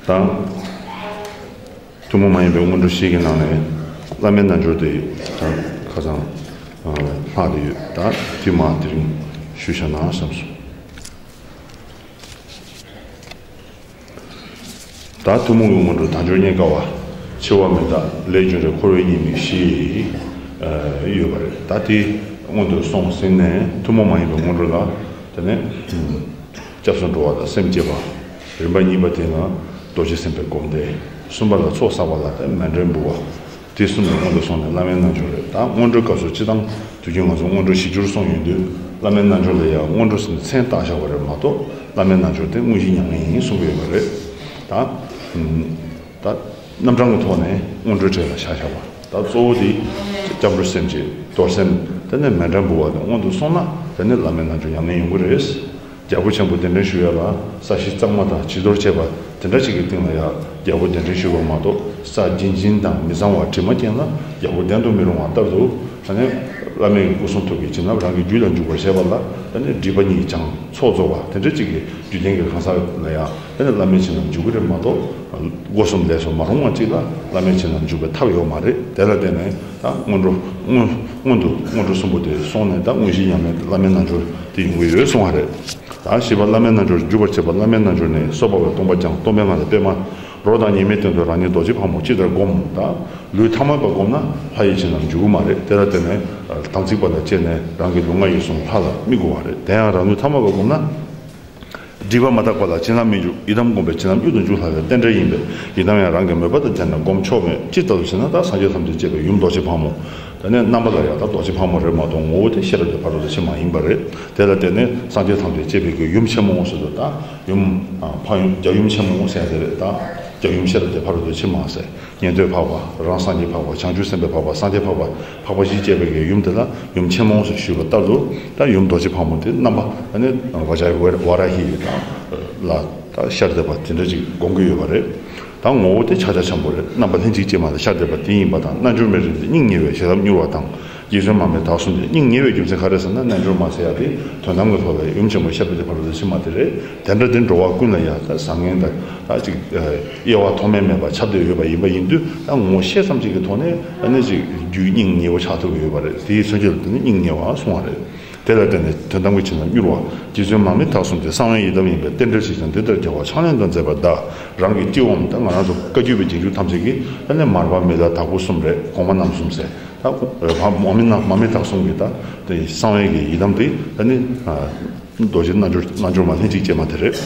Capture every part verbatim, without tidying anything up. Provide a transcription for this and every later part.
དང་། ཐུན་མོང་མ་ཡིན་པའི་སྔོན་འགྲོ་བཞི་གི་ནང་ནས་བླ་མའི་རྣལ་འབྱོར་དེ་ད་ཁ་སང་ལྷག་བསྡད་ཡོད། ད་དེ་མ་དེ་རིང་ཞུས་བཞག་ན་བསམ་སོང་། ད་ཐུན་མོང་གི་སྔོན་འགྲོ་དལ་འབྱོར་རྙེད་དཀའ་བ། འཆི་བ་མི་རྟག་ལས་རྒྱུ་འབྲས་འཁོར་བའི་ཉེས་དམིགས་བཞི་ཡོད་པ་རེད། ད་དེ་སྔོན་དུ་སོང་ཟིན་ནས་ཐུན་མོང་མ་ཡིན་པའི་སྔོན་འགྲོ་ལ་དེ་ནས་སྐྱབས་སུ་འགྲོ་བ་དང་སེམས་བསྐྱེད་པ། རིམ་པ་གཉིས་པ་དེ་ནི་རྡོ་རྗེ་སེམས་དཔའི་སྒོམ་བཟླས། གསུམ་པ་ལ་ཚོགས་བསགས་པ་ལ་དེ་མཎྜལ་འབུལ་བ། དེ་གསུམ་ནས་སྔོན་དུ་སོང་ནས་བླ་མའི་རྣལ་འབྱོར་རེད། ད་སྔོན་འགྲོའི་སྐབས་སུ་སྤྱིར་བཏང་དུས་རྒྱུན་ང་ཚོ་སྔོན་འགྲོ་བཞི་འགྱུར་གསུངས་ཡོང་དུས་བླ་མའི་རྣལ་འབྱོར་ལ་ཡང་སྔོན་འགྲོ་ཟེར་ནས་མཚན་བཏགས་བཞག་པ་རེད་མ་གཏོགས་བླ་མའི་རྣལ་འབྱོར་དེ་དངོས་གཞི་ཉམས་ལེན་ཡིན་གསུངས་ཀྱི་ཡོད་པ་རེད། ད་ད་རྣམ་གྲངས་ཀྱི་ཐོག་ནས་སྔོན་འགྲོའི་གྲས་ལ་བཞག་བཞག་པ། ད་གཙོ་བོ་དེ་སྐྱབས་འགྲོ་སེམས་བསྐྱེད། རྡོར་སེམས། དེ་ནས་མཎྜལ་འབུལ་བ་དང་སྔོན་དུ་སོང་ན་དེ་ནས་བླ་མའི་རྣལ་འབྱོར་ཉམས་ལེན་ཡོང་གི་རེད། རྒྱལ་པོ་ཆེན་པོ་གདན་འདྲེན་ཞུ་ཡ་ལ་ས་གཞི་གཙང་མ་དང་བྱི་དོར་བྱས་པ་དེ་འདྲ་ཞིག་གི་སྟེང་ལ་ཡང་རྒྱལ་པོ་གདན་འདྲེན་ཞུ་བ་མ་གཏོགས། ས་བྱིན་ཅན་དང་མི་གཙང་བ་དྲི་མ་ཅན་ལ་རྒྱལ་པོ་གདན་དུ་མི་རུང་བ་ལྟར་དུ། ད་ནི་བླ་མའི་སྐུ་གསུང་ཐུགས་ཀྱི་བྱིན་རླབས་རང་གི་རྒྱུད་ལ་འཇུག་པར་བྱེད་པ་ལ་ད་ནི་སྒྲིབ་པ་གཉིས་སྦྱངས་ཚོགས་རྫོགས་པ་དེ་འདྲ་ཅིག་གི་རྒྱུད་ལྡན་གྱི་གང་ཟག་ལ་ཡང་ད་ནི་བླ་མའི་བྱིན་རླབས་འཇུག་གི་རེད་མ་གཏོགས། སྒོ་གསུམ་ལས་སུ་མ་རུང་བ་ཅིག་ལ་བླ་མའི་བྱིན་རླབས་འཇུག་པའི་ཐབས་ཡོད་མ་རེད། དེ་ལ་བརྟེན་ནས་ད་སྔོན་འགྲོ་སྔོན་སྔོན་དུ་སྔོན་འགྲོ་གསུམ་པོ་དེ་སོང་ནས་ད་དངོས་གཞི་ཉམས་ལེན་བླ་མའི་རྣལ་འབྱོར་དེ་ཡོང་གི་ཡོད་གསུང་བ་རེད། ད་བཞི་པ་བླ་མའི་རྣལ་འབྱོར། འཇུག་པར་བྱེད་པ་བླ་མའི་རྣལ་འབྱོར་ནི། སོ་པ་བས་སྟོང་པ་སྦྱངས། སྟོང་པའི་ངང་ལ་པདྨ། རོ་དང་ཉི་མའི་སྟེང་དུ་རང་ཉིད་རྡོ་རྗེ་ཕག་མོ་ཅི་ལྟར་བསྒོམ། ད་ལུས་ཐ་མལ་པ་བསྒོམས་ན་ལྷ་ཡི་བྱིན་རླབས་འཇུག་གི་མ་རེད། དེ་ལ་བརྟེན་ནས་དམ་ཚིག་པ་དང་བཅས་ནས་རང་གི་ལུས་ངག་ཡིད་གསུམ་ལྷ་ལ་དམིགས་དགོས་པ་རེད། དེ་ཡང་རང་ལུས་ཐ་མལ་པ་བསྒོམས་ན། སྒྲིབ་པ་མ་དག་པ་ལ་བྱིན་རླབས་མི་འཇུག། ཡི་དམ་བསྒོམས་པས་བྱིན་རླབས་གཡུལ་དུ་འཇུག་ལྷ་ལས་རྟེན་འབྲེལ་ཡིན་པས། ཡི་དམ་ཡང་རང་གི་མོས་པ་དང་བཅས་ནས་བསྒོམ་ཆོག་མོད། ཅི་ལྟ་བུ་ཞེ་ན། ད་སངས་རྒྱས་ཐམས་ཅད་གཅེས་པའི་ཡུམ་རྡོ་རྗེ་ཕག་མོ། དེ་ནས་རྣམ་པ་ལ་ཡང་ད་རྡོ་རྗེ་ཕག་མོ་རེད་མ་གཏོགས་ངོ་བོ་དེ་ཤེས་རབ་ཀྱི་ཕ་རོལ་ཏུ་ཕྱིན་མ་ཡིན་པ་རེད། དེ་ལ་བརྟེན་ནས་སངས་རྒྱས་ཐམས་ཅད་གཅེས་པའི་གི་ཡུམ་ཆེན་མོ་ཟེར་དུས་ད་ཡུམ་ཕག་ཡུམ་རྒྱལ་ཡུམ་ཆེན་མོ་ཟེར་དེ་རེད། ད་རྒྱལ་ཡུམ་ཤེས་རབ་ཀྱི་ཕ་རོལ་ཏུ་ཕྱིན་མ་ཟེར། ཉན་ཐོས་འཕགས་པ། རང་སངས་རྒྱས་འཕགས་པ། བྱང་ཆུབ་སེམས་དཔའི་འཕགས་པ། སངས་རྒྱས་འཕགས་པ། འཕགས་པ་བཞི་བཅས་པའི་གི་ཡུམ་དེ་ལ་ཡུམ་ཆེན་མོ་ཞེས་ཞུས་པ་ལྟར་དུ། ད་ཡུམ་རྡོ་རྗེ་ཕག་མོ་དེ་རྣམ་པ་ད་ནི་བཛྲ་ཝཱ་ར་ཧི་དང་ལ་ད་ཤར་འདེབས་པ་དེ་འདྲ་ཅིག་སྒོམ་གྱི་ཡོད་པ་རེད། ད་ངོ་བོ་དེ་ཕྱག་རྒྱ་ཆེན་པོ་རེད། རྣམ་པ་ལྷན་ཅིག་སྐྱེས་མ་ལ་ཤར་འདེབས་པ་དེ་ཡིན་པ་དང་། རྣལ་འབྱོར་མའི་རིགས་འདི་སྙིང་ཉེ་བས་བྱིན་རླབས་མྱུར་བ་དང་། རྗེ་བཙུན་མར་མེ་དྭགས་གསུམ་སྟེ། སྙིང་ཉེ་བའི་རྒྱུ་མཚན་ག་རེ་ཟེར་ན། རྣལ་འབྱོར་མ་ཟེར་ཡ་དེ་དོན་དམ་གྱི་ཐོག་ལ་ཡུམ་ཆེན་མོ་ཤེས་རབ་ཀྱི་ཕ་རོལ་ཏུ་ཕྱིན་མ་དེ་རེད། དེ་འདྲ་དེ་འགྲོ་བ་ཀུན་ལ་ཡང་ད་བཟང་ངན་དང་ད་ཅིག་དབྱེ་བ་ཐོགས་མེད་མེད་པར་ཁྱབ་བསྡད་ཡོད་པ་ཡིན་པ་ཡིན་དུས། ད་ངོ་ཤེས་ཙམ་ཅིག་གི་ཐོག་ནས་ཨ་ནི་ཅིག་རྒྱུད་སྙིང་ཉེ་བོ་ཆགས་ཐུབ་ཀྱི་ཡོད་པ་རེད། དེའི་མཚོན་བྱེད་ལ་བརྟེན་ནས་སྙིང་ཉེ་བ་གསུང་བ་རེད། དེ་ལ་བརྟེན་ནས་དོན་དམ་གྱི་བྱིན་རླབས་མྱུར་བ། རྗེ་བཙུན་མར་མེ་དྭགས་གསུམ་སྟེ། གསང་བའི་ཡི་དམ་ཡིན་པས་རྟེན་འབྲེལ་ཆེ་ཞིང་། འདི་ལྟར་རྒྱལ་བ་ཕྱག་ལེན་དང་མཛད་པ་གདའ། རང་གི་སྤྱི་བོའམ་ད་ང་རང་ཚོ་བཀའ་བརྒྱུད་པའི་རྗེས་འཇུག་ཐམས་ཅད་ཀྱིས་ཨ་ནི་མར་པ་མི་ལ་དྭགས་པོ་གསུམ་རེད། གོང་མ་རྣམ་གསུམ་ཟེར། ད་ཁོ་མ་མི་ན་མ་མི་དྭགས་གསུམ་གྱི་ད་དེ་གསང་བའི་གི་ཡི་དམ་དེ་ད་ནི་རྡོ་རྗེ་རྣལ་འབྱོར་རྣལ་འབྱོར་མ་ལྷན་ཅིག་སྐྱེས་མ་དེ་རེད།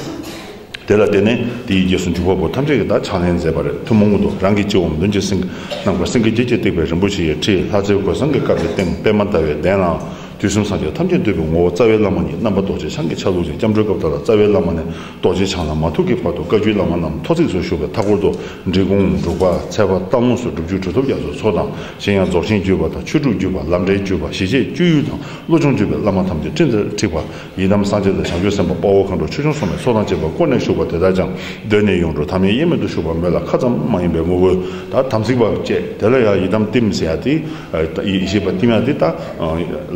དེ་ལ་བརྟེན་ནས་དེའི་རྗེས་སུ་འཇུག་པ་པོ་ཐམས་ཅད་ཀྱིས་ད་ཕྱག་ལེན་མཛད་པ་རེད། ཐུན་མོང་དུ་རང་གི་སྤྱི་བོའམ་མདུན་གྱི་སེང་གེ་ནམ་མཁར་སེང་གེ་བརྒྱད་ཀྱིས་བཏེགས་པའི་རིན་པོ་ཆེ་ཡི་ཁྲི། ལྷ་རྫས་གོས་བཟང་གིས་བཀབ་པའི་སྟེང་པདྨ་ཟླ་བའི་གདན་ལའང་དུས་གསུམ་སངས་རྒྱས་ཐམས་ཅད་འདུས་པའི་ངོ་བོ་རྩ་བའི་བླ་མ་ཉིད་རྣམ་པ་རྡོ་རྗེ་འཆང་གི་ཆ་ལུགས་ཅན། སྐྱབས་འགྲོའི་སྐབས་དག་ལ་རྩ་བའི་བླ་མ་ནས་རྡོ་རྗེ་འཆང་ལ་མ་ཐུག་གི་བར་དུ་བཀའ་བརྒྱུད་བླ་མ་རྣམས་ཐོ་བརྩེགས་སུ་བཞུགས་པའི་མཐའ་སྐོར་དུ་འབྲི་གུང་འབྲུག་པ་ཚལ་པ་སྟག་ལུང་སོགས་སྒྲུབ་བརྒྱུད་གྲུབ་ཐོབ་རྒྱ་མཚོའི་ཚོགས་དང་། གཞན་ཡང་རྫོགས་ཆེན་བརྒྱུད་པ་དང་ཆོས་དྲུག་བརྒྱུད་པ། ལམ་འབྲས་བརྒྱུད་པ། ཞི་བྱེད་སྤྱོད་ཡུལ་དང་བློ་སྦྱོང་བརྒྱུད་པའི་བླ་མ་ཐམས་ཅད་སྤྲིན་ལྟར་འཁྲིགས་པ། ཡི་དམ་སངས་རྒྱས་དང་བྱང་ཆུབ་སེམས་དཔའ་དཔའ་བོ་མཁའ་འགྲོ་ཆོས་སྐྱོང་སོགས་ནས་ཚོགས་དང་བཅས་པ་བསྐོར་ནས་བཞུགས་པ་དེ་དག་ཀྱང་གདོད་ནས་ཡོངས་གྲོལ་དམ་ཡེ་དབྱེར་མེད་དུ་བཞུགས་པ་མོད་ལ། ཁ་ཙམ་མ་ཡིན་པའི་དངོས་པོ་ད་དམ་ཚིག་པ་བཅས། དེ་ལ་ཡང་ཡི་དམ་བསྟིམ་ཟེར་ཡ་དེ། ཡེ་ཤེས་པ་བསྟིམ་ཡ་དེ་ད་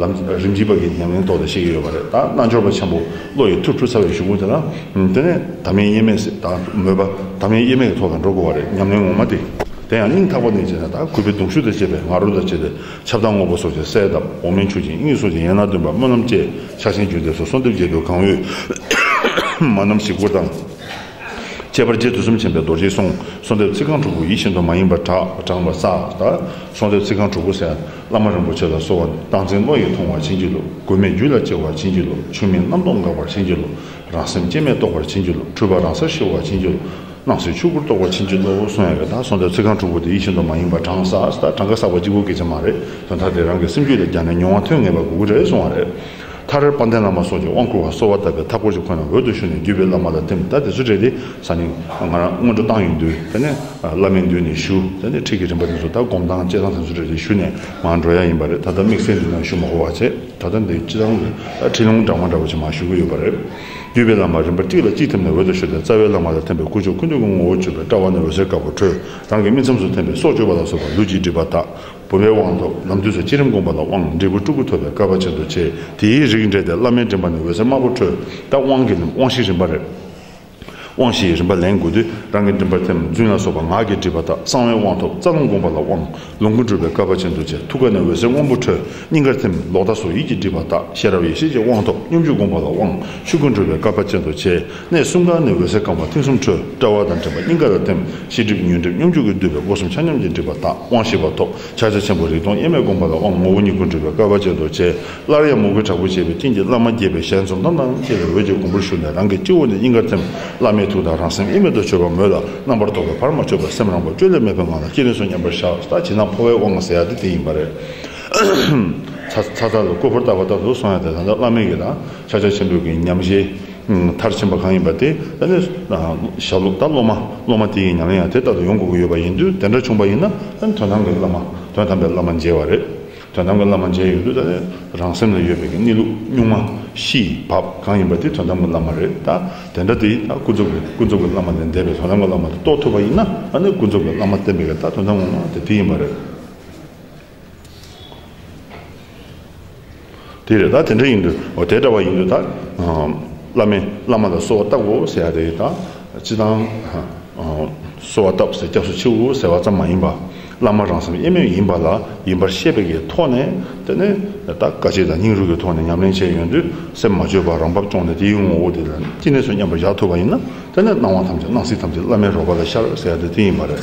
ལམ་རིམ་གྱིས་པ་གི་ཉམས་ལེན་ཐོག་ཏུ་བཤད་ཀྱི་ཡོད་པ་རེད། ད་རྣལ་འབྱོར་པ་ཆེན་པོ་བློ་ཡི་ཐུར་འཁྲུལ་ཚར་བའི་གཞུག་གུ་དེ་ལ་དེ་ནས་དམ་ཡེ་དབྱེར་མེད་ཟེར་ད་མོས་པ་དམ་ཡེ་དབྱེར་མེད་ཀྱི་ཐོག་ལ་འགྲོ་དགོས་པ་རེད། ཉམས་ལེན་ངོ་མ་དེ། དེ་ཡང་སྙིང་ཐག་པ་ནས་བྱས་ན་ད་གུས་པའི་གདུང་ཤུགས་དང་བཅས་པའི་ང་རོ་དང་བཅས་ཏེ་ཆབ་གདང་དངོས་པོ་སོགས་ཀྱིས་གསལ་བཏབ། འོག་མིན་ཆོས་ཀྱི་དབྱིངས་སོགས་ཀྱི་ཡན་ལག་བདུན་པ་སྨོན་ལམ་བཅས་ཕྱག་ཆེན་བརྒྱུད་འདེབས་སོགས་གསོལ་འདེབས་རྒྱས་བསྡུས་གང་འོས་མ་རྣམས་ཞིག་དགུར་དང་། ཁྱད་པར་རྗེ་དུས་གསུམ་མཁྱེན་པའི་རྡོ་རྗེའི་གསུང་། གསོལ་འདེབས་ཚིག་རྐང་དྲུག་པོ་ཡིད་བཞིན་དུ་མ་ཡེངས་པར་བགྲང་བགྲངས་པར་གསལ། ད་གསོལ་འདེབས་ཚིག་རྐང་དྲུག་པོ་ཟེར། བླ་མ་རིན་པོ་ཆེ་ལ་གསོལ་བ། རྟག་འཛིན་བློ་ཡིས་ཐོང་བར་བྱིན་གྱིས་རློབས། གུས་མེད་རྒྱུད་ལ་སྐྱེ་བར་བྱིན་གྱིས་རློབས། ཆོས་མིན་རྣམ་རྟོག་འགག་པར་བྱིན་གྱིས་རློབས། རང་སེམས་སྐྱེ་མེད་རྟོགས་པར་བྱིན་གྱིས་རློབས། འཁྲུལ་པ་རང་སར་ཞི་བར་བྱིན་གྱིས་རློབས། སྣང་སྲིད་ཆོས་སྐུར་རྟོགས་པར་བྱིན་གྱིས་རློབས་གསུང་ཡ་གི་ད་གསོལ་འདེབས་ཚིག་རྐང་དྲུག་པོ་དེ་ཡིད་བཞིན་དུ་མ་ཡེངས་པར་བགྲངས་ས། ད་གྲངས་ཀ་བསགས་པ་གཅིག་པོ་གི་ཅིག་མ་རེད། དོན་དག་དེ་རང་གི་སེམས་རྒྱུད་ལ་སྦྱར་ནས་མྱོང་བ་ཐོན་ངེས་པ་དགོས་ཀྱི་རེད་གསུང་བ་རེད། མཐར་དཔལ་ལྡན་བླ་མ་སོགས་ཀྱིས་དབང་བསྐུར་བ་གསོལ་བ་བཏབ་པའི་མཐའ་སྐོར་གྱི་ཁོངས་ནས་འོད་དུ་ཞུ་ནས་བརྒྱུད་པའི་བླ་མ་ལ་ཐིམ། ད་དེ་ཚོ་རེད་དེ་ས་ནི་ང་རང་སྔོན་འགྲོ་བཏང་ཡོང་དུས་དེ་ནས་བླ་མའི་མདུན་ནས་ཞུ། དེ་ནས་ཁྲིད་ཀྱི་རིམ་པ་དེ་ཚོ་ད་སྒོམ་སྟངས་བཅས་སྟངས་དེ་ཚོ་རེད་དེ་ཞུ་ནས་མར་འགྲོ་ཡ་ཡིན་པ་རེད། ད་ལྟ་དམིགས་བསལ་འདི་ན་ཞུ་མ་དགོས་པ་བྱས། ད་ལྟ་འདི་སྤྱི་བཏང་གི་ད་ཁྲིད་ལུང་འདྲ་མ་འདྲ་བོ་ཅིག་མར་ཞུ་གི་ཡོད་པ་རེད། བརྒྱུད་པའི་བླ་མ་རིམ་པ་གཅིག་ལ་གཅིག་ཐིམ་ནས་འོད་དུ་ཞུ་སྟེ། རྩ་བའི་བླ་མ་ལ་ཐིམ་པས་ཀུན་སྤྱོད་ཀུན་འདུས་ཀྱི་ངོ་བོ་བརྗོད་པའི་དཔྲལ་བ་ནས་འོད་ཟེར་དཀར་པོ་འཕྲོས། རང་གི་སྨིན་མཚམས་སུ་ཐིམ་པས་སྲོག་གཅོད་པ་ལ་སོགས་པ་ལུས་ཀྱི་སྒྲིབ་པ་དག། བུམ་པའི་དབང་ཐོབ། ནམ་དུས་སུ་བསྐྱེད་རིམ་བསྒོམ་པ་ལ་དབང་། འབྲས་བུ་སྤྲུལ་སྐུ་ཐོབ་པའི་སྐལ་པ་ཅན་དུ་བྱེད། དེའི་རིགས་འགྲེས་ཏེ་བླ་མའི་མགྲིན་པ་ནས་འོད་ཟེར་དམར་པོ་འཕྲོས། ད་དབང་གི་ནི་དབང་བཞིའི་རིམ་པ་རེད། དབང་བཞིའི་རིམ་པ་ལེན་དགོས་དུས། རང་གི་མགྲིན་པར་ཐིམ། རྫུན་ལ་སོགས་པ་ངག་གིས་བསྒྲིབས་པ་དག། གསང་བའི་དབང་ཐོབ་རྩ་རླུང་བསྒོམ་པ་ལ་དབང་། ལོངས་སྐུ་འགྲུབ་པའི་སྐལ་པ་ཅན་དུ་བྱས། ཐུགས་ཀ་ནས་འོད་ཟེར་སྔོན་པོ་འཕྲོས། སྙིང་གར་ཐིམ། ལོག་ལྟ་སོགས་ཡིད་ཀྱིས་བསྒྲིབས་པ་དག། ཤེས་རབ་ཡེ་ཤེས་ཀྱི་དབང་ཐོབ་སྙོམས་འཇུག་བསྒོམ་པ་ལ་དབང་། ཆོས་སྐུ་འགྲུབ་པའི་སྐལ་པ་ཅན་དུ་བྱས། གནས་གསུམ་ཀ་ནས་འོད་ཟེར་རྐང་པ་མཐིལ་གསུམ་འཕྲོས། དཔྲལ་བ་དང་མགྲིན་པ་སྙིང་ག་ལ་ཐིམ། ཤེས་སྒྲིབ་ཉོན་སྒྲིབ་སྙོམས་འཇུག་གི་བསྡུས་པའི་སྒོ་གསུམ་ཆ་མཉམ་གྱིས་བསྒྲིབས་པ་དག། དབང་བཞི་པ་ཐོབ། ཕྱག་རྒྱ་ཆེན་པོ་རིག་སྟོང་དབྱེར་མེད་བསྒོམ་པ་ལ་དབང་། ངོ་བོ་ཉིད་སྐུ་འགྲུབ་པའི་སྐལ་པ་ཅན་དུ་བྱས། སླར་ཡང་མོས་གུས་དྲག་པོས་བྱས་པའི་རྐྱེན་གྱིས་བླ་མ་དགྱེས་པའི་ཞལ་འཛུམ་མདངས་དང་བཅས་པའི་འོད་ཀྱིས་མགོན་པོར་ཞུ་ནས། རང་གི་སྤྱི་བོ་ནས་སྙིང་གར་ཐིམ། བླ་མའི་ཐུགས་དང་རང་སེམས་དབྱེར་མེད་དུ་མཆོད་པར་མོས་ལ། རྣམ་པར་རྟོག་པའི་བར་མ་ཆོད་པར་སེམས་རང་བབས་བཅོས་བསླད་མེད་པའི་ངང་ལ་སྤྱན་ནས་གཟུགས་མཉམ་པར་བཞག། ད་ཇི་སྣང་འཕོ་བའི་དབང་ཟེར་ཡ་དེ་དེ་ཡིན་པ་རེད། ཚ་ཚ་ཚ་ལ་སྐུ་ཕུར་བཏབ་པ་ལྟར་དུ་སོང་ཡ་དེ། ད་ལྟ་བླ་མའི་གི་དང་ཕྱག་རྒྱ་ཆེན་པོའི་གི་ཉམས་བཞེས་མཐར་ཕྱིན་པ་གང་ཡིན་པ་དེ། ད་ནི་ཞབས་ལུགས་ད་སློབ་མ་སློབ་མ་དེ་ཡི་ཉམས་ལེན་ཡང་དེ་ལྟར་དུ་ཡོང་དགོས་ཀྱི་ཡོད་པ་ཡིན་དུས། དེ་འདྲ་བྱུང་པ་ཡིན་ན། ད་ནི་དོན་དམ་གྱི་བླ་མ། དོན་དམ་པའི་བླ་མ་མཇལ་བ་རེད། དོན་དམ་གྱི་བླ་མ་མཇལ་ཡོང་དུས། ད་ནི་རང་སེམས་ལ་ཡོད་པའི་གི་གནས་ལུགས་གཉུག་མ་གཤིས་བབ་གང་ཡིན་པ་དེ་དོན་དམ་གྱི་བླ་མ་རེད། ད་དེ་འདྲ་དེ་ད་ཀུན་རྫོབ་ཀྱི་ཀུན་རྫོབ་ཀྱི་བླ་མ་ལས་འདས་པའི་དོན་དམ་གྱི་བླ་མ་དེ་རྟོགས་ཐུབ་པ་ཡིན་ན། ད་ནི་ཀུན་རྫོབ་ཀྱི་བླ་མ་བསྟེན་པའི་གི་ད་དོན་དམ་ངོ་མ་དེ་དེ་ཡིན་པ་རེད། དེ་རེད། ད་དེ་འདྲ་ཡིན་དུས། འོ་དེ་འདྲ་བ་ཡིན་དུས། ད་བླ་མས་བླ་མ་ལ་གསོལ་བ་བཏབ་དགོས་ཟེར་ཡ་དེ། ད་སྤྱི་བཏང་གསོལ་བ་བཏབ་ཟེར་སྐྱབས་སུ་མཆིའོ་ཟེར་བ་ཙམ་མ་ཡིན་པ། བླ་མ་རང་སེམས་དབྱེར་མེད་ཡིན་པ་ལ། ཡིན་པར་ཤེས་པའི་གི་ཐོག་ནས། དེ་ནས་ད་དཀའ་སྤྱད་དང་སྙིང་རུས་ཀྱི་ཐོག་ནས་ཉམས་ལེན་བྱས་ཡོང་དུས། སེམས་མ་བཅོས་པར་རང་བབས་སྐྱོང་ནས། དེའི་ངོ་བོ་དེ་ལ་སྤྱན་ནས་གཟུགས་མཉམ་པར་བཞག་ཐུབ་པ་ཡིན་ན། དེ་ནས་སྣང་བ་ཐམས་ཅད་སྣང་སྲིད་ཐམས་ཅད་བླ་མའི་རོལ་པ་ལ་ཤར་ཟེར་ཡ་དེ་དེ་ཡིན་པ་རེད།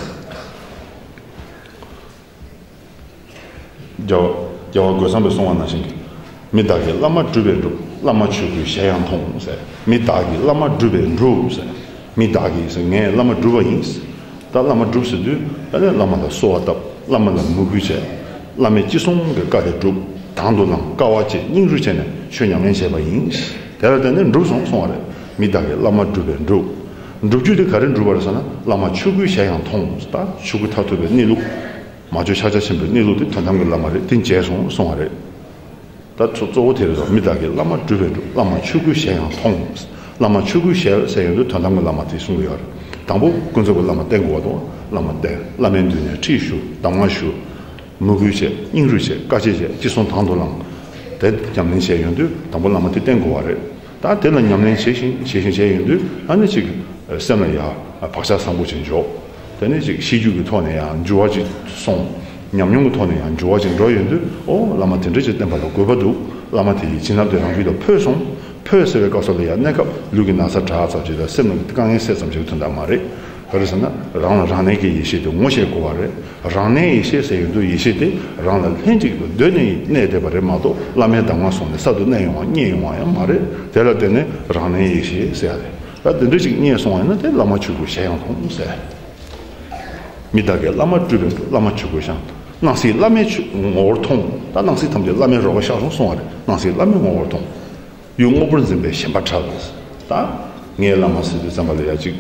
རྒྱལ་བ་རྒྱལ་བ་རྒོད་ཚང་པས་གསུངས་པ་ནང་བཞིན་གྱི། མི་བདག་གིས་བླ་མ་བསྒྲུབས་པས་འགྲུབ། བླ་མ་ཆོས་སྐུའི་ཞལ་ཡང་མཐོང་ཟེར། མི་བདག་གིས་བླ་མ་བསྒྲུབས་པས་འགྲུབ་ཟེར། མི་བདག་གིས་ཟེར། ངས་བླ་མ་བསྒྲུབས་པ་ཡིན། ད་བླ་མ་བསྒྲུབས་ཟེར་དུས། ད་ནི་བླ་མ་ལ་གསོལ་བ་བཏབ། བླ་མ་ལ་མོས་གུས་བྱས། བླ་མས་ཅི་གསུང་གི་བཀའ་དེ་བསྒྲུབས། དང་དུ་བླངས། དཀའ་བ་སྤྱད། སྙིང་རུས་བྱས་ནས་ཆོས་ཉམས་ལེན་བྱས་པ་ཡིན། དེ་ལ་བརྟེན་ནས་འགྲུབ་སོང་གསུང་བ་རེད། མི་བདག་གིས་བླ་མ་བསྒྲུབས་པས་འགྲུབ། འགྲུབ་རྒྱུ་དེ་ག་རེ་འགྲུབ་པ་རེད་ཟེར་ན། བླ་མ་ཆོས་སྐུའི་ཞལ་ཡང་མཐོང་། ད་ཆོས་སྐུ་མཐར་ཐུག་པའི་གནས་ལུགས། མ་བཅོས་ཕྱག་རྒྱ་ཆེན་པོའི་གནས་ལུགས་དེ་དོན་དམ་གྱི་བླ་མ་རེད། དེ་མཇལ་སོང་གསུང་བ་རེད། ད་གཙོ་གཙོ་བོ་དེ་རེད་དོ། མི་བདག་གིས་བླ་མ་བསྒྲུབས་པས་འགྲུབ། བླ་མ་ཆོས་སྐུའི་ཞལ་ཡང་མཐོང་། བླ་མ་ཆོས་སྐུའི་ཞལ་ཟེར་ཡོང་དུས་དོན་དམ་གྱི་བླ་མ་དེ་གསུང་གི་ཡོད་རེད། དང་པོ་ཀུན་རྫོབ་ཀྱི་བླ་མ་བསྟེན་དགོས་པ་དང་། བླ་མ་བསྟེན། བླ་མའི་མདུན་ནས་ཁྲིད་ཞུ། གདམས་ངག་ཞུ། མོས་གུས་བྱས། སྙིང་རུས་བྱས། དཀའ་སྤྱད་བྱས། ཅི་གསུང་དང་དུ་བླངས། དེ་ཉམས་ལེན་བྱས་ཡོང་དུས་དང་པོ་བླ་མ་དེ་བསྟེན་དགོས་པ་རེད། ད་དེ་ལ་ཉམས་ལེན་བྱེད་བཞིན་བྱེད་བཞིན་བྱས་ཡོང་དུས། ཨ་ནི་ཅིག་སེམས་ལ་ཡ་བག་ཆགས་བཟང་པོ་ཅིག་འཇོག་དེ་ནས་ཅིག་ཤེས་རྒྱུད་ཀྱི་ཐོག་ནས་ཡང་འགྱུར་བ་ཅིག་སོང་། ཉམས་མྱོང་གི་ཐོག་ནས་ཡང་འགྱུར་བ་ཅིག་འགྲོ་ཡོང་དུས། ཨོ་བླ་མ་དེ་འདྲ་ཅིག་བསྟེན་པ་ལ་དགོས་པ་འདུག་བླ་མ་དེ་ཡི་བྱིན་རླབས་དེ་རང་རྒྱུད་ལ་འཕོས་སོང་། འཕོས་ཟེར་བའི་སྐབས་སུ་ལ་ཡང་གནས་སྐབས་ལུས་ཀྱི་ན་ཚ་དྲག་ཙམ་ཅིག་དང་། སེམས་ལ་དཀའ་ངལ་སེལ་ཙམ་ཅིག་དོན་དག་མ་རེད། ག་རེ་ཟེར་ན། རང་ལ་རང་གནས་ཀྱི་ཡེ་ཤེས་དེ་ངོ་ཤེས་དགོས་པ་རེད། རང་གནས་ཡེ་ཤེས་ཟེར་ཡོང་དུས། ཡེ་ཤེས་དེ་རང་ལ་ལྷན་ཅིག་ཏུ་སྡོད་ནས་གནས་བསྡད་པ་རེད་མ་གཏོགས། བླ་མའི་གདམས་ངག་གསུངས་ནས་གསར་དུ་གནས་ཡོང་བ་རྙེད་ཡོང་བ་ཡང་མ་རེད། དེ་ལ་བརྟེན་ནས་རང་གནས་ཡེ་ཤེས་ཟེར་ཡ་རེད། ད་དེ་འདྲ་ཅིག་རྙེད་སོང་བ་ཡིན་ན། དེ་བླ་མ་ཆོས་སྐུའི་ཞལ་ཡང་མཐོང་ཟེར། མི་བདག་གིས་བླ་མ་བསྒྲུབས་པས་འགྲུབ། བླ་མ་ཆོས་སྐུའི་ཞལ། སྣང་སྲིད་བླ་མའི་ཆོས་ངོ་བོར་མཐོང་། ད་སྣང་སྲིད་ཐམས་ཅད་བླ་མའི་རོལ་པར་ཤར་སོང་གསུང་བ་རེད། སྣང་སྲིད་བླ་མའི་ངོ་བོར་མཐོང་། ཡུལ་དངོས་པོར་འཛིན་པའི་ཞེན་པ་བྲལ། ད་ངའི་བླ་མ་ཟེར་དུས་ཙམ་པ་ལ་ཡ་ཅིག་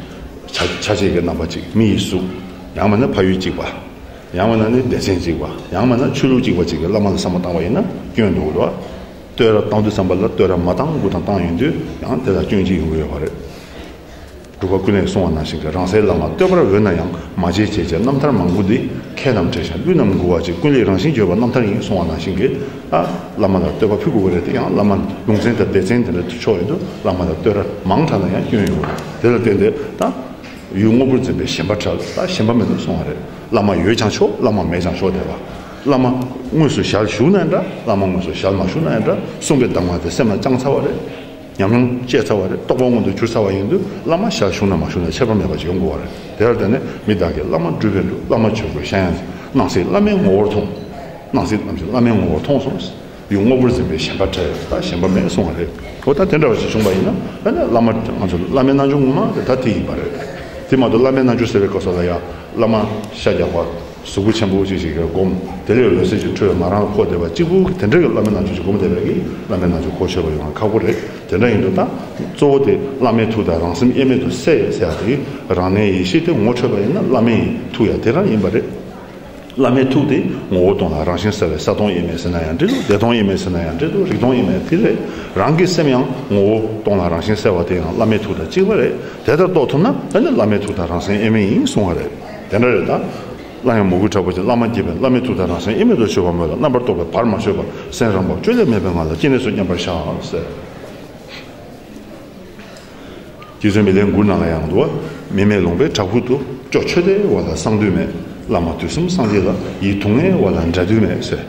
ཆ་ཆ་བྱད་ཀྱི་རྣམ་པ་ཅིག་མི་ཡི་གཟུགས། ཡང་མིན་ན་ཕ་ཡུལ་གཅིག་པ། ཡང་མིན་ན་ནི་སྡེ་ཚན་གཅིག་པ། ཡང་མིན་ན་ཆོས་ལུགས་གཅིག་པ་ཅིག་གི་བླ་མ་ལ་བསམ་བློ་བཏང་བ་ཡིན་ན་སྐྱོན་འདུག་རེད་བ། བསྟོད་ར་བཏང་དུས་ཙམ་པ་ལ་བསྟོད་ར་མ་བཏང་དགུ་དང་བཏང་ཡོང་དུས་ཡང་དེ་ལ་སྐྱོན་གཅིག་ཡོང་གི་ཡོད་པ་རེད། འབྲུག་པ་ཀུན་ལེགས་གསུང་བ་ནང་བཞིན་གྱི། རང་སའི་བླ་མ་བསྟོད་པར་འོས་ན་ཡང་། མ་བྱས་བྱས་བྱས་རྣམ་ཐར་མང་པོ་འདི། མཁས་རྣམས་བྲེད་བྱ་ཀླུ་རྣམས་མགུ་བ་ཅིག་ཀུན་ལེགས་རང་བཞིན་བརྗོད་པ་རྣམ་ཐར་ཡིན་གསུང་བ་ནང་བཞིན་གྱི། ཨ། བླ་མ་ལ་བསྟོད་པ་ཕུལ་དགོས་པ་རེད་དེ། ཡང་བླ་མ་ལུང་ཚན་དང་སྡེ་ཚན་དེ་འདྲ་ཕྱོགས་ཡོད་དུས་བླ་མ་ལ་བསྟོད་ར་མང་དྲགས་ན་ཡང་སྐྱོན་ཡོང་གི་རེད། དེ་ལ་བརྟེན་ཏེ་ད། ཡུལ་དངོས་པོར་འཛིན་པའི་ཞེན་པ་བྲལ། ད་ཞེན་པ་མེད་དུ་སོང་བ་རེད། བླ་མ་ཡོད་ཀྱང་ཆོག་བླ་མ་མེད་ཀྱང་ཆོག་དེ་བ། བླ་མ་དངོས་སུ་ཞལ་བཞུགས་ན་ཡང་འདྲ། བླ་མ་དངོས་སུ་ཞལ་མ་བཞུགས་ན་ཡང་འདྲ། གསུངས་པའི་གདམས་ངག་དེ་སེམས་ལ་བཅངས་ཚར་བ་རེད། ཉམས་མྱོང་སྐྱེས་ཚར་བ་རེད། རྟོགས་པ་མངོན་དུ་གྱུར་ཚར་བ་ཡིན་དུས་བླ་མ་ཞལ་བཞུགས་ན་མ་བཞུགས་ན་ཁྱད་པར་མེད་པ་ཅིག་ཡོང་དགོས་པ་རེད། དེར་བརྟེན་ནས་མི་བདག་གིས་བླ་མ་བསྒྲུབས་པས་འགྲུབ། བླ་མ་ཆོས་སྐུའི་ཞལ་ཡང་། སྣང་སྲིད་བླ་མའི་ངོ་བོར་མཐོང་། སྣང་སྲིད་རྣམས་ཀྱང་བླ་མའི་ངོ་བོར་མཐོང་སོང་། ཡུལ་དངོས་པོར་འཛིན་པའི་ཞེན་པ་བྲལ། ད་ཞེན་པ་མེད་གསུང་བ་རེད། འོ་ད་དེ་འདྲ་བ་ཞིག་བྱུང་བ་ཡིན་ན། ད་ནི་བླ་མ་ང་ཚོ་བླ་མའི་རྣལ་འབྱོར་ངོ་མ་དེ་ད་དེ་ཡིན་པ་རེད། དེ་མ་གཏོགས་བླ་མའི་རྣལ་འབྱོར་ཟེར་བའི་སྐབས་སུ་ལ་ཡང་བླ་མ་ཤ་རྒྱགས་པ། གཟུགས་པོ་ཆེན་པོ་ཅིག་ཅིག་གིས་བསྒོམ། དེ་ལས་འོད་ཟེར་ཅིག་འཕྲོས་མ་རང་ལ་ཕོག་བསྡད་པ་གཅིག་པུ་དེ་འདྲ་གི་བླ་མའི་རྣལ་འབྱོར་ཅིག་སྒོམ་བསྡད་པའི་གི་བླ་མའི་རྣལ་འབྱོར་གོ་ཆོད་པ་ཡོང་བ་ཁག་པོ་རེད། དེ་འདྲ་ཡིན་དུས་ད་གཙོ་བོ་དེ་བླ་མའི་ཐུགས་དང་རང་སེམས་དབྱེར་མེད་དུ་གསལ་ཟེར་ཡ་དེ། རང་གནས་ཡེ་ཤེས་དེ་ངོ་འཕྲོད་པ་ཡིན་ན་བླ་མའི་ཐུགས་ཡང་དེ་རང་ཡིན་པ་རེད། བླ་མའི་ཐུགས་དེ་ངོ་བོ་སྟོང་ལ་རང་བཞིན་གསལ་བས་གསལ་སྟོང་དབྱེར་མེད་ཟེར་ན་ཡང་འགྲིག་འདུག་བདེ་སྟོང་དབྱེར་མེད་ཟེར་ན་ཡང་འགྲིག་འདུག་རིག་སྟོང་དབྱེར་མེད་དེ་རེད། རང་གི་སེམས་ཡང་ངོ་བོ་སྟོང་ལ་རང་བཞིན་གསལ་བ་དེ་ཡང་བླ་མའི་ཐུགས་དང་གཅིག་པ་རེད། དེ་ལྟར་རྟོགས་ཐུབ་ན་ད་ནི་བླ་མའི་ཐུགས་དང་རང་སེམས་དབྱེར་མེད་ཡིན་གསུང་བ་རེད། དེ་འདྲ་རེད་ད། སླར་ཡང་མོས་གུས་དྲག་པོས་ཀྱིས། བླ་མ་དགྱེས་པས་བླ་མའི་ཐུགས་དང་རང་སེམས་དབྱེར་མེད་དུ་མཆོད་པར་མོས་ལ། རྣམ་པར་རྟོག་པའི་བར་མ་ཆོད་པར་སེམས་རང་བབས་བཅོས་བསླད་མེད་པའི་ངང་ལ་སྤྱན་ནས་གཟུགས་མཉམ་པར་བཞག་ཟེར། རྗེ་བཙུན་མི་ལའི་མགུར་ནང་ལ་ཡང་འདུག་བ། མི་མེད་ལུང་པའི་བྲག་ཕུག་ཏུ། སྐྱོ་ཆོས་སྡེ་བ་ལ་གསང་འདུས་མེད། བླ་མ་དུས་གསུམ་སངས་རྒྱས་ལ། ཡིད་དུ་ངེས་བ་ལ་འདྲ་འདུས་མེད་ཟེར།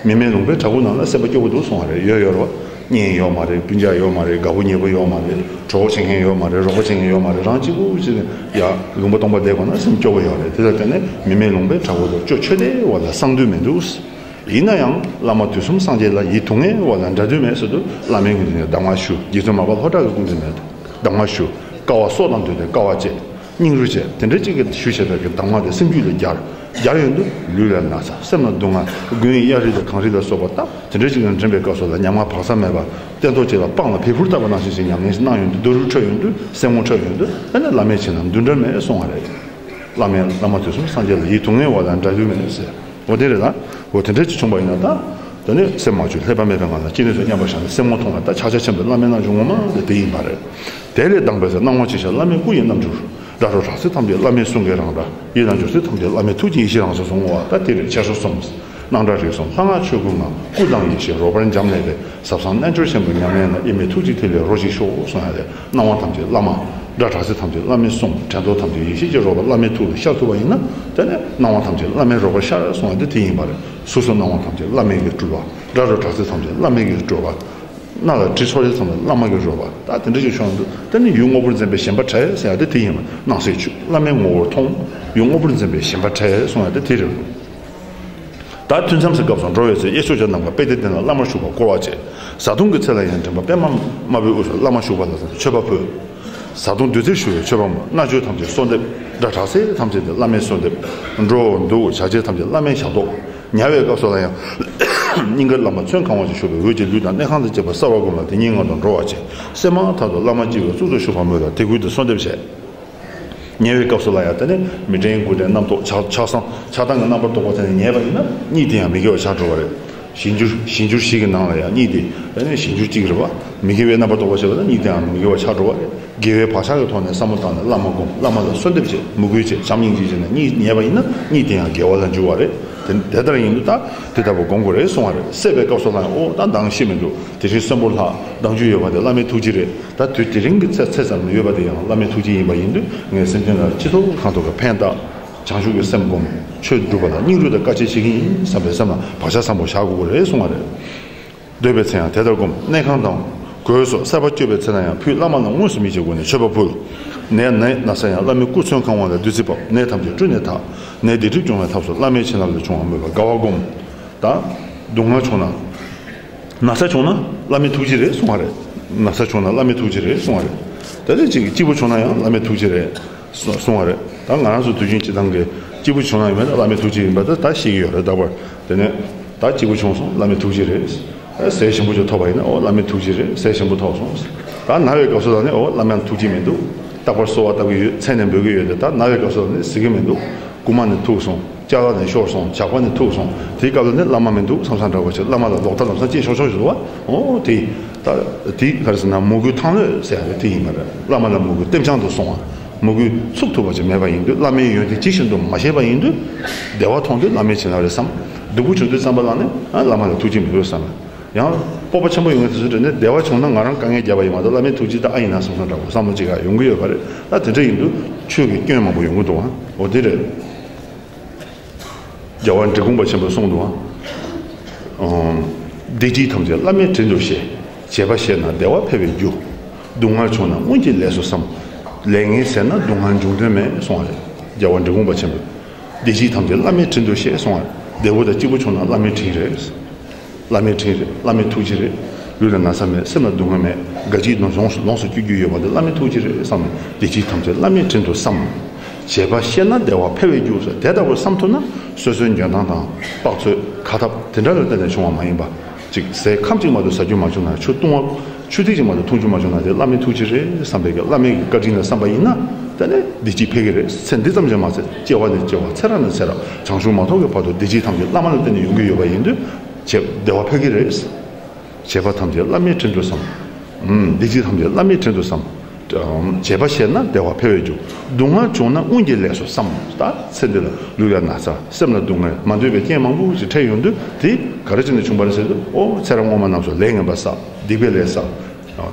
མི་མེད་ལུང་པའི་བྲག་ཕུག་ནང་ལ་སེམས་པ་སྐྱོ་པོ་འདུག་གསུང་བ་རེད། ཡོད་ཡོད་རེད་བ། གཉེན་ཡོད་མ་རེད། སྤུན་ཀྱག་ཡོད་མ་རེད། དགའ་པོ་ཉེ་པོ་ཡོད་མ་རེད། གྲོགས་པོ་བྱེད་མཁན་ཡོད་མ་རེད། རོགས་པ་བྱེད་མཁན་ཡོད་མ་རེད། རང་གཅིག་པུ་ཞིག་ཡ་ལུང་པ་སྟོང་པ་བསྡད་དགོས་ན་སེམས་སྐྱོ་པོ་ཡོད་རེད། དེ་ལ་བརྟེན་ནས་མི་མེད་ལུང་པའི་བྲག་ཕུག་ཏུ། སྐྱོ་ཆོས་སྡེ་བ་ལ་གསང་འདུས་མི་འདུག། ཡིན་ན་ཡང་བླ་མ་དུས་གསུམ་སངས་རྒྱས་ལ། ཡིད་དུ་ངེས་བ་ལ་འདྲ་འདུས་མེད་ཟེར་དུས། བླ་མའི་ངོས་ནས་གདམས་ངག་ཞུ། རྗེ་བཙུན་མར་པ་ལྷོ་བྲག་གི་སྐུ་མདུན་ནས་གདམས་ངག་ཞུ། དཀའ་བ་སྲོག་དང་བསྡོས་ཏེ་དཀའ་བ་སྤྱད། སྙིང་རུས་བྱས། དེ་འདྲ་གཅིག་གིས་ཞུ་བྱས་པའི་གདམས་ངག་དེ་སེམས་རྒྱུད་ལ་སྦྱར། སྦྱར་ཡོང་དུས་ལུས་ལ་ན་ཚ། སེམས་ལ་སྡུག་བསྔལ། དགུན་གཡའ་རི་དང་གངས་རི་ལ་སོགས་པ་དང་དེ་འདྲ་གཅིག་ལ་འདྲེན་པའི་སྐབས་སུ་ལ་ཉམ་ང་བག་ཚ་མེད་པར་སྟན་ཐོག་གཅིག་ལ་སྤང་ལ་བལ་ཕུར་བཏབ་པ་ནང་བཞིན་ཞིག་ཉམས་ལེན་ཞིག་གནང་ཡོང་དུས། སྡུག་རུས་འཕྲོད་ཡོང་དུས། སེམས་ངོ་འཕྲོད་ཡོང་དུས། ཨ་ནི་བླ་མའི་བྱིན་རླབས་འདི་འདྲ་མེད་གསུང་བ་རེད། བླ་མའི་བླ་མ་དུས་གསུམ་སངས་རྒྱས་ལ། ཡིད་དུ་ངེས་བ་ལ་འདྲ་འདུས་མེད་ཟེར། འོ་དེ་རེད་ད། འོ་དེ་འདྲ་ཅིག་བྱུང་བ་ཡིན་ན་ད། དེ་ནས་སེམས་མ་བཅོས་ལྷོད་པ་མེད་པའི་ངང་ལ་ཅི་ནུས་སུ་མཉམ་པར་བཞག་ནས་སེམས་ངོ་མཐོང་བ་ད་ཕྱག་རྒྱ་ཆེན་པོའི་བླ་མའི་རྣལ་འབྱོར་ངོ་མ་དེ་དེ་ཡིན་པ་རེད། དེ་ལས་ལྡང་བའི་ཚེ་སྣང་བ་ཅི་ཤར་བླ་མའི་སྐུ་ཡི་རྣམ་འགྱུར། སྒྲ་སྒྲོགས་གྲགས་ཚད་ཐམས་ཅད་བླ་མའི་གསུང་གི་རང་སྒྲ། ཡིད་ལ་འབྱོར་ཚད་ཐམས་ཅད་བླ་མའི་ཐུགས་ཀྱི་ཡེ་ཤེས་རང་སོ་སོ་བསྔོ་བ། ད་དེ་རེད། ཕྱག་སོར་གསུམ། སྣང་གྲགས་རིག་གསུམ་ལྷ་སྔགས་ཆོས་སྐུའི་ངང་། སྐུ་དང་ཡེ་ཤེས་རོལ་པར་འབྱམས་ཀླས་པའི། ཟབ་གསང་རྣལ་འབྱོར་ཆེན་པོའི་ཉམས་ལེན་ལ། དབྱེར་མེད་ཐུགས་རྗེའི་ཐིག་ལེ་རོ་གཅིག་ཤོག་གསུང་ཡ་རེད། སྣང་བ་ཐམས་ཅད་བླ་མ། སྒྲ་གྲགས་ཚད་ཐམས་ཅད་བླ་མའི་གསུང་། དྲན་རྟོག་ཐམས་ཅད་ཡེ་ཤེས་ཀྱི་རོལ་པ་བླ་མའི་ཐུགས་ལ་ཤར་ཐུབ་པ་ཡིན་ན། དེ་ནས་སྣང་བ་ཐམས་ཅད་བླ་མའི་རོལ་པར་ཤར་གསུང་ཡ་དེ་དེ་ཡིན་པ་རེད། གཟུགས་སུ་སྣང་བ་ཐམས་ཅད་བླ་མའི་གི་སྤྲུལ་པ། སྒྲ་རོ་གྲགས་ཚད་ཐམས་ཅད་བླ་མའི་གི་སྤྲུལ་པ། སྣ་ལ་དྲི་ཚོར་ཚད་ཐམས་ཅད་བླ་མ་གི་རོལ་པ། ད་དེ་འདྲ་ཞིག་བྱུང་དུས་དེ་ནི་ཡུལ་དངོས་པོར་འཛིན་པའི་ཞེན་པ་བྲལ་ཟེར་ཡ་དེ་དེ་ཡིན་པ། སྣང་སྲིད་ཆོས་བླ་མའི་ངོ་བོར་མཐོང་། ཡུལ་དངོས་པོར་འཛིན་པའི་ཞེན་པ་བྲལ་གསུང་ཡ་དེ་དེ་རེད། ད་ཐུན་མཚམས་སུ་སྐབས་སུ་འགྲོ་བའི་ཚེ། གཡས་ཕྱོགས་ཀྱི་ནམ་མཁའ་དཔལ་ལྡན་ལྡན་ལ། བླ་མར་བཞུགས་པ་བསྐོར་བ་བྱས། བཟའ་བཏུང་གི་ཚེ་ལ་ཡང་མགྲིན་པ་པདྨ་དམར་པོའི་དབུས་སུ་བླ་མ་བཞུགས་པ་ལ་མཆོད་པ་ཕུལ། བཟའ་བཏུང་བདུད་རྩིར་ཞུ་བའི་མཆོད་པ་སྨོ། སྣ་ཆོས་ཐམས་ཅད་གསོལ་འདེབས། སྒྲ་གྲགས་ཚད་ཐམས་ཅད་དེ་བླ་མའི་གསོལ་འདེབས། འགྲོ་འོང་འདུ་བྱ་བྱེད་ཐམས་ཅད་བླ་མའི་ཞབས་ཏོག་ཉལ་བའི་སྐབས་སུ་ལ་ཡང་སྙིང་གར་བླ་མ་ཚོན་གང་བ་ཞིག་བཞུགས་པའི་འོད་ཀྱི་ལུས་དང་གནས་ཁང་དང་བཅས་པ་གསལ་བར་བསྒོམ་ལ། དེ་ཉིད་ངང་དུ་འགྲོ་བ་བྱས། སེམས་མ་ཐག་ཏུ་བླ་མ་སྤྱི་བོའི་གཙུག་ཏུ་བཞུགས་པར་མོས་ལ། དེ་ཀུན་ཏུ་གསོལ་འདེབས་བྱས། ཉལ་བའི་སྐབས་སུ་ལ་ཡང་དེ་ནས་མི་དྲན་དགུ་དྲན་རྣམ་རྟོག་ཆགས་ཆགས་སང་ཆགས་སྡང་གི་རྣམ་པར་རྟོག་པ་དེ་ནས་ཉལ་བ་ཡིན་ན། གཉིད་དེ་ཡང་མི་དགེ་བ་ཆགས་འགྲོ་བ་རེད། ཞིང་རྒྱུ་ཞིང་རྒྱུ་བཞི་གི་ནང་ལ་ཡང་གཉིད་དེ་དེ་ནས་ཞིང་རྒྱུ་གཅིག་རེད་བ། མི་དགེ་བའི་རྣམ་པར་རྟོག་པ་བྱས་པ་ན་གཉིད་དེ་ཡང་མི་དགེ་བ་ཆགས་འགྲོ་བ་རེད། དགེ་བའི་བག་ཆགས་ཀྱི་ཐོག་ནས་བསམ་བློ་བཏང་ནས་བླ་མ་བསྒོམ། བླ་མ་ལ་གསོལ་འདེབས་བྱེད། མོས་གུས་བྱེད། བྱམས་སྙིང་རྗེ་བྱས་ནས་གཉིད་ཉལ་བ་ཡིན་ན། གཉིད་དེ་ཡང་དགེ་བ་ལ་འགྱུར་བ་རེད། དེ་དེ་ལྟར་ཡིན་དུས་ད་དེ་ལྟ་བུ་བསྒོམ་དགོས་རེད་གསུང་བ་རེད། བསད་པའི་སྐབས་སུ་ལ་ཡང་ཨོ་ད་མདང་ཤི་མི་འདུག་དེ་རིང་གསོན་པོ་ལྷག་མདང་རྒྱུ་ཡོད་པ་དེ་བླ་མའི་ཐུགས་རྗེ་རེད། ད་དུས་དེ་རིང་གི་ཚེ་ཚེ་ཙམ་ཡོད་པ་དེ་ཡང་བླ་མའི་ཐུགས་རྗེ་ཡིན་པ་ཡིན་དུས། ངས་སེམས་ཅན་ལ་ཅི་ཐོབ་གང་ཐོབ་ཀྱི་ཕན་བཏགས། བྱང་ཆུབ་ཀྱི་སེམས་བསྒོམ། ཆོས་སྒྲུབ་པ་ལ་སྙིང་རུས་དང་དཀའ་སྤྱད་བྱེད་ཀྱི་ཡིན་བསམ་པའི་སེམས་ལ་བག་ཆགས་བཟང་པོ་བཞག་དགོས་ཀྱི་རེད་གསུང་བ་རེད། འདོད་པའི་ཚེ་ཡང་དེ་ལྟར་བསྒོམ། གནས་ཁང་དང་གོས་སོགས་གསར་པ་སྤྱོད་པའི་ཚེ་ན་ཡང་ཕུད་བླ་མ་ལ་དངོས་སུ་མི་བྱེད་སྒོ་ནས་མཆོད་པ་ཕུལ། ནད་ན་ན་ས་ཡང་བླ་མའི་སྐུ་ཚོན་གང་བ་ལ་བདུད་རྩི་ཕབ། ནད་ཐམས་ཅད་བཀྲུས་ནས་དག་ནད་སྡིག་སྒྲིབ་སྦྱོང་བའི་ཐབས་སུ་བླ་མའི་བྱིན་རླབས་ལས་བྱུང་བ་མོས་པ་དགའ་བ་བསྒོམ། ད་སྡུག་བསྔལ་བྱུང་ན། ན་ཚ་བྱུང་ན་བླ་མའི་ཐུགས་རྗེ་རེད་གསུང་བ་རེད། ན་ཚ་བྱུང་ན་བླ་མའི་ཐུགས་རྗེ་རེད་གསུང་བ་རེད། ད་ལྟ་གཅིག་གི་སྐྱིད་པོ་བྱུང་ན་ཡང་བླ་མའི་ཐུགས་རྗེ་རེད་གསུང་བ་རེད། ད་ང་རང་ཚོ་དུས་རྒྱུན་སྤྱི་བཏང་གི་སྐྱིད་པོ་བྱུང་ན་ཡང་མེད་ན་བླ་མའི་ཐུགས་རྗེ་ཡིན་པ་ད་ད་ཤེས་ཀྱི་ཡོད་རེད། ད་བར་དེ་ནས་ད་སྐྱིད་པོ་བྱུང་སོང་བླ་མའི་ཐུགས་རྗེ་རེད། ཟས་ཞིམ་པོ་ཅིག་ཐོབ་པ་ཡིན་ན་ཨོ་བླ་མའི་ཐུགས་རྗེ་རེད། ཟས་ཞིམ་པོ་ཐོབ་སོང་། ད་ན་བའི་སྐབས་སུ་ད་ནི་ཨོ་བླ་མའི་ཐུགས་རྗེ་མི་འདུག་རྟག་པར་གསོལ་བ་བཏབ་ཀྱི་ཡོད། མཚན་ནས་འབོད་ཀྱི་ཡོད་དེ། ད་ན་བའི་སྐབས་སུ་ད་ནི་གཟིགས་ཀྱི་མི་འདུག་རྐུན་མ་ནི་ཐུག་སོང་། ལྕགས་ལ་ནི་ཤོར་སོང་། ཇག་པ་ནི་ཐུག་སོང་། དེའི་སྐབས་ལ་ནི་བླ་མ་མི་འདུག་བསམ་བསམ་འདྲ་བོ་ཞིག་བླ་མ་ལ་ལོག་ལྟ་ལམ་སང་སྐྱེས་ཤོག་ཤོག་ཞིག་འདུག་བ། ཨོ་དེ། ད་དེ་ག་རེ་ཟེར་ན་མོས་གུས་མཐའ་གནོན་ཟེར་ཡ་རེད། དེ་ཡིན་པ་རེད། བླ་མ་ལ་མོས་གུས་ལྟེམ་རྐྱང་དུ་སོང་བ། མོས་གུས་ཚུགས་ཐུབ་པ་ཅིག་མེད་པ་ཡིན་དུས། བླ་མའི་ཡོན་ཏན་ཇི་བཞིན་དུ་མ་ཤེས་པ་ཡིན་དུས། བདེ་བ་མཐོང་དུས་བླ་མའི་བྱིན་རླབས་རེད་བསམ། སྡུག་པོ་བྱུང་དུས་ཙམ་པ་ལ་ནི་ཨ་བླ་མ་ལ་ཐུགས་རྗེ་མི་འདུག་བསམ། ཡང་སྤོབས་པ་ཆེན་པོ་ཡོང་གི་དུས་ཚོད་དེ་ནི་བདེ་བ་བྱུང་ན་ང་རང་དཀའ་ངལ་བརྒྱབ་པ་ཡིན་མ་གཏོགས་བླ་མའི་ཐུགས་རྗེ་ད་ཨ་ཡིན་ན་བསམ་བསམ་འདྲ་བོ་བསམ་བློ་ཅིག་ཡོང་གི་ཡོད་པ་རེད། ད་དེ་འདྲ་ཡིན་དུས་ཆོས་ཀྱི་སྐྱོན་མང་པོ་ཡོང་གི་འདུག་ཨ། འོ་དེ་རེད། རྒྱལ་བ་འབྲི་གུང་པ་ཆེན་པོས་གསུངས་འདུག་ཨ། སྡིག་སྒྲིབ་ཐམས་ཅད་བླ་མའི་དྲིན་དུ་གཤེགས། བྱས་པ་བཤད་ན་བདེ་བ་འཕེལ་བའི་རྒྱུ། སྡུག་བསྔལ་བྱུང་ན་སྔོན་གྱི་ལས་སུ་བསམ། ལས་ངན་ཟད་ན་སྡུག་བསྔལ་འབྱུང་དོན་མེད་གསུངས་པ་རེད། རྒྱལ་བ་འབྲི་གུང་པ་ཆེན་པོས། སྡིག་སྒྲིབ་ཐམས་ཅད་བླ་མའི་དྲིན་དུ་གཤེགས་གསུངས་པ་རེད། བདེ་པོ་དང་སྐྱིད་པོ་བྱུང་ན་བླ་མའི་དྲིན་རེད། བླ་མའི་དྲིན་རེད། བླ་མའི་ཐུགས་རྗེ་རེད། ལུས་ལ་ན་ཚ་མེད། སེམས་ལ་སྡུག་བསྔལ་མེད། དགའ་སྐྱིད་ལོངས་སུ་ལོངས་སུ་སྤྱོད་རྒྱུ་ཡོད་པ་འདི་བླ་མའི་ཐུགས་རྗེ་རེད་བསམ་ནས། སྡིག་སྒྲིབ་ཐམས་ཅད་བླ་མའི་དྲིན་དུ་བསམ། བྱས་པ་བཤད་ན་བདེ་བ་འཕེལ་བའི་རྒྱུ་ཟེར། དེ་ལྟ་བུ་བསམ་ཐུབ་ན། སོ་སོའི་འཇོན་ཐང་དང་དཔག་ཚོད་ཁ་ཐབས་དེ་འདྲ་ལ་བརྟེན་ནས་བྱུང་བ་མ་ཡིན་པ། ཅིག་ཟས་ཁམ་གཅིག་མ་གཏོགས་ཟ་རྒྱུ་མ་བྱུང་ན། ཆུ་བཏུང་བ་ཆུ་ཐིགས་གཅིག་མ་གཏོགས་འཐུང་རྒྱུ་མ་བྱུང་ན། དེ་བླ་མའི་ཐུགས་རྗེ་རེད་བསམ་པའི་གི་བླ་མའི་གི་བཀའ་དྲིན་ལ་བསམ་པ་ཡིན་ན། དེ་ནས་བདེ་སྐྱིད་འཕེལ་གི་རེད། ཚེ་འདི་ཙམ་གྱིས་མ་ཚད་སྐྱེ་བ་ནས་སྐྱེ་བ་ཚེ་རབས་ནས་ཚེ་རབས་བྱང་ཆུབ་མ་ཐོབ་ཀྱི་བར་དུ་བདེ་སྐྱིད་ཐམས་ཅད་བླ་མ་ལ་བརྟེན་ནས་ཡོང་གི་ཡོད་པ་ཡིན་དུས། བྱས་བདེ་བ་འཕེལ་གྱི་རེད། བྱས་པ་ཐམས་ཅད་བླ་མའི་དྲིན་དུ་བསམ། ཨུམ། བདེ་སྐྱིད་ཐམས་ཅད་བླ་མའི་དྲིན་དུ་བསམ། བྱས་པ་བཤད་ན་བདེ་བ་འཕེལ་བའི་རྒྱུ། སྡུག་བསྔལ་བྱུང་ན་སྔོན་གྱི་ལས་སུ་བསམ། ད་ཚེ་འདི་ལ་ལུས་ལ་ན་ཚ། སེམས་ལ་སྡུག་བསྔལ། མ་འདོད་པའི་རྐྱེན་མང་པོ་ཞིག་འཕྲད་ཡོང་དུས། དེ་ག་རེ་བྱས་ནས་བྱུང་བ་རེད་ཟེར་དུས། ཨོ་ཚེ་རབས་སྔོན་མ་རྣམས་སུ་ལས་ངན་པ་བསགས། སྡིག་པའི་ལས་བསགས།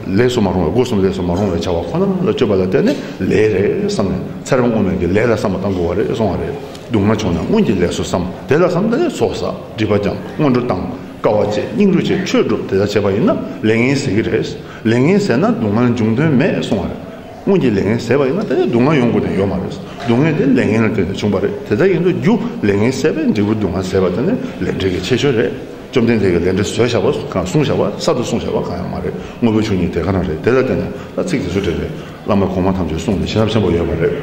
ལས་སུ་མ་རུང་བའི་སྒོ་གསུམ་ལས་སུ་མ་རུང་བའི་བྱ་བ་ཁོ་ན་ལ་སྤྱོད་པ་ལ་བརྟེན་ནས་ལས་རེད་བསམ་ནས་ཚེ་རབས་སྔོན་མའི་གི་ལས་ལ་བསམ་བློ་བཏང་དགོས་པ་རེད་གསུང་བ་རེད། སྡུག་བསྔལ་བྱུང་ན་སྔོན་གྱི་ལས་སུ་བསམ། དེ་ལ་བསམ་དེ་ནས་ཚོགས་བསགས་སྒྲིབ་པ་སྦྱང་སྔོན་འགྲོ་བཏང་དཀའ་བ་སྤྱད་སྙིང་རུས་བྱེད་ཆོས་སྒྲུབ་དེ་དག་བྱས་པ་ཡིན་ན་ལས་ངན་ཟད་ཀྱི་རེད། ལས་ངན་ཟད་ན་སྡུག་བསྔལ་འབྱུང་དོན་མེད་གསུང་བ་རེད། སྔོན་གྱི་ལས་ངན་ཟད་པ་ཡིན་ན་དེ་ནས་སྡུག་བསྔལ་ཡོང་དགོས་དོན་ཡོད་མ་རེད། སྡུག་བསྔལ་དེ་ལས་ངན་ལ་བརྟེན་ནས་བྱུང་བ་རེད། དེ་ལྟར་ཡིན་དུས་རྒྱུ་ལས་ངན་ཟད་པས་འབྲས་བུ་སྡུག་བསྔལ་ཟད་པ་དེ་ནི་ལས་འབྲས་ཀྱི་ཁྱད་ཆོས་རེད། བཅོམ་ལྡན་འདས་ཀྱིས་ལས་འབྲས་བཟོས་བཞག་པ་གང་གསུངས་བཞག་པ་གསར་དུ་གསུངས་བཞག་པ་གང་ཡང་མ་རེད། དངོས་པོའི་ཆོས་ཉིད་དེ་ག་རང་རེད། དེ་ལ་བརྟེན་ནས་ད་ཚིག་དེ་ཚོ་དྲན་རེད། བླ་མ་གོང་མ་ཐམས་ཅད་གསུངས་ནས་བྱིན་རླབས་ཆེན་པོ་ཡོད་པ་རེད།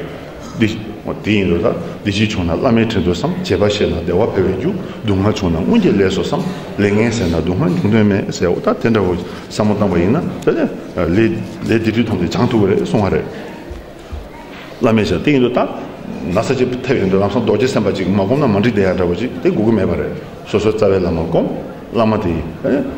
འདི་འོ་དེ་ཡིན་དུས་ད་འདི་ཕྱིར་བྱུང་ན་བླ་མའི་དྲིན་དུ་བསམ། བྱས་པ་ཤེས་ན་བདེ་བ་འཕེལ་བའི་རྒྱུ། སྡུག་བསྔལ་བྱུང་ན་སྔོན་གྱི་ལས་སུ་བསམ། ལས་ངན་ཟད་ན་སྡུག་བསྔལ་འབྱུང་དོན་མེད་ཟེར། འོ་ད་དེ་འདྲ་བོ་བསམ་བློ་བཏང་པ་ཡིན་ན་དེ་ནས་ལས་ལས་འདི་དུས་ཐམས་ཅད་བྱང་ཐུབ་ཀྱི་རེད་གསུང་བ་རེད། བླ་མས་ཀྱང་དེ་ཡིན་དུས་ད་ན་ཚ་ཅིག་ཐེབས་ཡོང་དུས་ལམ་སང་རྡོ་རྗེ་སེམས་དཔའ་ཅིག་མ་བསྒོམས་ན་མ་འགྲིག་བསྡད་ཡ་འདྲ་བོ་ཅིག་དེ་དགོས་ཀྱི་མེད་པ་རེད། སོ་སོའི་རྩ་བའི་བླ་མ་བསྒོམ། བླ་མ་དེ་ཡི་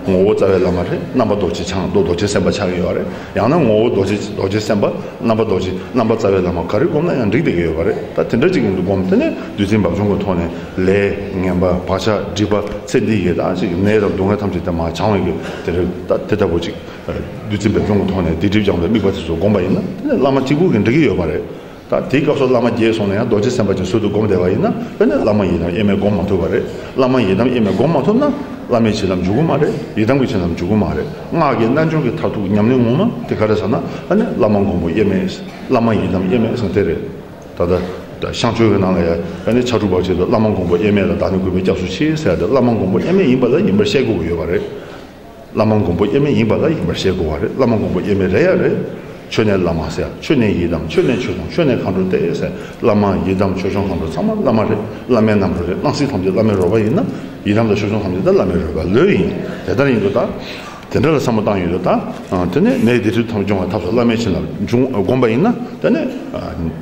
ངོ་བོ་རྩ་བའི་བླ་མ་རེད། རྣམ་པ་རྡོ་རྗེ་འཆང་རྡོ་རྡོ་རྗེ་སེམས་དཔའ་ཆགས་ཀྱི་ཡོད་རེད། ཡང་ན་ངོ་བོ་རྡོ་རྗེ་རྡོ་རྗེ་སེམས་དཔའ་རྣམ་པ་རྡོ་རྗེ་རྣམ་པ་རྩ་བའི་བླ་མ་ག་རེ་བསྒོམས་ན་ཡང་འགྲིག་བསྡད་ཀྱི་ཡོད་པ་རེད། ད་དེ་འདྲ་ཅིག་ཡིན་དུས་བསྒོམ། དེ་ནས་བདུད་རྩི་འབབ་ཆུང་གི་ཐོག་ནས་ལས་ངན་པ་བག་ཆགས་སྒྲིབ་པ་ཚེ་འདི་ཡི་ད་ཅིག་ནད་དང་སྡུག་བསྔལ་ཐམས་ཅད་དེ་མར་བྱང་བའི་གི་དེ་རེད། ད་དེ་ལྟ་བུ་ཅིག་བདུད་རྩི་འབེབས་སྦྱོང་གི་ཐོག་ནས་སྡིག་སྒྲིབ་སྦྱང་བའི་དམིགས་པ་དེ་ཚོ་བསྒོམས་པ་ཡིན་ན་དེ་ནས་བླ་མ་གཅིག་པུ་གིས་འགྲིག་གི་ཡོད་པ་རེད། ད་དེའི་སྐབས་སུ་བླ་མ་བརྒྱད་སོང་ན་ཡང་རྡོ་རྗེ་སེམས་དཔའ་ཅན་ཟུར་དུ་བསྒོམས་བསྡད་པ་ཡིན་ན་དེ་ནས་བླ་མ་ཡི་དམ་དབྱེར་མེད་བསྒོམ་མ་ཐུབ་པ་རེད། བླ་མ་ཡི་དམ་དབྱེར་མེད་བསྒོམ་མ་ཐུབ་ན་བླ་མའི་བྱིན་རླབས་འཇུག་གི་མ་རེད། ཡི་དམ་གྱི་བྱིན་རླབས་འཇུག་གི་མ་རེད། སྔགས་ཀྱི་རྣལ་འབྱོར་གྱི་མཐར་ཐུག་ཉམས་ལེན་ངོ་མ་དེ་ག་རེ་ཟེར་ན་ཨ་ནི་བླ་མ་མགོན་པོ་དབྱེར་མེད། བླ་མ་ཡི་དམ་དབྱེར་མེད་ཟེར་དེ་རེད། ད་ལྟ་ཤངས་ཆོས་ཀྱི་ནང་ལ་ཡང་ཨ་ནི་ཕྱག་དྲུག་པར་བྱེད་དུ་བླ་མ་མགོན་པོ་དབྱེར་མེད་ལ་བདག་ནི་གུས་པས་སྐྱབས་སུ་མཆི་ཟེར་ཏེ་བླ་མ་མགོན་པོ་དབྱེར་མེད་ཡིན་པ་ལ་ཡིན་པར་བཤད་དགོས་ཀྱི་ཡོད་པ་རེད། བླ་མ་མགོན་པོ་དབྱེར་མེད་ཡིན་པ་ལ་ཡིན་པར་བཤད་དགོས་པ་རེད། བླ་མ་མགོན་པོ་དབྱེར་མེད་རེད་ཡ་རེད། མཆོད་གནས་བླ་མ་ཟེར། མཆོད་གནས་ཡི་དམ། མཆོད་གནས་ཆོས་སྐྱོང་། མཆོད་གནས་མཁའ་འགྲོ་སྟེ་ཟེར། བླ་མ་ཡི་དམ་ཆོས་སྐྱོང་མཁའ་འགྲོ་ཚང་མ་བླ་མ་རེད། བླ་མའི་རྣམ་རོལ་རེད། སྣང་སྲིད་ཐམས་ཅད་བླ་མའི་རོལ་པ་ཡིན་ན་ཡི་དམ་དང་ཆོས་སྐྱོང་ཐམས་ཅད་ད་བླ་མའི་རོལ་པ་ལོས་ཡིན། དེ་ལྟར་ཡིན་དུས་ད། དེ་འདྲ་ལ་བསམ་བློ་བཏང་ཡོད་དུས་ད། དེ་ནས་ནད་སྡིག་སྒྲིབ་ཐམས་ཅད་སྦྱོང་བའི་ཐབས་སུ་བླ་མའི་བྱིན་རླབས་འབྱུང་བསྒོམ་པ་ཡིན་ན་དེ་ནས་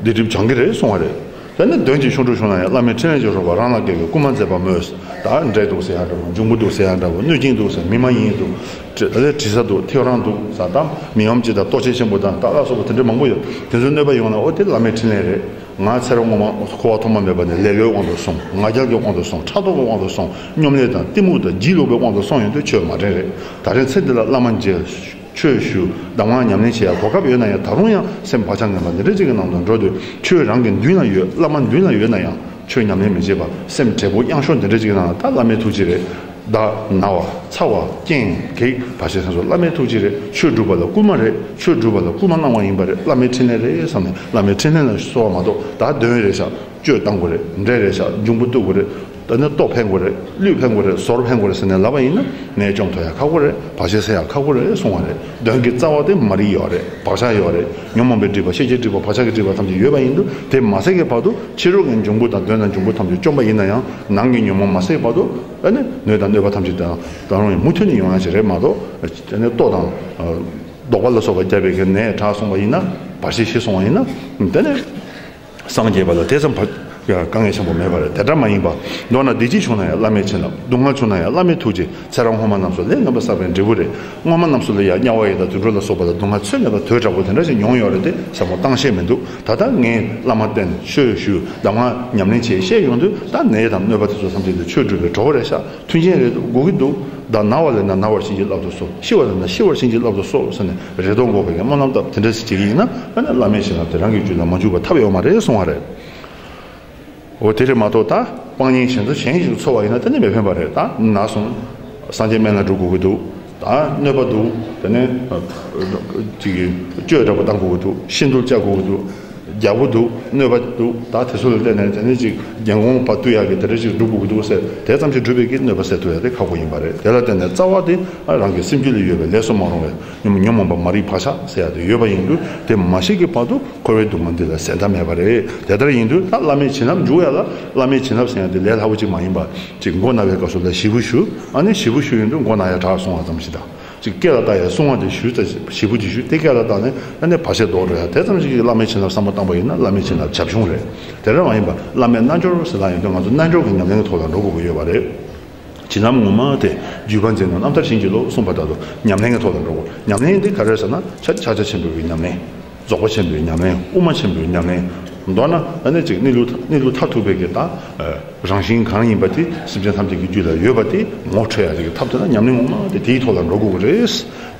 སྡིག་སྒྲིབ་སྦྱང་གི་རེད་གསུང་བ་རེད། དེ་ནས་གདོན་གྱི་ཆོ་འཕྲུལ་བྱུང་ན་ཡང་བླ་མའི་ཕྲིན་ལས་ཀྱི་རོལ་པ་རང་ལ་སྐྱེ་བའི་སྐུལ་མ་མཛད་པ་མོས། ད་འདྲེ་འདུག་ཟེར་ཡ་འདྲ་བོ། འབྱུང་པོ་འདུག་ཟེར་ཡ་འདྲ་བོ། གནོད་སྦྱིན་འདུག་ཟེར། མི་མ་ཡིན་འདུག་ད་ལས་དྲི་ཟ་འདུག་ཐེའུ་རང་འདུག་ཟེར། ད་མི་འམ་ཅི་དང་ལྟོ་ཆས་ཆེན་པོ་དང་ད་ལ་སོགས་པ་དེ་འདྲ་མང་པོ་ཡོད། དེ་ཚོའི་གནོད་པ་ཡོང་ན་ཨོ་དེ་བླ་མའི་ཕྲིན་ལས་རེད། ང་ཚེ་རབས་སྔོན་མ་འཁོར་བ་ཐོག་མ་མེད་པ་ནས་ལེ་ལོའི་དབང་དུ་སོང་། ང་རྒྱལ་གྱི་དབང་དུ་སོང་། ཕྲག་དོག་གི་དབང་དུ་སོང་། སྙོམ་ལས་དང་གཏི་མུག་དང་སྒྱིད་ལུག་པའི་དབང་དུ་སོང་ཡོང་དུས་ཆོས་མ་དྲན་རེད། ད་རེས་ཚེ་འདི་ལ་བླ་མ་མཇལ། ཆོས་ཞུ། གདམས་ངག་ཉམས་ལེན་བྱེད་ཡ་གོ་སྐབས་ཡོད་ན་ཡང་ད་རུང་ཡང་སེམས་བག་ཆགས་ངན་པ་འདི་འདྲ་ཅིག་གི་ནང་དུ་འགྲོ་དུས་ཆོས་རང་གི་མདུན་ལ་ཡོད། བླ་མ་མདུན་ལ་ཡོད་ན་ཡང་ཆོས་ཉམས་ལེན་མི་བྱེད་པ་སེམས་བྲེལ་པོ་གཡང་ཤོར་འདི་འདྲ་ཅིག་གི་ནང་ལ་ད་བླ་མའི་ཐུགས་རྗེ་རེད། བདག་ན་བ་ཚ་བ་སྐྱེངས་གེགས་བར་ཆད་སེམས་སོགས་བླ་མའི་ཐུགས་རྗེ་རེད། ཆོས་སྒྲུབ་པ་ལ་སྐུལ་མ་རེད། ཆོས་སྒྲུབ་པ་ལ་སྐུལ་མ་གནང་བ་ཡིན་པ་རེད། བླ་མའི་ཕྲིན་ལས་རེད་བསམ་ནས་བླ་མའི་ཕྲིན་ལས་ལ་གསོལ་བ་མ་གཏོགས་ད་གདོན་རེད་ཤག་གཅོད་བཏང་དགོས་རེད། འདྲེ་རེད་ཤག་འབྱུང་པོ་གཏུག་དགོས་རེད། ད་ནི་ལྟོ་འཕེན་དགོས་རེད། གླུད་འཕེན་དགོས་རེད། ཟོར་འཕེན་དགོས་རེད་ཟེར་ནས་ལབ་པ་ཡིན་ན་ནད་བཅོམ་ཐུབ་ཡ་ཁག་པོ་རེད། བར་ཆད་སེལ་ཡ་ཁག་པོ་རེད་གསུང་བ་རེད། གདོན་གྱི་རྩ་བ་དེ་མ་རིག་ཡོད་རེད། བག་ཆགས་ཡོད་རེད། ཉོན་མོངས་པའི་སྒྲིབ་པ་ཤེས་བྱའི་སྒྲིབ་པ་བག་ཆགས་ཀྱི་སྒྲིབ་པ་ཐམས་ཅད་ཡོད་པ་ཡིན་དུས་དེ་མ་ཟད་ཀྱི་བར་དུ་ཕྱི་རོལ་གྱི་འབྱུང་པོ་དང་གདོན་དང་འབྱུང་པོ་ཐམས་ཅད་བཅོམ་པ་ཡིན་ན་ཡང་ནང་གི་ཉོན་མོངས་མ་ཟད་ཀྱི་བར་དུ་ཨ་ནི་གནོད་དང་གནོད་པ་ཐམས་ཅད་དང་ད་རུང་ཡང་མུ་མཐུད་ནས་ཡོང་ཡ་ཞིག་རེད་མ་གཏོགས་ཨ་ནི་ལྟོ་དང་ལྡོག་པ་ལ་སོགས་པ་བརྒྱབ་པའི་གི་ནད་དྲག་སོང་བ་ཡིན་ན་བར་ཆད་ཞི་སོང་བ་ཡིན་ན་དེ་ནི། སངས་རྒྱས་པ་ལ་དེ་ཙམ་བ་དཀའ་ངལ་ཆེན་པོ་མེད་པ་རེད། དེ་འདྲ་མ་ཡིན་པ། མདོར་ན་བདེ་སྐྱིད་བྱུང་ན་ཡང་བླ་མའི་བྱིན་རླབས། སྡུག་བསྔལ་བྱུང་ན་ཡང་བླ་མའི་ཐུགས་རྗེ། ཚེ་རབས་སྔོན་མ་རྣམས་སུ་ལས་ངན་པ་བསགས་པའི་འབྲས་བུ་རེད། སྔོན་མ་རྣམས་སུ་ལ་ཡང་དམྱལ་བ་ཡི་དྭགས་དུད་འགྲོ་ལ་སོགས་པ་ལ་སྡུག་བསྔལ་ཚོད་མེད་པ་དོས་དྲག་པོ་དེ་འདྲ་ཞིག་མྱོང་ཡོད་རེད་དེ་བསམ་བློ་བཏང་ཤེས་མི་འདུག་ད་ལྟ་ངས་བླ་མ་བསྟེན་ཆོས་ཞུ་གདམས་ངག་ཉམས་ལེན་བྱེད་བཤད་ཡོང་དུས་ད་ནད་དང་གནོད་པ་དེ་ཚོ་ཐམས་ཅད་དེ་ཆོས་སྒྲུབ་པའི་གྲོགས་པོ་རེད་ཤག་མཐུན་རྐྱེན་རེད་འདུག་དགོས་ཀྱི་འདུག་ད་ན་བ་ལས་ན་ན་བར་བྱིན་གྱིས་བརླབ་ཏུ་གསོལ། ཤི་བ་ལས་ན་ཤི་བར་བྱིན་གྱིས་བརླབ་ཏུ་གསོལ་ཟེར་ནས་རེ་དོགས་འགོག་པའི་སྨོན་ལམ་བཏབ་དེ་འདྲ་ཞིག་བྱེད་ཀྱི་ཡིན་ན་ཨ་ནི་བླ་མའི་བྱིན་རླབས་དེ་རང་གི་རྒྱུད་ལ་མ་འཇུག་པར་ཐབས་ཡོད་མ་རེད་གསུང་བ་རེད། འོ་དེ་རེད་མ་གཏོགས་ད་སྤང་གཉེན་གཞན་དོན་གཞན་ཞིག་འཚོལ་བ་ཡིན་ན་དེ་ནི་མི་ཕན་པ་རེད། ད་ན་སོང་། སངས་རྒྱས་སྨན་བླ་སྒྲུབ་དགོས་ཀྱི་འདུག་ད་གནོད་པ་འདུག་དེ་ནས་ཅིག་གཅོད་འདྲ་པོ་བཏང་དགོས་ཀྱི་འདུག་ཤིན་ཏུ་བཅག་དགོས་ཀྱི་འདུག་རྒྱལ་པོ་འདུག་གནོད་པ་འདུག་ད་དེ་ཚོ་ལ་བརྟེན་ནས་དེ་ནས་ཅིག་རྒྱལ་འགོང་པ་བཏུལ་ཡག་གི་དེ་འདྲ་ཅིག་སྒྲུབ་དགོས་ཀྱི་འདུག་ཟེར་དེ་ཙམ་ཞིག་སྒྲུབ་པའི་གི་གནོད་པ་སེལ་ཐུབ་ཡག་དེ་ཁག་པོ་ཡིན་པ་རེད། དེ་ལ་བརྟེན་ནས་རྩ་བ་དེ་རང་གི་སེམས་རྒྱུད་ལ་ཡོད་པའི་ལས་སུ་མ་རུང་བའི་ཉོན་ཉོན་མོངས་པ་མ་རིག་བག་ཆགས་ཟེར་ཡག་དེ་ཡོད་པ་ཡིན་དུས་དེ་མ་ཞིག་གི་བར་དུ་འཁོར་བའི་སྡུག་བསྔལ་འདི་ལ་ཟད་མཐའ་མེད་པ་རེད། དེ་ལྟར་ཡིན་དུས་ད་བླ་མའི་བྱིན་རླབས་འཇུག་ཡག་ལ་བླ་མའི་བྱིན་རླབས་ཟེར་ཡག་དེ་ལས་སླ་པོ་ཅིག་མ་ཡིན་པ་ཅིག་མགོ་ན་བའི་སྐབས་སུ་ལ་ཞེ་པོ་ཞུ། ཨ་ནི་ཞེ་པོ་ཞུ་ཡོང་དུས་མགོ་ན་ཡག་དྲག་སོང་བ་ཙམ་ཞིག་དང་། ཅིག་སྐེ་ལ་བཏགས་ཡ་སྲུང་བ་དེ་ཞུས་ཙང་བྱིས་པོ་དེ་ཞུས་དེ་སྐེ་ལ་བཏགས་ནས་ཨ་ནི་བར་ཆད་ཟློག་འགྲོ་ཡ་དེ་ཙམ་ཞིག་གིས་བླ་མའི་བྱིན་རླབས་བསམ་བློ་བཏང་པ་ཡིན་ན་བླ་མའི་བྱིན་རླབས་བྱབ་ཆུང་རེད། དེ་རང་མ་ཡིན་པ་བླ་མའི་རྣལ་འབྱོར་ཟེར་ལ་ཡོང་དུས་ང་ཚོ་རྣལ་འབྱོར་གྱི་ཉམས་ལེན་གྱི་ཐོག་ལ་འགྲོ་དགོས་ཀྱི་ཡོད་པ་རེད། བྱིན་རླབས་ངོ་མ་དེ་བརྒྱུད་པ་འཛིན་ནོ་རྣམ་ཐར་བྱིན་གྱིས་རློབ་གསུངས་པ་ལྟར་དུ་ཉམས་ལེན་གྱི་ཐོག་ལ་འགྲོ་དགོས། ཉམས་ལེན་དེ་ག་རེ་ཟེར་ན་ཕྱག་ཕྱག་རྒྱ་ཆེན་པོའི་ཉམས་ལེན། རྫོགས་པ་ཆེན་པོའི་ཉམས་ལེན། དབུ་མ་ཆེན་པོའི་ཉམས་ལེན། མདོར་ན་ཨ་ནི་ཅིག་གནས་ལུགས་གནས་ལུགས་མཐར་ཐུག་པའི་གི་ད་རང་བཞིན་གང་ཡིན་པ་དེ་སེམས་ཅན་ཐམས་ཅད་ཀྱི་རྒྱུད་ལ་ཡོད་པ་དེ་ངོ་འཕྲོད་ཡ་དེ་གི་ཐབས་དེ་ལ་ཉམས་ལེན་ངོ་མ་དེ་དེའི་ཐོག་ལ་འགྲོ་དགོས་ཀྱི་རེད།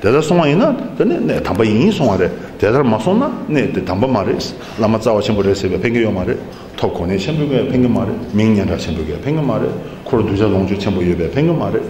དེ་ལྟར་སོང་བ་ཡིན་ན་དེ་ནི་གནས་དམ་པ་ཡིན་གསུང་བ་རེད། དེ་ལྟར་མ་སོང་ན་གནས་དེ་དམ་པ་མ་རེད། བླ་མ་རྩ་བ་ཆེན་པོ་རེད་ཟེར་བས་ཕན་གྱི་ཡོད་མ་རེད། ཐོབ་གོ་གནས་ཆེན་པོས་ཕན་གྱི་མ་རེད། མིང་སྙན་གྲགས་ཆེན་པོས་ཕན་གྱི་མ་རེད། འཁོར་གདུལ་བྱ་ལོངས་སྤྱོད་ཆེན་པོ་ཡོད་པས་ཕན་གྱི་མ་རེད།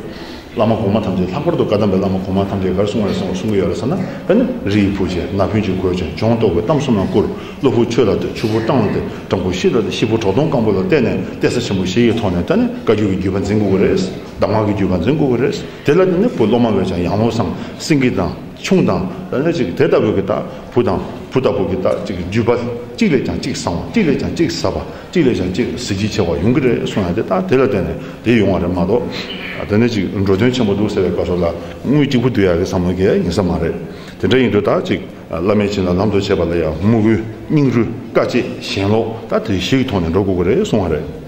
བླ་མ་གོང་མ་ཐམས་ཅད་ལྷག་པར་དུ་བཀའ་གདམས་པའི་བླ་མ་གོང་མ་ཐམས་ཅད་ག་རེ་གསུང་བ་རེད་གསུང་གསུང་གི་ཡོད་རེད་ཟེར་ན། ཨ་ནི་རི་ཡི་བུ་བྱས་ན་ཕུན་སུམ་ཚོགས་ཀྱང་། ལྗོངས་རྟོགས་པའི་གཏམ་གསུམ་རྣམས་བསྐུར། གློ་བུར་ཆོས་ལ་ལྟོས། ཆུ་བུར་སྤྲང་ལ་ལྟོས། སྤྲང་པོ་ཤི་ལ་ལྟོས། ཤི་བོ་གྲོག་སྟོང་སྐམ་པོ་ལ་བལྟས་ནས་གཏད་ས་ཆེན་པོ་བཞི་ཡི་ཐོག་ནས་ད་ནི་བཀའ་བརྒྱུད་ཀྱི་བརྒྱུད་པ་འཛིན་དགོས་ཀྱི་རེད། གདམས་ངག་གི་བརྒྱུད་པ་འཛིན་དགོས་ཀྱི་རེད། དེ་ལ་བརྟེན་ནས་བུ་སློབ་མ་བས་ཀྱང་ཡང་ལོ་བསང་སེང་གེ་དང་ཁྱུང་དང་ད་ནི་ཅིག་དེ་ལྟ་བུའི་གི་ད་བུ་དང་བུ་ལྟ་བུ་གི་ད་ཅིག་བརྒྱུད་པ་གཅིག་ལས་ཀྱང་གཅིག་བཟང་བ། གཅིག་ལས་ཀྱང་གཅིག་ཟབ་པ། གཅིག་ལས་ཀྱང་གཅིག་གཟི་བརྗིད་ཆེ་བ་ཡོང་གི་རེད་གསུང་ཡ་དེ། ད་དེ་ལ་བརྟེན་ནས་དེ་ཡོང་བ་རེད་མ་གཏོགས། དེ་ནས་ཅིག་འགྲོ་དོན་ཆེན་པོ་འདུག་ཟེར་བའི་སྐབས་སུ་ལ་དངུལ་གཅིག་པུ་བསྡུ་ཡ་གི་བསམ་བློ་གི་ཡིན་ས་མ་རེད། དེ་འདྲ་ཡིན་དུས་ད་ཅིག་བླ་མའི་བྱིན་རླབས་ལམ་དུ་བྱེད་པ་ལ་ཡང་མོས་གུས་སྙིང་རུས་དཀའ་སྤྱད་ཞེན་ལོག་ད་དེ་བཞི་གི་ཐོག་ནས་འགྲོ་དགོས་ཀྱི་རེད་གསུང་བ་རེད།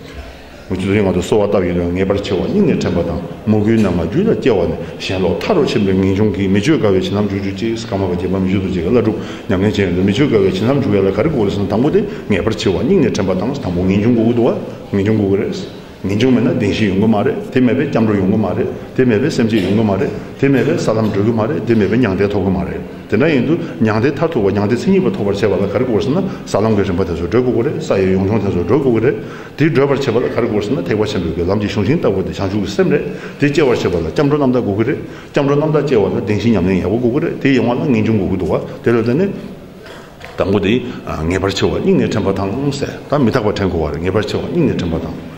མུ་ཁྱུད་དུ་ཡང་དུ་གསོལ་བ་བཏབ་ཡིན་རུང་། ངེས་པར་འཆི་བ་སྙིང་ནས་དྲན་པ་དང་། མོས་གུས་རྣམ་ལྔ་རྒྱུད་ལ་སྐྱེ་བ་ནི། ཞེན་ལོག་མཐའ་རུ་ཕྱིན་པའི་ངེས་འབྱུང་གིས། མི་བསྐྱོད་དགའ་བའི་བྱིན་རླབས་འཇུག་གྱུར་ཅིག་ཀརྨ་པ་དགྱེས་པ་མི་བསྐྱོད་རྡོ་རྗེ་གིས་བླ་སྒྲུབ་ཉམས་ལེན་བྱས་ཡོད་དུས་མི་བསྐྱོད་དགའ་བའི་བྱིན་རླབས་འཇུག་ཡ་ལ་ག་རེ་དགོས་རེད་ཟེར་ན། དང་པོ་དེ་ངེས་པར་འཆི་བ་སྙིང་ནས་དྲན་པ་དང་། དང་པོ་ངེས་འབྱུང་དགོས་ཀྱི་འདུག་བ། ངེས་འབྱུང་དགོས་ཀྱི་རེད། ངེས་འབྱུང་མེད་ན་བདེན་བཞི་ཡོང་གི་མ་རེད། དེ་མེད་པའི་སྐྱབས་འགྲོ་ཡོང་གི་མ་རེད། དེ་མེད་པའི་སེམས་བསྐྱེད་ཡོང་གི་མ་རེད། དེ་མེད་པའི་ས་ལམ་འགྲོ་གི་མ་རེད། དེ་མེད་པའི་མྱང་འདས་ཐོབ་གི་མ་རེད། དེ་འདྲ་ཡིན་དུས་མྱང་འདས་མཐར་ཐུག་པ་མྱང་འདས་མཚན་ཉིད་པ་ཐོབ་པར་བྱེད་པ་ལ་ག་རེ་དགོས་ཟེར་ན། ས་ལམ་གྱི་རིམ་པ་དེ་ཚོ་བགྲོད་དགོས་ཀྱི་རེད། ས་ཡི་ཡོངས་སྦྱོང་དེ་ཚོ་བགྲོད་དགོས་ཀྱི་རེད། དེ་བགྲོད་པར་བྱེད་པ་ལ་ག་རེ་དགོས་ཟེར་ན། ཐེག་པ་ཆེན་པོའི་གི་ལམ་གྱི་གཞུང་ཤིང་ལྟ་བུ་དེ་བྱང་ཆུབ་ཀྱི་སེམས་རེད། དེ་སྐྱེ་བར་བྱེད་པ་ལ་སྐྱབས་འགྲོ་རྣམ་དག་དགོས་ཀྱི་རེད། སྐྱབས་འགྲོ་རྣམ་དག་སྐྱེ་བ་ལ་བདེན་བཞིའི་ཉམས་ལེན་ཡག་པོ་དགོས་ཀྱི་རེད། དེ་ཡོང་བ་ལ་ངེས་འབྱུང་དགོས་ཀྱི་འདུག་བ། དེ་ལ་བརྟེན་ནས། དང་པོ་དེ། ངེས་པར་འཆི་བ་སྙིང་ནས་དྲན་པ་དང་ཟེར། ད་མི་རྟག་པ་དྲན་དགོས་པ་རེད། ངེས་པར་འཆི་བ་སྙིང་ནས་དྲན་པ་དང་།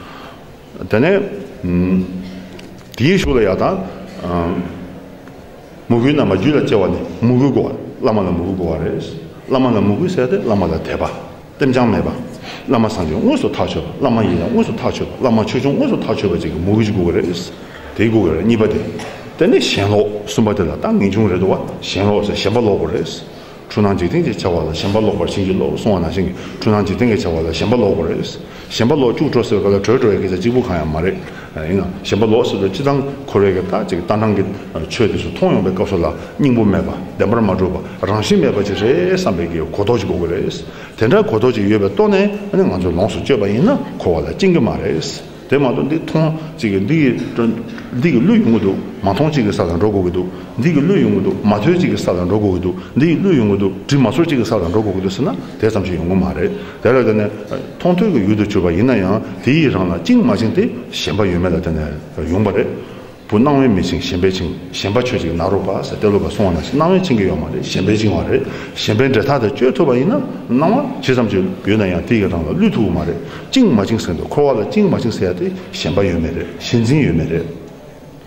དེ་ནས། དེའི་གཞུག་ལ་ཡང་ད། མོས་གུས་རྣམ་པ་རྒྱུད་ལ་སྐྱེ་བ་ནི། མོས་གུས་དགོས་པ། བླ་མ་ལ་མོས་གུས་དགོས་པ་རེད། བླ་མ་ལ་མོས་གུས་ཟེར་ཏེ་བླ་མ་ལ་དད་པ། ལྟེམ་རྐྱང་མེད་པ། བླ་མ་སངས་རྒྱས་དངོས་སུ་ཐག་ཆོད་པ། བླ་མ་ཡི་དམ་དངོས་སུ་ཐག་ཆོད་པ། བླ་མ་ཆོས་སྐྱོང་དངོས་སུ་ཐག་ཆོད་པ་ཅིག་གི་མོས་གུས་ཅིག་དགོས་ཀྱི་རེད། དེ་དགོས་ཀྱི་རེད། གཉིས་པ་དེ། དེ་ནས་ཞེན་ལོག་གསུམ་པ་དེ་ལ་ད་ངེས་འབྱུང་རེད་འདུག་བ། ཞེན་ལོག་ཟེར་ཞེན་པ་ལོག་དགོས་རེད། འཁྲུལ་སྣང་འཇིག་རྟེན་གྱི་བྱ་བ་ལ། ཞེན་པ་ལོག་པར་བྱིན་གྱིས་རློབས་གསུང་བ་ནང་བཞིན་གྱི་འཁྲུལ་སྣང་འཇིག་རྟེན་གྱི་བྱ་བ་ལ་ཞེན་པ་ལོག་དགོས་རེད། ཞེན་པ་ལོག་སྐྱུག་བྲོ་ཟེར་བ་ལ་བྲོས་འགྲོ་ཡ་སྐད་ཆ་གཅིག་པུ་གང་ཡང་མ་རེད། ཡིན་ན་ཞེན་པ་ལོག་ཟེར་དུས་སྤྱི་བཏང་འཁོར་བའི་གི་ད་ཅིག་ལྟ་སྟངས་ཀྱི་ཆོས་དེ་ཚོ་མཐོང་ཡོང་པའི་སྐབས་སུ་ལ་སྙིང་པོ་མེད་པ། བདེན་པར་མ་གྲུབ་པ། རང་བཞིན་མེད་པ་ཅིག་རེད་བསམ་པའི་གི་གོ་རྟོགས་ཅིག་དགོས་ཀྱི་རེད། དེ་འདྲ་གོ་རྟོགས་ཅིག་ཡོད་པའི་ཐོག་ནས་ཨ་ནི་ང་ཚོ་ལོངས་སུ་སྤྱོད་པ་ཡིན་ན་འཁོར་བ་ལ་བཅིངས་ཀྱི་མ་རེད། དེ་མ་གཏོགས་འདི་མཐོང་གཅིག་གི་འདི་གི་འདི་གི་བློས་ཡོང་གི་འདུག་མ་མཐོང་གཅིག་གི་ས་ལ་འགྲོ་དགོས་ཀྱི་འདུག་འདི་གི་བློས་ཡོང་གི་འདུག་མ་ཐོས་གཅིག་གི་ས་ལ་འགྲོ་དགོས་ཀྱི་འདུག་འདི་གི་བློས་ཡོང་གི་འདུག་དྲི་མ་ཚོར་གཅིག་གི་ས་ལ་འགྲོ་དགོས་ཀྱི་འདུག་ཟེར་ན་དེ་ཙམ་ཞིག་ཡོང་གི་མ་རེད། དེ་ལ་བརྟེན་ནས་མཐོང་ཐོས་ཀྱི་ཡུལ་དུ་གྱུར་པ་ཡིན་ན་ཡང་དེ་ཡི་རང་ལ་བཅིངས་མ་བཅིངས་དེ་ཞེན་པ་ཡོད་མེད་ལ་བརྟེན་ནས་ཡོང་པ་རེད། བུ་སྣང་བས་མི་འཆིང་ཞེན་པས་འཆིང་། ཞེན་པ་ཆོས་ཅིག་ནཱ་རོ་པ་ཟེར་ཏེ་སློབ་པ་གསུང་བ་ནང་བཞིན། སྣང་བས་འཆིང་གི་ཡོད་མ་རེད། ཞེན་པས་འཆིང་བ་རེད། ཞེན་པའི་འབྲེལ་ཐག་དེ་གཅོད་ཐུབ་པ་ཡིན་ན་སྣང་བ་ཇི་ཙམ་ཅིག་ཡོད་ན་ཡང་དེ་ཡི་རང་ལ་བསླུ་ཐུབ་ཀྱི་མ་རེད། བཅིངས་མ་བཅིངས་ཟེར་འདུག་འཁོར་བ་ལ་བཅིངས་མ་བཅིངས་ཟེར་ཡ་དེ་ཞེན་པ་ཡོད་མེད་རེད། ཞེན་འཛིན་ཡོད་མེད་རེད།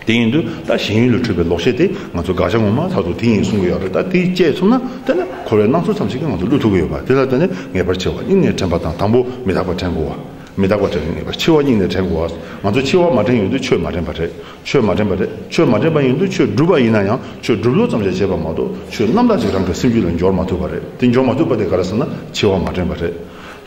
དེ་ཡིན་དུས་ད་ཞེན་ཡུལ་ལས་འཁྲུལ་པའི་ལོག་ཤེས་དེ་ང་ཚོ་དགག་བྱ་ངོ་མ་ཐག་ཏུ་དེ་ཡིན་གསུང་གི་ཡོད་རེད། ད་དེ་བཅད་ཐུབ་ན་དེ་ནི་འཁོར་བའི་སྣང་ཚུལ་ཙམ་ཞིག་གིས་ང་ཚོ་བསླུ་ཐུབ་ཀྱི་ཡོད་པ། དེ་ལ་བརྟེན་ནས་ངེས་པར་འཆི་བ་སྙིང་ནས་དྲན་པ་དང་། དང་པོ་མི་རྟག་པ་དྲན་དགོས་པ། མི་རྟག་པ་དྲན་ངེས་པར་འཆི་བ་སྙིང་ནས་དྲན་དགོས་པ། ང་ཚོ་འཆི་བ་མ་དྲན་ཡོང་དུས་ཆོས་མ་དྲན་པ་རེད། ཆོས་མ་དྲན་པ་རེད། ཆོས་མ་དྲན་པ་ཡིན་དུས་ཆོས་སྒྲུབ་པ་ཡིན་ན་ཡང་ཆོས་སྒྲུབ་ལུགས་ཙམ་ཞིག་བྱེད་པ་མ་གཏོགས་ཆོས་རྣམ་དག་ཅིག་རང་གི་སེམས་རྒྱུད་ལ་འབྱོར་མ་ཐུབ་པ་རེད། དེ་འབྱོར་མ་ཐུབ་པ་དེ་ག་རེ་ཟེར་ན་འཆི་བ་མ་དྲན་པ་རེད།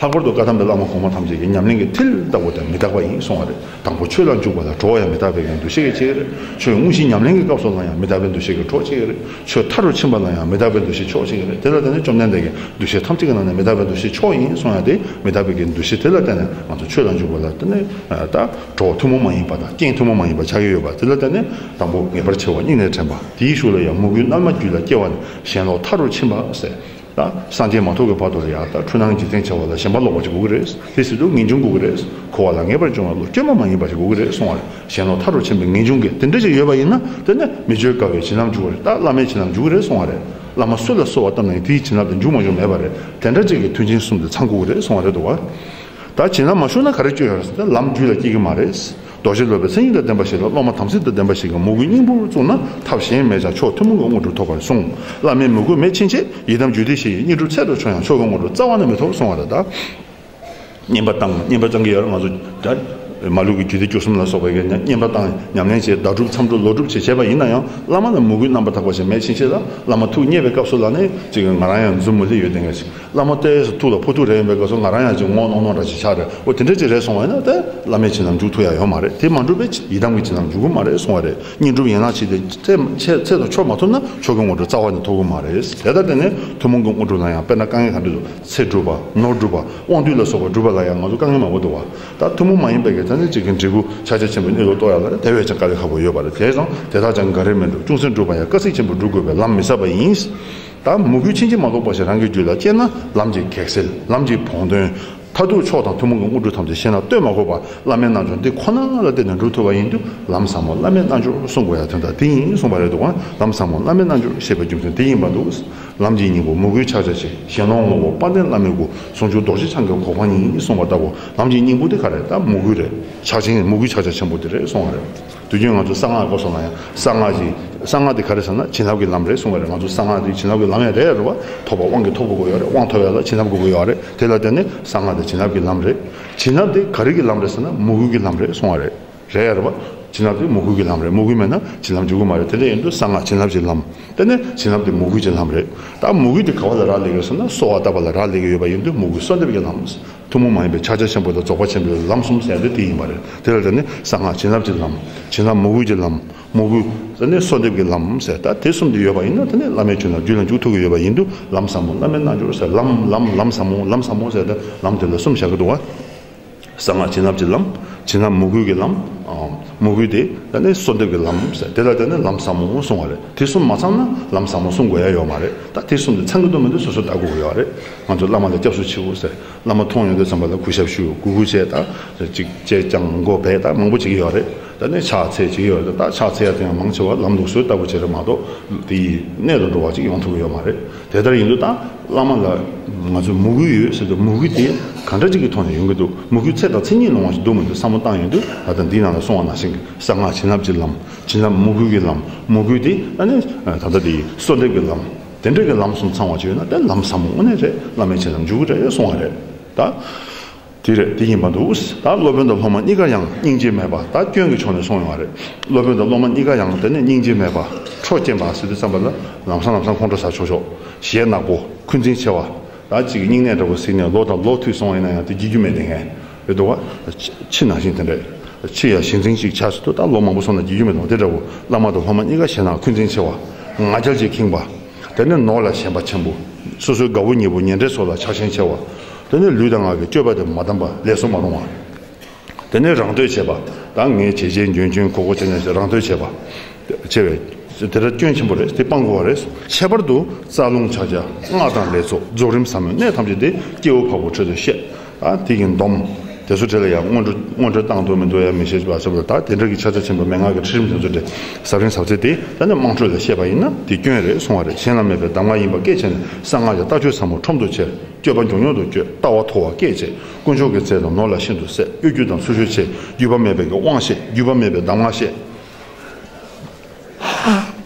ལྷག་པར་དུ་བཀའ་གདམས་པའི་བླ་མ་གོང་མ་ཐམས་ཅད་ཀྱི་ཉམས་ལེན་གྱི་མཐིལ་ལྟ་བུ་དེ་མི་རྟག་པ་ཡིན་གསུང་བ་རེད། དང་པོ་ཆོས་ལ་འཇུག་པ་ལ་གྲོགས་ཡང་མི་རྟག་པའི་གི་འདུ་ཤེས་ཀྱིས་བྱེད་ཀྱི་རེད། ཆོས་དངོས་གཞིའི་ཉམས་ལེན་གྱི་སྐབས་སུ་ལ་ཡང་མི་རྟག་པའི་འདུ་ཤེས་ཀྱིས་གྲོགས་བྱེད་ཀྱི་རེད། ཆོས་མཐའ་རུ་ཕྱིན་པ་ལ་ཡང་མི་རྟག་པའི་འདུ་ཤེས་ཕྱོགས་བྱེད་ཀྱི་རེད། དེ་ལ་བརྟེན་ནས་བཅོམ་ལྡན་འདས་ཀྱིས་འདུ་ཤེས་ཐམས་ཅད་ཀྱི་ནང་ནས་མི་རྟག་པའི་འདུ་ཤེས་མཆོག་ཡིན་གསུང་ཡ་དེ་མི་རྟག་པའི་གི་འདུ་ཤེས་དེ་ལ་བརྟེན་ནས་ང་ཚོ་ཆོས་ལ་འཇུག་པ་ལ་བརྟེན་ནས་ད་གྲོགས་ཐུན་མོང་མ་ཡིན་པ་དང་རྐྱེན་ཐུན་མོང་མ་ཡིན་པ་ཆགས་ཀྱི་ཡོད་པ། དེ་ལ་བརྟེན་ནས་དང་པོ་ངེས་པར་འཆི་བ་སྙིང་ནས་དྲན་པ། དེའི་གཞུག་ལ་ཡང་མོས་གུས་རྣལ་མ་རྒྱུད་ལ་སྐྱེ་བ་ནི། ཞེན་ལོག་མཐའ་རུ་ཕྱིན་པ་ཟེར། ད་སངས་རྒྱས་མ་ཐོབ་ཀྱི་བར་དུ་ལ་ཡང་ད་འཁྲུལ་སྣང་འཇིག་རྟེན་བྱ་བ་ལ་ཞེན་པ་ལོག་པ་ཅིག་དགོས་ཀྱི་རེད། དེ་སྲིད་དུ་ངེས་འབྱུང་དགོས་ཀྱི་རེད། འཁོར་བ་ལ་ངེས་པར་འབྱུང་བ་བློ་སྐྱོན་མ་མ་ཡིན་པ་ཞིག་དགོས་ཀྱི་རེད་གསུང་བ་རེད། ཞེན་ལོག་མཐའ་རུ་ཕྱིན་པའི་ངེས་འབྱུང་གིས་དེ་འདྲ་ཞིག་ཡོད་པ་ཡིན་ན་དེ་ནི་མི་བསྐྱོད་དགའ་བའི་བྱིན་རླབས་འཇུག་པ་རེད། ད་བླ་མའི་བྱིན་རླབས་འཇུག་གི་རེད་གསུང་བ་རེད། བླ་མ་སུ་ལ་གསོལ་བ་བཏབ་ན་ཡང་དེའི་བྱིན་རླབས་དེ་འཇུག་མ་འཇུག་མེད་པ་རེད། དེ་འདྲ་ཅིག་གི་མཐུན་རྐྱེན་གསུམ་དེ་ཚང་དགོས་ཀྱི་རེད་གསུང་བ་རེད་འདུག་བ། ད་བྱིན་རླབས་མ་ཞུགས་ན་ག་རེ་བསྐྱོད་ཡོད་རེད་ཟེར་ན་ལམ་རྒྱུད་ལ་སྐྱེ་གི་མ་རེད། རྡོ་རྗེ་སློབ་པའི་མཚན་ཉིད་དང་ལྡན་པ་ཞིག་དང་སློབ་མ་དམ་ཚིག་དང་ལྡན་པ་ཞིག་གིས་མོས་གུས་སྙིང་པོར་བཙུགས་ན་ཐབས་གཞན་མེད་ཀྱང་མཆོག་ཐུན་མོང་གི་དངོས་གྲུབ་ཐོབ་པར་གསུངས། བླ་མའི་མོས་གུས་མེད་ཕྱིན་ཆད་ཡི་དམ་རྒྱུད་སྡེ་བཞི་ཡི་སྙིང་སྒྲུབ་ཚད་དུ་ཆུད་ཡང་མཆོག་གི་དངོས་གྲུབ་རྩ་བ་ནས་མི་ཐོབ་གསུང་བ་རེད་ད། བསྙེན་པ་བཏང་། བསྙེན་པ་བཏང་གི་ཡོད་རེད། ང་ཚོ་ད་མ་ལུས་ཀྱི་རྒྱུད་སྡེ་བཅུ་གསུམ་ལ་སོགས་པའི་གི་བསྙེན་པ་བཏང་། ཉམས་ལེན་བྱས། ཟླ་སྒྲུབ་མཚམས་སྒྲུབ་ལོ་སྒྲུབ་བྱས་བྱས་པ་ཡིན་ན་ཡང་བླ་མ་ལ་མོས་གུས་རྣམ་པར་དག་པ་ཞིག་མེད་ཕྱིན་ཆད་ལ་བླ་མ་ཐུགས་མཉེས་པའི་སྐབས་སུ་ལ་ནི་ཅིག་ང་རང་ཡང་མཛུབ་མོ་ལྷོད་ཡོད་དེ་འདྲ་ཞིག་བླ་མ་ཏོག་ཙམ་ཐུགས་ལ་ཕོག་ཐུག་རེད། ཡིན་པའི་སྐབས་སུ་ང་རང་ཡང་ཅིག་ངོ་གནོང་གནོང་འདྲ་ཞིག་ཆགས་རེད། འོ་དེ་འདྲ་ཅིག་རེད་སོང་བ་ཡིན་ན་ད་བླ་མའི་བྱིན་རླབས་འཇུག་ཐུབ་ཡ་ཡོད་མ་རེད། དེ་མ་འགྲུབ་པའི་ཡི་དམ་གྱི་བྱིན་རླབས་འཇུག་གི་མ་རེད་སོང་བ་རེད། བསྙེན་སྒྲུབ་ཡན་ལག་བྱས་ཏེ་ཚེ་ཚེ་ཚེ་དང་ཕྱོགས་མ་ཐུབ་ན་མཆོག་གི་དངོས་གྲུབ་རྩ་བ་ནས་ཐོབ་གི་མ་རེད། དེ་ལྟར་དེ་ནས་ཐུན་མོང་གི་དངོས་གྲུབ་ལ་ཡང་དཔེར་ན་དཀའ་ངལ་ག་འདྲ་འདུག་ཚེ་སྒྲུབ་པ། ནོར་སྒྲུབ་པ། དབང་སྡུད་ལ་སོགས་པ་སྒྲུབ་པ་ལ་ཡང་ང་ཚོ་དཀའ་ངལ་མང་པོ་འདུག་བ། ད་ཐུན་མོང་མ་ཡིན་པའི་གི་ད་ནི་གཅིག་གི་འབྲས་བུ་ཕྱག་རྒྱ་ཆེན་པོའི་གནས་ལུགས་རྟོགས་ཡ་ལ་དེ་བས་ཀྱང་དཀའ་ལས་ཁག་པོ་ཡོད་པ་རེད། དེ་ཙང་དེ་དག་ཀྱང་འགའ་རེ་མིན་འགྲོ། ཅུང་ཟད་འགྲུབ་པ་ཡང་སྐབས་ཚིག་ཆེན་པོ་སྒྲུབ་དགོས་པའི་ལམ་མི་ཟད་པ་ཡིན། ད་མོས་གུས་ཕྱིན་ཅི་མ་ལོག་པ་ཞིག་རང་གི་རྒྱུད་ལ་སྐྱེས་ན་ལམ་གྱི་གེགས་སེལ། ལམ་གྱི་བོགས་འདོན། མཐར་ཐུག་མཆོག་དང་ཐུན་མོང་གི་དངོས་གྲུབ་ཐམས་ཅད་གཞན་ལ་སྟོན་མ་དགོས་པར་བླ་མའི་རྣལ་འབྱོར་འདི་ཁོ་ན་ལ་བརྟེན་ནས་འགྲུབ་ཐུབ་པ་ཡིན་དུས་ལམ་ཟབ་མོ་བླ་མའི་རྣལ་འབྱོར་གསུང་དགོས་ཡ་དོན་དག་འདི་ཡིན་གསུངས་པ་རེད་འདུག་ག་ལམ་ཟབ་མོ་བླ་མའི་རྣལ་འབྱོར་ཞེས་པའི་རྒྱུ་མཚན་འདི་ཡིན་པར་འདུག་ལམ་གྱི་སྙིང་པོ་མོས་གུས་ཕྱག་རྒྱ་ཆེ། གཞན་སློང་ངོ་བོ་དཔལ་ལྡན་བླ་མའི་སྐུ། ཟུང་འཇུག་རྡོ་རྗེ་འཆང་གི་གོ་འཕང་ཉིད་གསུངས་པ་ལྟ་བུ། ལམ་གྱི་སྙིང་པོ་འདི་ག་རེ་ད་མོས་གུས་རེད། ཕྱག་ཆེན་མོས་གུས་ཕྱག་རྒྱ་ཆེན་པོ་འདི་རེད་གསུངས་པ་རེད། དུས་རྒྱུན་ང་ཚོ་གསང་སྔགས་སྐོར་སོང་ན་ཡང་གསང་སྔགས་ཀྱི་གསང་སྔགས་དེ་ག་རེ་ཟེར་ན་བྱིན་རླབས་ཀྱི་ལམ་རེད་གསུང་བ་རེད། ང་ཚོ་གསང་སྔགས་དེ་བྱིན་རླབས་ཀྱི་ལམ་ཡང་རེད་རེད་བ། ཐོབ་པ་དབང་གིས་ཐོབ་དགོས་ཀྱི་ཡོད་རེད། དབང་ཐོབ་ཡ་ལ་བྱིན་རླབས་དགོས་ཀྱི་ཡོད་རེད། དེ་ལ་བརྟེན་ནས་གསང་སྔགས་དེ་བྱིན་རླབས་ཀྱི་ལམ་རེད། བྱིན་རླབས་དེ་ག་རེ་གི་ལམ་རེད་ཟེར་ན་མོས་གུས་ཀྱི་ལམ་རེད་གསུང་བ་རེད། རེད་རེད་བ། བྱིན་རླབས་དེ་མོས་གུས་ཀྱི་ལམ་རེད། མོས་གུས་མེད་ན་བྱིན་རླབས་འཇུག་གི་མ་རེད། དེ་འདྲ་ཡིན་དུས་གསང་སྔགས་བྱིན་རླབས་ཀྱི་ལམ། དེ་ནས་བྱིན་རླབས་དེ་མོས་གུས་ཀྱི་ལམ་རེད། ད་མོས་གུས་དེ་ག་བ་ལ་རག་ལས་ཀྱི་ཡོད་ཟེར་ན་གསོལ་བ་བཏབ་པ་ལ་རག་ལས་ཀྱི་ཡོད་པ་ཡིན་དུས་མོས་གུས་གསོལ་འདེབས་ཀྱི་ལམ། ཐུན་མོང་མ་ཡིན་པའི་ཕྱག་རྒྱ་ཆེན་པོ་དང་རྫོགས་པ་ཆེན་པོའི་ལམ་གསུམ་ཟེར་ཡ་དེ་དེ་ཡིན་པ་རེད། དེ་ལ་དེ་ནི་གསང་སྔགས་བྱིན་རླབས་ཀྱི་ལམ། བྱིན་རླབས་མོས་གུས་ཀྱི་ལམ། མོས་གུས་ཟེར་ནས་གསོལ་འདེབས་ཀྱི་ལམ་ཟེར། ད་དེ་གསུམ་དེ་ཡོད་པ་ཡིན་ན་དེ་ནི་བླ་མའི་བྱིན་རླབས་རྒྱུད་ལ་འཇུག་ཐུབ་ཀྱི་ཡོད་པ་ཡིན་དུས་ལམ་ཟབ་མོ་བླ་མའི་རྣལ་འབྱོར་ཟེར། ལམ་ལམ་ལམ་ཟབ་མོ་ལམ་ཟབ་མོ་ཟེར་ཏེ་ལམ་དེ་ལ་གསུམ་བཞག་གི་འདུག་བ། གསང་སྔགས་བྱིན་རླབས་ཀྱི་ལམ། བྱིན་རླབས་མོས་གུས་ཀྱི་ལམ། མོས་གུས་དེ་ད་ནི་གསོལ་འདེབས་ཀྱི་ལམ་ཟེར། དེ་ལ་ད་ནི་ལམ་ཟབ་མོ་གསུང་བ་རེད། དེ་གསུམ་མ་ཚང་ན་ལམ་ཟབ་མོ་གསུང་དགོས་ཡ་ཡོད་མ་རེད། ད་དེ་གསུམ་དེ་ཚང་གི་འདུག་མི་འདུག་སོ་སོ་བལྟ་དགོས་ཀྱི་ཡོད་རེད། ང་ཚོ་བླ་མ་ལ་སྐྱབས་སུ་མཆིའོ་ཟེར། བླ་མ་མཐོང་ཡོང་དུས་ཙམ་པ་ལ་གུས་ཞབས་ཞུ། གུས་བཀུར་བྱས། ད་ཅིག་བཅད་རྐྱང་མགོ་སྦས་ད་མང་པོ་བྱེད་ཀྱི་ཡོད་རེད། ད་ནི་ཕྱག་འཚལ་བྱེད་ཀྱི་ཡོད་རེད། ད་ཕྱག་འཚལ་ཡ་དེ་ཡང་མང་ཆེ་བ་ལམ་ལུགས་སྲོལ་ལྟ་བུ་བྱས་རེད་མ་གཏོགས་དེ་ཡི་གནད་དུ་འགྲོ་བ་ཅིག་ཡོང་ཐུབ་ཀྱི་ཡོད་མ་རེད། དེ་ལྟར་ཡིན་དུས་ད་བླ་མ་ལ་ང་ཚོས་མོས་གུས་ཡོད་ཟེར་དུས་མོས་གུས་དེ་ག་འདྲ་ཅིག་གི་ཐོག་ནས་ཡོང་གི་འདུག་མོས་གུས་ཚེ་དང་ཚེ་གཉིས་ལོང་བ་ཞིག་འདུག་མི་འདུག་བསམ་བློ་བཏང་ཡོང་དུས་ད་ལྟ་འདིའི་ནང་ལ་གསུངས་པ་ནང་བཞིན་གྱི་གསང་སྔགས་བྱིན་རླབས་ཀྱི་ལམ། བྱིན་རླབས་མོས་གུས་ཀྱི་ལམ། མོས་གུས་དེ་ད་ནི་ད་ལྟ་དེ་གསོལ་འདེབས་ཀྱི་ལམ། དེ་འདྲ་གི་ལམ་གསུམ་ཚང་བ་ཅིག་ཡོད་ན་དེ་ལམ་ཟབ་མོ་དངོས་གནས་རེད། བླ་མའི་བྱིན་རླབས་འཇུག་གི་རེད་གསུང་བ་རེད། ད་དེ་རེད། དེ་ཡིན་པ་འདུག་ད་སློབ་དཔོན་དང་སློབ་མ་གཉིས་ཀ་ཡང་སྙིང་རྗེ་མེད་པ། ད་སྐྱོན་གྱི་ཕྱོགས་ནས་གསུངས་ཡོང་བ་རེད། སློབ་དཔོན་དང་སློབ་མ་གཉིས་ཀ་ཡང་དེ་ནས་སྙིང་རྗེ་མེད་པ། ཁྲོ་སྐྱེན་པ་ཟེར་དུས་ཙམ་པ་ལ་ལམ་སང་ལམ་སང་ཁོང་ཁྲོ་ཟ་ཆོག་ཆོག་ཞེ་ནག་པོ། འཁོན་འཛིན་ཆེ་བ། ད་གཅིག་གི་སྙིང་ནད་འདྲ་པོ་ཟིན་ནས་ལོ་དང་ལོ་མཐུད་སོང་བ་ཡིན་ན་ཡང་དེ་བགྱིད་རྒྱུ་མེད་དེ་ངས་རེད་འདུག་བ། ཁྱི་ནང་བཞིན་དེ་འདྲས། ཁྱི་ཡ་གཞི་འཛིན་གཅིག་ཆགས་སུ་འདུག་ད་ལོ་མང་པོ་སོང་ན་བགྱིད་རྒྱུ་མེད་དོ། དེ་འདྲ་བོ་བླ་མ་དང་སློབ་མ་གཉིས་ཀ་ཞེ་ནག་འཁོན་འཛིན་ཆེ་བ། ང་རྒྱལ་གྱིས་ཁེངས་པ། དེ་ནས་ནོར་ལ་ཞེན་པ་ཆེན་པོ། སོ་སོའི་དགའ་བོ་ཉེ་བོ་ཉེ་འབྲེལ་སོགས་ལ་ཆགས་ཞེན་ཆེ་བ། དེ་ནས་ལུས་དང་ངག་གི་སྤྱོད་པ་དེ་མ་དམ་པ་ལས་སུ་མ་རུང་བ། དེ་ནས་རང་བསྟོད་བྱེད་པ། ད་ངས་བྱས་རྗེས་འཇོན་ཆུང་གོ་གོ་བྱས་ནས་རང་བསྟོད་བྱེད་པ། ཆེ་བས། དེ་འདྲ་སྐྱོན་ཆེན་པོ་རེད། དེ་སྤང་དགོས་པ་རེད། ཁྱད་པར་དུ་རྩ་རླུང་ཕྱག་རྒྱ་སྔགས་དང་ལས་ཚོགས་རྫོགས་རིམ་ཟབ་མོའི་གནད་ཐམས་ཅད་དེ་སྐྱེ་བོ་འཕགས་པོ་ཁྲོད་དུ་བཤད། ད་དེ་གི་སྡོམ། དེ་ཚོ་གྲས་ལ་ཡང་སྔོན་འགྲོ་སྔོན་འགྲོ་བཏང་འདུག་མི་འདུག་ཡང་མི་ཤེས་པ་ཟེར་བ་ད་དེ་འདྲ་གི་ཕྱག་རྒྱ་ཆེན་པོ་མན་ངག་གི་ཁྲིད་རིམ་དེ་ཚོ་དེ་ཟབ་རིམ་ཟབ་ཚད་དེ་ད་ནི་དམངས་ཁྲོད་ལ་བཤད་པ་ཡིན་ན་དེ་སྐྱོན་རེད་གསུང་བ་རེད། གཞན་ལ་མེད་པའི་གདམས་ངག་ཡིན་པ་སྐད་ཆ་ནི་གསང་སྔགས་ཀྱི་ལྟ་སྤྱོད་ཟབ་མོ་ཁྲོམ་དུ་ཆེ། སྤྱོད་པ་མགྱོགས་མྱུར་དུ་སྤྱོད། ལྟ་བ་མཐོ་བ་སྐད་བྱེད། དཀོན་མཆོག་གི་རྩལ་དང་ནོར་ལ་ཤིན་ཏུ་སྲེད། གཡོ་སྒྱུ་དང་ཚུལ་འཆོས་ཆེ། བརྒྱུད་པ་མེད་པའི་དབང་བཤད། བརྒྱུད་པ་མེད་པའི་གདམས་ངག་བཤད།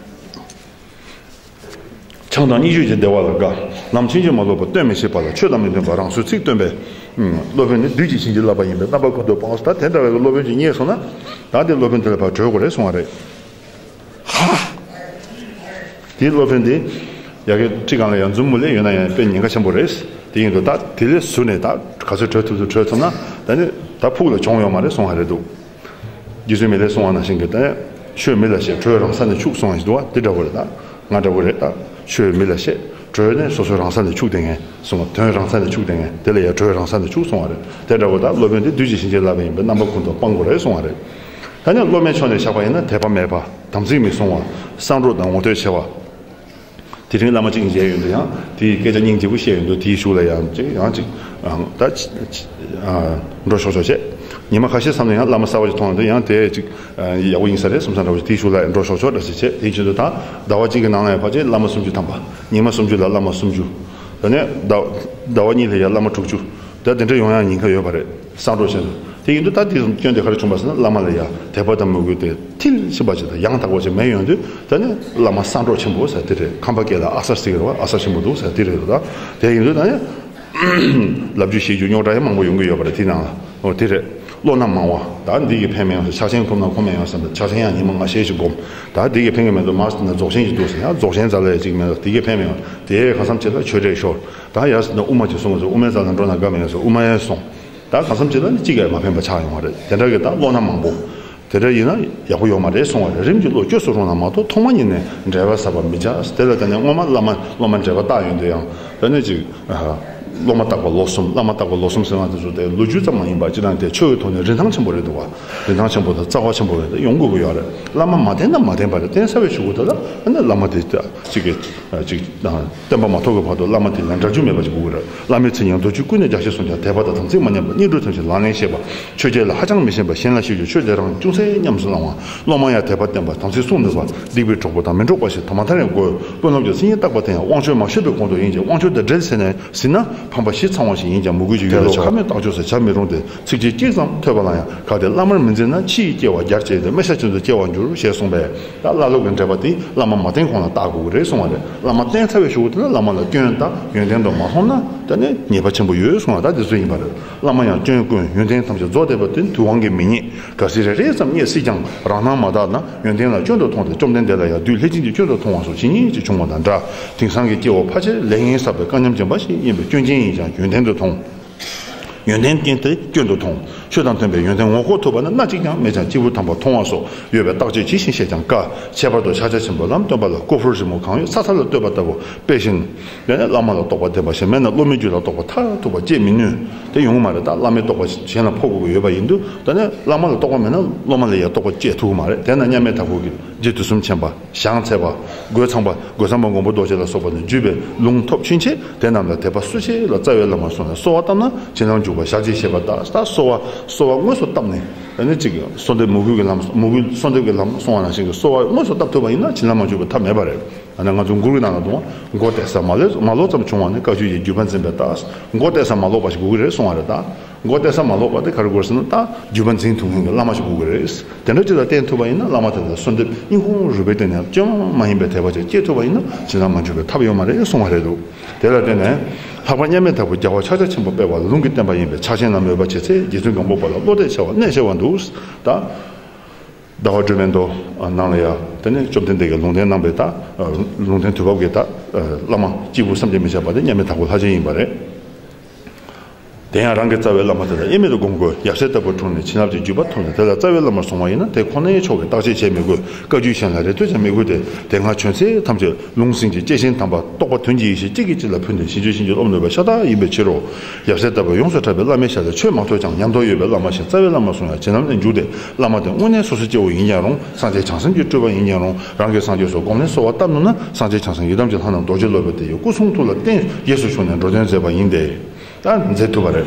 ཆང་དང་གཉིད་སྤྱོད་ཀྱི་བདེ་བ་ལ་དགའ། ལམ་ཕྱིན་ཅི་མ་ལོག་པ་སྟོན་མི་ཤེས་པ་ལ་ཆོས་དང་མི་མཐུན་པ་རང་ཚོའི་ཚིག་སྟོན་པའི། སློབ་དཔོན་ནི་བདུད་ཀྱིས་བྱིན་གྱིས་བརླབས་པ་ཡིན་པས་རྣམ་པ་ཀུན་ཏུ་སྤངས་སོ། ད་དེ་འདྲ་བའི་སློབ་དཔོན་ཅིག་རྙེད་སོང་ན། ད་དེ་སློབ་དཔོན་དེ་ལ་ཕར་གྲོལ་དགོས་རེད་གསུང་བ་རེད། དེའི་སློབ་དཔོན་དེ་ཡ་གི་ཁྲི་སྒང་ལ་ཡང་འཛུམ་མུ་ལེ་ཡོད་ན་ཡང་དཔེ་ཉེན་ཁ་ཆེན་པོ་རེད། དེ་ཡིན་དུས་ད་དེ་ལས་ཟུར་ནས་ད་ག་ཚོད་བྲོས་ཐུབ་ཐུབ་བྲོས་ཐུབ་ན་ད་ནི་ད་ཕུགས་ལ་གྱོང་ཡོད་མ་རེད་གསུང་བ་རེད་འདུག་རྗེ་བཙུན་མི་ལས་གསུང་བ་ནང་བཞིན་གྱི་ད་ཆོས་མི་ལ་བཤད་གྲོས་རང་ས་ནས་འཆུག་གསུང་བ་ཞིག་འདུག་བ། དེ་འདྲ་བོ་རེད། ད་ང་འདྲ་བོ་རེད། ད་ཆོས་མི་ལ་བཤད་གྲོས་ནས་སོ་སོའི་རང་ས་ནས་འཆུག་བསྡད་མཁན་གསུང་བ། དོན་རང་ས་ནས་འཆུག་བསྡད་མཁན་དེ་ལ་ཡང་གྲོས་རང་ས་ནས་འཆུག་གསུང་བ་རེད། དེ་འདྲ་བོ་ད་སློབ་དཔོན་དེ་བདུད་ཀྱིས་བྱིན་གྱིས་བརླབས་པ་ཡིན་པས་རྣམ་པ་ཀུན་ཏུ་སྤང་དགོས་རེད་གསུང་བ་རེད། ད་ནི་སློབ་མའི་ཕྱོགས་ནས་བཞག་པ་ཡིན་ན་དད་པ་མེད་པ། དམ་ཚིག་མི་སྲུང་བ། གསང་སྒྲོག་དང་ངོ་བསྟོད་ཆེ་བ། དེ་རིང་བླ་མ་གཅིག་མཇལ་ཡོང་དུས་ཡང་དེའི་སྐད་ཆ་སྙིང་རྗེ་པོ་བཤད་ཡོང་དུས་དེའི་གཞུག་ལ་ཡང་ཅིག་ཡང་ཅིག་ད་འགྲོ་ཆོག་ཆོག་བྱས། ཉི་མ་ཁ་ཤས་མཚམས་ནས་ཡང་བླ་མ་གསར་པ་ཅིག་མཐོང་ཡོང་དུས་ཡང་དེ་ཅིག་ཡག་པོ་ཡིན་ས་རེད་བསམ་བསམ་འདྲ་བོ་ཅིག་དེའི་གཞུག་ལ་ཡང་འགྲོ་ཆོག་ཆོག་འདྲ་ཞིག་བྱས། དེའི་ཕྱིན་དུ་ད་ཟླ་བ་གཅིག་གི་ནང་ལ་ཡང་ཕལ་ཆེར་བླ་མ་སུམ་ཅུ་ཐམ་པ། ཉི་མ་སུམ་ཅུ་ལ་བླ་མ་སུམ་ཅུ། ད་ནས་ཟླ་ཟླ་བ་གཉིས་ལ་ཡང་བླ་མ་དྲུག་ཅུ། ད་དེ་འདྲ་ཡོང་ཡང་ཉེན་ཁ་ཡོད་པ་རེད། གསང་སྒྲོག་བྱས་ནས། དེ་ཡིན་དུས་ད་དེ་སྐྱོན་དེ་ག་རེ་བྱུང་བ་ཟེར་ན་བླ་མ་ལ་ཡང་དད་པ་དང་མོས་གུས་དེ་མཐིལ་ཕྱིན་པ་ཅིག་དང་ཡང་དག་པ་ཅིག་མེད་ཡོང་དུས་ད་ནི་བླ་མ་གསང་སྒྲོག་ཆེན་པོ་ཟེར་དེ་རེད། ཁམས་པ་སྐད་ལ་ཨ་གསར་ཟེར་གི་རེད་བ། ཨ་གསར་ཆེན་པོ་འདུག་ཟེར་དེ་རེད་འདུག་ད་དེ་ཡིན་དུས་ད་ནི་ལབ་རྒྱུ་བཤད་རྒྱུ་རྙོག་དྲ་ཡང་མང་པོ་ཡོང་གི་ཡོད་པ་རེད་དེ་ནང་ལ། འོ་དེ་རེད། བློ་སྣ་མང་བ། ད་འདི་གིས་ཕན་མི་ཡོང་ཟེར། ཕྱག་ཆེན་ཁུར་ན་ཁུར་མི་ཡོང་ཟེར། ཕྱག་ཆེན་ཡང་ཉི་མ་ལྔ་ཤས་ཤིག་སྒོམ། ད་འདི་གིས་ཕན་གྱི་མི་འདུག། མར་ན་རྫོགས་ཆེན་ཞིག་འདུག་ཟེར། ཡང་རྫོགས་ཆེན་རྩ་ལས་ཅིག་མི་འདུག། འདི་གིས་ཕན་མི་ཡོང་། དེ་གང་འཚམ་ཅིག་ལ་ཆོས་འབྲེལ་ཤོར། ད་ཡར་ན་དབུ་མ་ཅིག་གསུངས་ཟེར། དབུ་མའི་རྩ་ལ་འགྲོ་ན་དགའ་མི་ཡོང་ཟེར། དབུ་མ་ཡང་སོང་། ད་གང་འཚམ་ཅིག་ལ་ནི་གཅིག་གིས་མ་ཕན་པ་ཆགས་ཡོང་བ་རེད། དེ་འདྲ་གི་ད་བློ་སྣ་མང་པོ། དེ་འདྲ་ཡིན་ན་ཡག་པོ་ཡོད་མ་རེད་གསུང་བ་རེད། རིམ་གྱིས་བློ་བཅོས་སུ་རུང་ན་མ་གཏོགས་ཐོག་མ་ཉིད་ནས་འགྲེལ་པ་ཟབ་པ་མི་བྱ། དེ་ལ་བརྟེན་ནས་སྔོན་མ་བླ་མ་སློབ་མ་འགྲེལ་པ་བརྟག་ཡོང་དུས་ཡང་། ད་ནི་ཅིག་ཨ། སློབ་མ་བརྟག་པ་ལོ་གསུམ། བླ་མ་བརྟག་པ་ལོ་གསུམ་ཟེར་བ་དེ་ཚོ་དེ་ལོ་རྒྱུས་ཙམ་མ་ཡིན་པ། སྤྱིར་བཏང་དེ་ཆོས་ཀྱི་ཐོག་ནས་རིན་ཐང་ཆེན་པོ་རེད་འདུག་བ། རིན་ཐང་ཆེན་པོ་དང་རྩ་བ་ཆེན་པོ་རེད། ཡོང་དགོས་ཀྱི་ཡོད་རེད། བླ་མ་མ་བསྟེན་ན་མ་བསྟེན་པ་རེད། བསྟེན་ཚར་བའི་གཞུག་གུ་དེ་ལ་ཨ་ནི་བླ་མ་དེ་ཅིག་གི་ཅིག་བསྟེན་པ་མ་ཐོབ་ཀྱི་བར་དུ་བླ་མ་དེ་ལ་འདྲ་འཇུག་མེད་པ་ཞིག་དགོས་ཀྱི་རེད། བླ་མའི་མཚན་སྙན་མདོ་རྒྱུད་ཀུན་ནས་རྒྱ་ཆེར་གསུངས་ཀྱང་། དད་པ་དང་དམ་ཚིག་མ་ཉམས་པར། སྙིང་རུས་ཐམས་ཅད་ལག་ལེན་ཤེས་པ། ཆོས་བརྒྱད་ལ་ཧ་ཅང་མི་ཞེན་པར། གཞན་ལ་ཞུས་ཀྱང་ཆོས་དེ་རང་ཅུང་ཟད་ཉམས་སུ་བླང་བ། སློབ་མ་ཡང་དད་པ་བརྟན་པར་དམ་ཚིག་སྲུང་ནུས་པ། སྡིག་པའི་གྲོགས་པོ་དང་མི་འགྲོགས་པ་ཞིག་དུ་མ་མཐའ་ཡང་དགོས། དཔོན་སློབ་ཀྱི་མཚན་སྙན་བརྟག་པ་དེ་ཡང་དབང་ཆོག་མ་ཞུས་པའི་གོང་དུ་ཡིན་གྱི། དབང་ཆོག་དང་འབྲེལ་ཟིན་ནས་ཟིན་ན་ཕངས་པ་ཞི་ཚང་བ་ཞིག་ཡིན་ཀྱང་། མོས་གུས་ཀྱི་ཡུལ་ལ་ཁ་མེད་བརྟག་དཔྱད་ཟེར་བྱ་མི་རུང་སྟེ། ཚིགས་བཅད་གཅིག་ཙམ་ཐོས་པ་ལ་ཡང་གལ་ཏེ་བླ་མར་མི་འཛིན་ན། ཕྱི་ཡི་སྐྱེ་བ་རྒྱར་བཅད་དེ་སྨེ་ཤ་ཅན་དུ་སྐྱེ་བར་འགྱུར་ཞེས་གསུངས་པས། ད་བླ་སློབ་ཀྱི་འབྲེལ་བ་དེ་བླ་མ་མ་བསྟེན་གོང་ལ་བརྟག་དགོས་ཀྱི་རེད་གསུང་བ་རེད། བླ་མ་བསྟེན་ཚར་བའི་གཞུག་གུ་དེ་ལ་བླ་མ་ལ་སྐྱོན་བརྟག་ཡོན་ཏན་དུ་མ་མཐོང་ན་དེ་ནི་ཉེས་པ་ཆེན་པོ་ཡོད་གསུང་བ། ད་དེ་ཚོ་ཡིན་པ་རེད། བླ་མ་ཡང་སྐྱོན་ཀུན་ཡོན་ཏན་ཐམས་ཅད་རྫོགས་བསྡད་པ་དེ་དུས་དབང་གིས་མི་རྙེད། གལ་སྲིད་རེ་རེ་ཙམ་རྙེད་སྲིད་ཀྱང་རང་སྣང་མ་དག་ན་ཡོན་ཏན་ལ་སྐྱོན་དུ་མཐོང་སྟེ། བཅོམ་ལྡན་འདས་ལ་ཡང་བདུད་ལྷས་བྱིན་གྱིས་སྐྱོན་དུ་མཐོང་བ་སོགས་ཇི་སྙེད་ཅིག་བྱུང་བ་དང་འདྲ། དེང་སང་གི་སྐྱེ་བོ་ཕལ་ཆེར་ལས་ངན་བསགས་པའི་དཀའ་ཉམས་ཅན་འབའ་ཞིག་ཡིན་པས། སྐྱོན་ཅན་ཡིན་ཀྱང་ཡོན་ཏན་དུ་མཐོང་། ཡོན་ཏན་ཀུན་དེ་སྐྱོན་དུ་མཐོང་། ཆོས་དང་མཐུན་པའི་ཡོན་ཏན་ངོ་ལྐོག་ཐུབ་པ་ནི་སྣ་གཅིག་ཀྱང་མེད་ཀྱང་སྐྱེས་བུ་དམ་པ་མཐོང་བ་སོགས་ཡོད་པས་བརྟག་དཔྱད་ཇི་བཞིན་བཤད་ཀྱང་དཀའ། ཁྱད་པར་དུ་ཕྱག་རྒྱ་ཆེན་པོའི་ལམ་སྟོན་པ་ལ་ཀོ་ཕུར་རི་མོ་གང་ཡོད་ཚ་ཚ་ལ་བསྟོད་པ་ལྟ་བུ་དཔེ་བཞིན། དེ་ནས་བླ་མ་ལ་རྟོགས་པ་ལྡན་པ་ཞིག་མེད་ན་སློབ་མའི་རྒྱུད་ལ་རྟོགས་པ་མཐར་ཐུག་པ་སྐྱེ་མི་ནུས། དེ་ཡོང་གི་མ་རེད། ད་བླ་མའི་རྟོགས་པ་གཞན་ལ་ཕོག་དགོས་ཀྱི་ཡོད་པ་ཡིན་དུས། ད་ནས་བླ་མ་ལ་རྟོགས་པ་མེད་ན་སློབ་མ་ལ་ཡང་རྟོགས་པ་སྐྱེ་ཐུབ་ཀྱི་མ་རེད། དེས་ན་མཉམ་མེད་དྭགས་པོ་གིས་རྗེ་དུས་གསུམ་མཁྱེན་པ། ཞང་ཚལ་པ། རྒོད་ཚང་པ། རྒོད་ཚང་པ་མགོན་པོ་རྡོ་རྗེ་ལ་སོགས་པ་ནས་བརྒྱུད་པའི་ལུང་ཐོབ་ཕྱིན་ཆད་དེ་རྣམས་ལ་དད་པ་སུ་ཆེ་ལ་རྩ་བའི་བླ་མར་སོང་ནས་གསོལ་བ་བཏབ་ན་བྱིན་རླབས་འཇུག་པ་ཞག་གཅིག་ཤེས་པ་ལྟར། ད་གསོལ་བ་གསོལ་བ་དངོས་སུ་བཏབ་ནས། ཨ་ནི་གཅིག་གསོལ་འདེབས་མོས་གུས་ཀྱི་ལམ། མོས་གུས་གསོལ་འདེབས་ཀྱི་ལམ་སོང་བ་ནང་བཞིན་གྱི་གསོལ་བ་དངོས་སུ་བཏབ་ཐུབ་པ་ཡིན་ན་བྱིན་རླབས་མ་འཇུག་པའི་ཐབས་མེད་པ་རེད། ཨ་ནི་ང་ཚོ་མགུར་གྱི་ནང་ལ་འདུག། མགོ་བཏེགས་ས་མ་ལོག་མ་ལོག་ཙམ་བྱུང་བ་ནི་བཀའ་བརྒྱུད་ཀྱི་བརྒྱུད་པ་འཛིན་པའི་རྟགས། མགོ་བཏེགས་ས་མ་ལོག་པ་ཞིག་དགོས་ཀྱི་རེད་གསུང་བ་རེད་ད། མགོ་བཏེགས་ས་མ་ལོག་པ་དེ་ག་རེ་དགོས་ཟེར་ན། ད་བརྒྱུད་པ་འཛིན་ཐུབ་མཁན་གྱི་བླ་མ་ཞིག་དགོས་ཀྱི་རེད། དེ་འདྲ་ཅིག་ལ་བརྟེན་ཐུབ་པ་ཡིན་ན་བླ་མ་དེ་ལ་གསོལ་འདེབས་སྙིང་ཁུང་རུས་པའི་གཏིང་ནས་བཅོས་མ་མ་ཡིན་པའི་དད་པ་ཅིག་སྐྱེ་ཐུབ་པ་ཡིན་ན་བྱིན་རླབས་མ་འཇུག་པའི་ཐབས་ཡོད་མ་རེད་གསུང་བ་རེད་འདུག། དེ་ལ་བརྟེན་ནས་ལྷག་པར་མཉམ་མེད་དྭགས་པོའི་རྒྱལ་བ་ཕྱག་རྒྱ་ཆེན་པོ་དཔལ་བ་ལུང་གིས་བསྟན་པ་ཡིན་པས། ཕྱག་ཆེན་ལམ་མོས་པ་བྱེད་ཚེ་རྗེ་བཙུན་སྒམ་པོ་པ་ལ་བློ་གཏད་བྱ་བ་གནད་ཆེ་བ་འདུག། ད། ཟླ་བ་སྒྲོལ་མའི་མདོ་ནང་ལ་ཡང་དེ་ནས་བཅོམ་ལྡན་འདས་ཀྱིས་ལུང་བསྟན་གནང་བའི་ད་ལུང་བསྟན་དུས་བབ་ཀྱི་ད་བླ་མ་སྐྱེས་བུ་བསམ་གྱིས་མི་ཁྱབ་པ་དེ་མཉམ་མེད་དྭགས་པོ་ལྷ་རྗེ་ཡིན་པ་རེད། དེ་ཡང་རང་གི་རྩ་བའི་བླ་མ་དེ་ལ་དབྱེར་མེད་དུ་སྒོམ་དགོས། ཡབ་སྲས་ལྟ་བུར་འཁྲུངས་ནས་བྱིན་རླབས་ཀྱི་བརྒྱུད་པ་ཐོབ་ནས་དེ་ལ་རྩ་བའི་བླ་མར་སོང་བ་ཡིན་ན་དེ་ཁོ་ནའི་ཕྱོགས་ཀྱི་བརྟག་དཔྱད་བྱེད་མི་དགོས། བཀའ་བརྒྱུད་གཞན་ལ་རེ་ལྟོས་བྱ་མི་དགོས་ཏེ། དེ་སྔ་བྱོན་ཚད་ཐམས་ཅད་ལུང་ཟིན་གྱི་སྐྱེས་ཆེན་དམ་པ་རྟོགས་པ་དོན་གྱི་ཡེ་ཤེས་གཅིག་གིས་གཅིག་ལ་ཕུལ་ནས་ཞིང་བཅུ་བཞིན་གྱི་སློབ་ནོད་པ་ཤ་སྟག་ཡིན་པའི་ཕྱིར་རོ། ཡབ་སྲས་ལྟ་བུ་ཡོངས་སུ་གྲགས་པའི་བླ་མའི་ཞལ་ལས་ཆོས་མ་ཐོས་ཀྱང་ཉམས་རྟོགས་ཡོད་པའི་བླ་མ་ཞིག་རྩ་བའི་བླ་མར་སོང་ཡང་བྱིན་རླབས་ལས་འཇུག་སྟེ། བླ་མ་དེ་དངོས་གནས་སོ་སོ་སྐྱེ་བོ་ཡིན་ཀྱང་རུང་། སངས་རྒྱས་བྱང་སེམས་ཀྱི་སྤྲུལ་པ་ཡིན་ཀྱང་རུང་། རང་གིས་སངས་རྒྱས་སུ་སྒོམ་ལས་གསོལ་བ་བཏབ་ནུས་ན། སངས་རྒྱས་བྱང་སེམས་ཡི་དམ་གྱི་ལྷ་རྣམས་རྡོ་རྗེ་སློབ་དཔོན་དེ་ཡི་སྐུ་གསུང་ཐུགས་ལ་བརྟེན་རྗེས་སུ་ཞུགས་ནས་འགྲོ་དོན་མཛད་པ་ཡིན་ཏེ། ད་མཛད་ཐུབ་པ་རེད།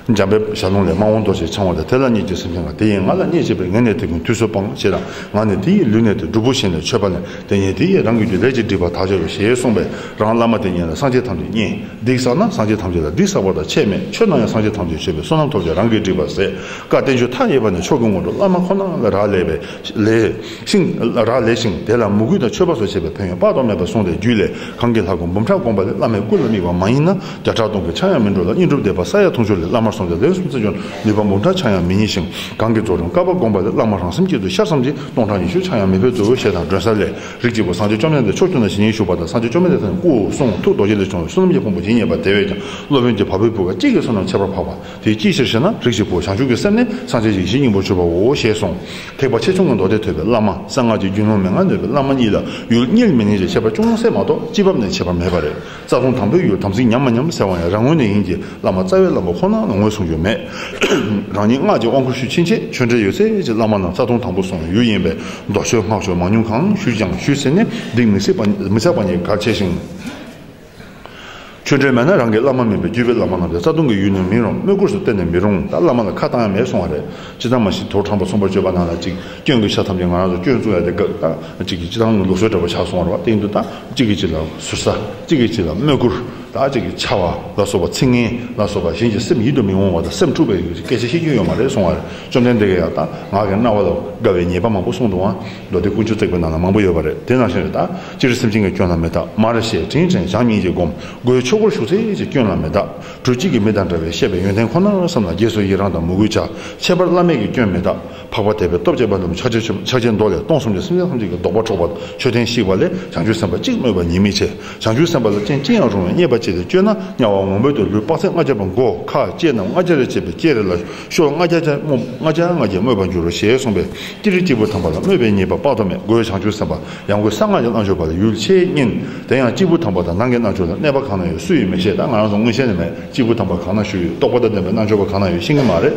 འཇམ་དཔལ་ཞལ་ལུང་ལས། མ་འོངས་རྡོ་རྗེ་འཆང་བ་དང་། དེ་ལ་བསྙེགས་ཀྱི་སེམས་ཅན་ལ། དེ་ཡིས་ང་ལ་བསྙེགས་བྱས་པས། ངས་ནི་དེ་ཀུན་དུས་སུ་སྤང་། ཞེས་དང་། ང་ནི་དེ་ཡི་ལུས་ནད་དེ། སྒྲུབ་པོ་བཞིན་ནི་མཆོད་པ་ནི། དེ་ཉིད་དེ་ཡིས་རང་གི་རྒྱུད། ལས་ཀྱི་སྒྲིབ་པ་དག་བྱ་བའི། ཞེས་གསུངས་པས། རང་བླ་མ་དེ་ཉིད་ལ་སངས་རྒྱས་ཐམས་ཅད་བསྙེན། སྡིག་བསགས་ན་སངས་རྒྱས་ཐམས་ཅད་ལ། སྡིག་བསགས་པ་དང་ཁྱད་མེད། ཆོས་རྣམས་ཡང་སངས་རྒྱས་ཐམས་ཅད་མཆོད་པས། བསོད་ནམས་ཐོབ་ཀྱང་རང་གིས་བསྒྲིབས་པ་ཟད། བཀའ་བསྟན་བཅོས་མཐའ་ཡས་པ་ནི་མཆོག་གི་དངོས་གྲུབ། བླ་མ་ཁོ་ན་ལ་རག་ལས་པས། ལས་ཤིང་རག་ལས་ཤིང་། དེ་ལ་མོས་གུས་དང་མཆོད་པ་སོགས་བྱས་པས་ཕན་ཡོན་དཔག་ཏུ་མེད་པ་གསུངས་ཏེ། རྒྱུད་ལས། གང་གིས་ལྷ་སྐུ་འབུམ་ཕྲག་བསྒོམས་པ་ལས། བླ་མའི་སྐུ་ལ་དམིགས་པ་མ་ཡིན་ན། བརྒྱ་ཕྲག་སྟོང་གི་ཕྱག་ཡང་མི་འགྲོ་ལ། བསྙེན་སྒྲུབ་བཟླས་པ་ས་ཡ་དུང་ཕྱུར་ལས། བླ་མར་སོང་སྟེ་ལན་གསུམ་བརྩི་ཀྱང་། ནུས་པ་འབུམ་ཕྲག་ཕྱག་ཡང་མི་རྙེད་ཅིང་། གང་གིས་རྫོགས་རིམ་བསྐལ་པ་བསྒོམས་པ་ལས། བླ་མ་རང་སེམས་གཅིག་ཏུ་ཤར་ཙམ་གྱིས། སྟོང་ཕྲག་ཉི་ཤུ་ཕྱག་ཡང་མི་ཕེབས་ཏོ། ཞེས་དང་སྒྲོན་གསལ་ལས། རིགས་གཅིག་པུ་སངས་རྒྱས་བཅོམ་ལྡན་འདས་ཕྱོགས་བཅུ་ན་ཇི་སྙེད་བཞུགས་པ་དང་། སངས་རྒྱས་བཅོམ་ལྡན་འདས་དང་སྐུ་གསུང་ཐུགས་རྡོ་རྗེ་ལས་བྱུང་བའི་བསོད་ནམས་ཀྱི་ཕུང་པོ་ཇི་སྙེད་པ། དེ་བས་ཀྱང་སློབ་དཔོན་གྱི་བ་སྤུའི་བུ་ག་གཅིག་གི་བསོད་ནམས་ཁྱད་པར་འཕགས་པ། དེ་ཅིའི་ཕྱིར་ཞེ་ན། རིགས་གཅིག་པུ་བྱང་ཆུབ་ཀྱི་སེམས་ནི། སངས་རྒྱས་ཀྱི་ཡེ་ཤེས་སྙིང་པོར་གྱུར་པའོ། ཞེས་གསུངས། ཐེག་པ་ཆེ་ཆུང་གི་མདོ་སྡེ་ཐོས་པའི་བླ་མ། གསང་སྔགས་ཀྱི་རྒྱུད་ལུང་མན་ངག་ནོད་པའི་བླ་མ་གཉིས་ལ། ཡུལ་གཉིས་ལ་མི་གནས་ཀྱི་ཁྱད་པར་ཅུང་ཟད་མ་གཏོགས་སྤྱི་བབས་ནས་ཁྱད་པར་མེད་པ་རེད། རྩ་ལྟུང་དང་པོའི་ཡུལ་དམ་ཚིག་ཉམས་མ་ཉམས་ཟེར་བ་ཡང་རང་ངོས་ནས་ཡིན་གྱི། བླ་མ་རྩ་བའི་བླ་མ་ཁོ་ན་ལ་ངོས་བཟུང་རྒྱུ་མེད། རང་ཉིད་སྔགས་ཀྱི་དབང་བསྐུར་ཞུ་ཕྱིན་ཆད་ཆོས་འབྲེལ་ཡོད་ཚད་ཀྱི་བླ་མ་རྣམས་རྩ་ལྟུང་དང་པོ་སོང་བའི་ཡུལ་ཡིན་པས། མདོ་ཆོས་སྔགས་ཆོས་མང་ཉུང་གང་ཞུས་ཀྱང་ཞུས་ཟིན་ནས་སྡིག་མི་བསགས་པ་མི་བསགས་པ་ཉིད་གལ་ཆེ་ཞིང་། ཆོས་འབྲེལ་མེད་ན་རང་གི་བླ་མ་མིན་པའི་བརྒྱུད་པའི་བླ་མ་རྣམས་ཀྱང་རྩ་ལྟུང་གི་ཡུལ་ནི་མིན་རུང་སྨོས་སྐུར་སུ་གཏན་ནས་མི་རུང་། ད་བླ་མ་ལ་ཁ་བཏང་ཡ་མེད་གསུང་བ་རེད། སྤྱིར་བཏང་མ་གཞི་དོ་དྲངས་པ་གསུམ་པར་བརྗོད་པ་ནང་ལ་ཅིག་སྐྱོན་གྱི་ཆ་ཐམས་ཅད་ང་རང་ཚོ་སྐྱོན་བཙུགས་ཡ་དེ་ག་ད་ཅིག་གི་སྤྱིར་བཏང་ལུགས་སྲོལ་འདྲ་པོ་ཆགས་སོང་བ་རེད་བ། དེ་ཡིན་དུས་ད་གཅིག་གིས་གཅིག་ལ་ཟུར་ཟ། གཅིག་གིས་གཅིག་ལ་སྨོས་སྐུར། ད་གཅིག་གིས་འཕྱ་བ་ལ་སོགས་པ། ཚིག་ངན་ལ་སོགས་པ། གཞན་གྱི་སེམས་ཡིད་དུ་མི་འོང་བ་དང་སེམས་འཁྲུགས་པའི་སྐད་ཆ་བཤད་རྒྱུ་ཡོད་མ་རེད་གསུང་བ་རེད། བཅོམ་ལྡན་འདས་ཀྱིས་ཡང་ད་ངག་གི་རྣ་བ་ལ་དགའ་བའི་ཉེས་པ་མང་པོ་གསུངས་འདུག་ཨང་། མདོ་སྡེ་ཀུན་སྤྱོད་བརྩེགས་པའི་ནང་ལ་མང་པོ་ཡོད་པ་རེད། དེ་ནང་བཞིན་རེད། ད་སྤྱིར་སེམས་ཅན་གྱི་སྐྱོན་ལ་མི་བརྟག། མར་བཤད་དྲིན་དྲན་བྱམས་སྙིང་རྗེ་བསྒོམ། སྒོའི་ཆོས་སྒོར་ཞུགས་ཚད་ཀྱི་སྐྱོན་ལ་མི་བརྟག། གྲུ་གཅིག་གི་མི་དང་འདྲ་བའི་བཤད་པའི་ཡོན་ཏན་ཁོ་ནར་བསམ་ལ། རྗེས་སུ་ཡི་རང་དང་མོས་གུས་བྱ། ཁྱད་པར་བླ་མེད་ཀྱི་སྐྱོན་མི་བརྟག། འཕགས་པ་དད་པའི་སྟོབས་བསྐྱེད་པ་རྣམས། ཕྱག་རྒྱའི་ཕྱག་རྒྱའི་མདོ་ལས། སྟོང་གསུམ་གྱི་སེམས་ཅན་ཐམས་ཅད་ཀྱི་ལྡོག་པ་འཕྲོག་པ་དང་མཆོད་རྟེན་བཤིག་པ་ལས། བྱང་ཆུབ་སེམས་དཔའ་གཅིག་སྨོད་པ་ཉེས་དམིགས་ཆེ། བྱང་ཆུབ་སེམས་དཔའ་ལ་རྐྱེན་ཅི་ཡང་རུང་བས་རྙེད་པ་ཅི་སྟེ་སྤྱོད་ན། དམྱལ་བ་ངུ་འབོད་དུ་ལུས་དཔག་ཚད་ལྔ་བརྒྱ་པ་མགོ་ཁ་ལྕེ་རྣམས་ལྔ་བརྒྱ་རེ་བྱས་པའི་ལྕེ་རེ་ལ་ཤོ་ལོ་ལྔ་བརྒྱ་ལྔ་བརྒྱ་ལྔ་བརྒྱ་སྨོད་པར་འགྱུར་རོ་ཞེས་གསུངས་པས། ཅི་རིགས་སྐྱེས་བུ་དམ་པ་ལ་སྨོད་པའི་ཉེས་པ་དཔག་ཏུ་མེད། སྒོས་བྱང་ཆུབ་སེམས་དཔའ་ཡང་སྒོས་གསང་སྔགས་ཀྱི་རྣལ་འབྱོར་པ་ལ་ཡུལ་ཆེས་གཉེན། དེ་ཡང་སྐྱེས་བུ་དམ་པ་དང་ནང་གི་རྣལ་འབྱོར་ལ་གནས་པ་གང་ན་ཡོད་སུ་ཡིན་མི་ཤེས། ད་ང་རང་ཚོ་མངོན་ཤེས་ནི་མེད། སྐྱེས་བུ་དམ་པ་གང་ན་བཞུགས་ཡོད། རྟོགས་པ་དང་ལྡན་པའི་རྣལ་འབྱོར་པ་གང་ན་ཡོད་ཤེས་ཀྱི་མ་རེད།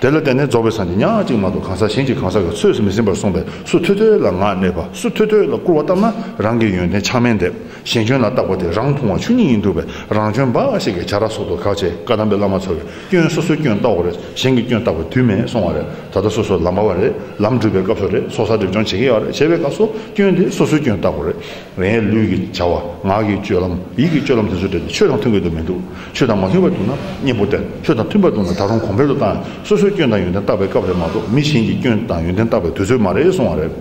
དེ་ལ་བརྟེན་ནས་རྫོགས་པའི་སངས་རྒྱས་ཉག་གཅིག་མ་གཏོགས་གང་ཟག་གཞན་གྱིས་གང་ཟག་གི་ཚོད་མི་ཟིན་པར་གསུངས་པས། སུ་ཐོས་ཐོས་ལ་ངག་གནས་པ། སུ་ཐོས་ཐོས་ལ་སྐུར་བ་བཏབ་ན་རང་གི་ཡོན་ཏན་ཆགས་མིན་འདེབས། གཞན་སྐྱོན་ལ་བརྟག་པ་དེ་རང་མཐོང་བ་ཆོས་ཉིད་ཡིན་འདུག་པས། རང་སྐྱོན་འབའ་ཞིག་གི་བྱ་ར་སོགས་དུ་ག་བྱེད། བཀའ་གདམས་པའི་བླ་མ་ཚོ་གིས་སྐྱོན་སོ་སོའི་སྐྱོན་བརྟག་དགོས་རེད། གཞན་གྱི་སྐྱོན་བརྟག་པའི་དུས་མེད་གསུང་བ་རེད། ད་ལྟ་སོ་སོ་ལམ་པ་བ་རེད། ལམ་སྒྲུབ་པའི་སྐབས་སུ་རེད། ཚོགས་བསགས་སྒྲིབ་སྦྱོང་བྱེད་ཀྱི་ཡོད་རེད། བྱས་པའི་སྐབས་སུ་སྐྱོན་དེ་སོ་སོའི་སྐྱོན་བརྟག་དགོས་རེད། ངའི་ལུས་ཀྱི་བྱ་བ། ངག་གི་སྤྱོད་ལམ། ཡིད་ཀྱི་སྤྱོད་ལམ་དེ་ཚོ་དེ་ཆོས་དང་མཐུན་གྱི་འདུག་མི་འདུག་ཆོས་དང་མ་མཐུན་པ་འདུག་ན་གཉེན་པོ་བསྟེན། ཆོས་དང་མཐུན་པ་འདུག་ན་ད་རུང་གོང་འཕེལ་དུ་བཏང་། སོ་སོའི་སྐྱོན་དང་ཡོན་ཏན་བརྟག་པའི་སྐབས་རེད་མ་གཏོགས་མི་གཞན་གྱི་སྐྱོན་དང་ཡོན་ཏན་བརྟག་པའི་དུས་ཚོད་མ་རེད་གསུང་བ་རེད།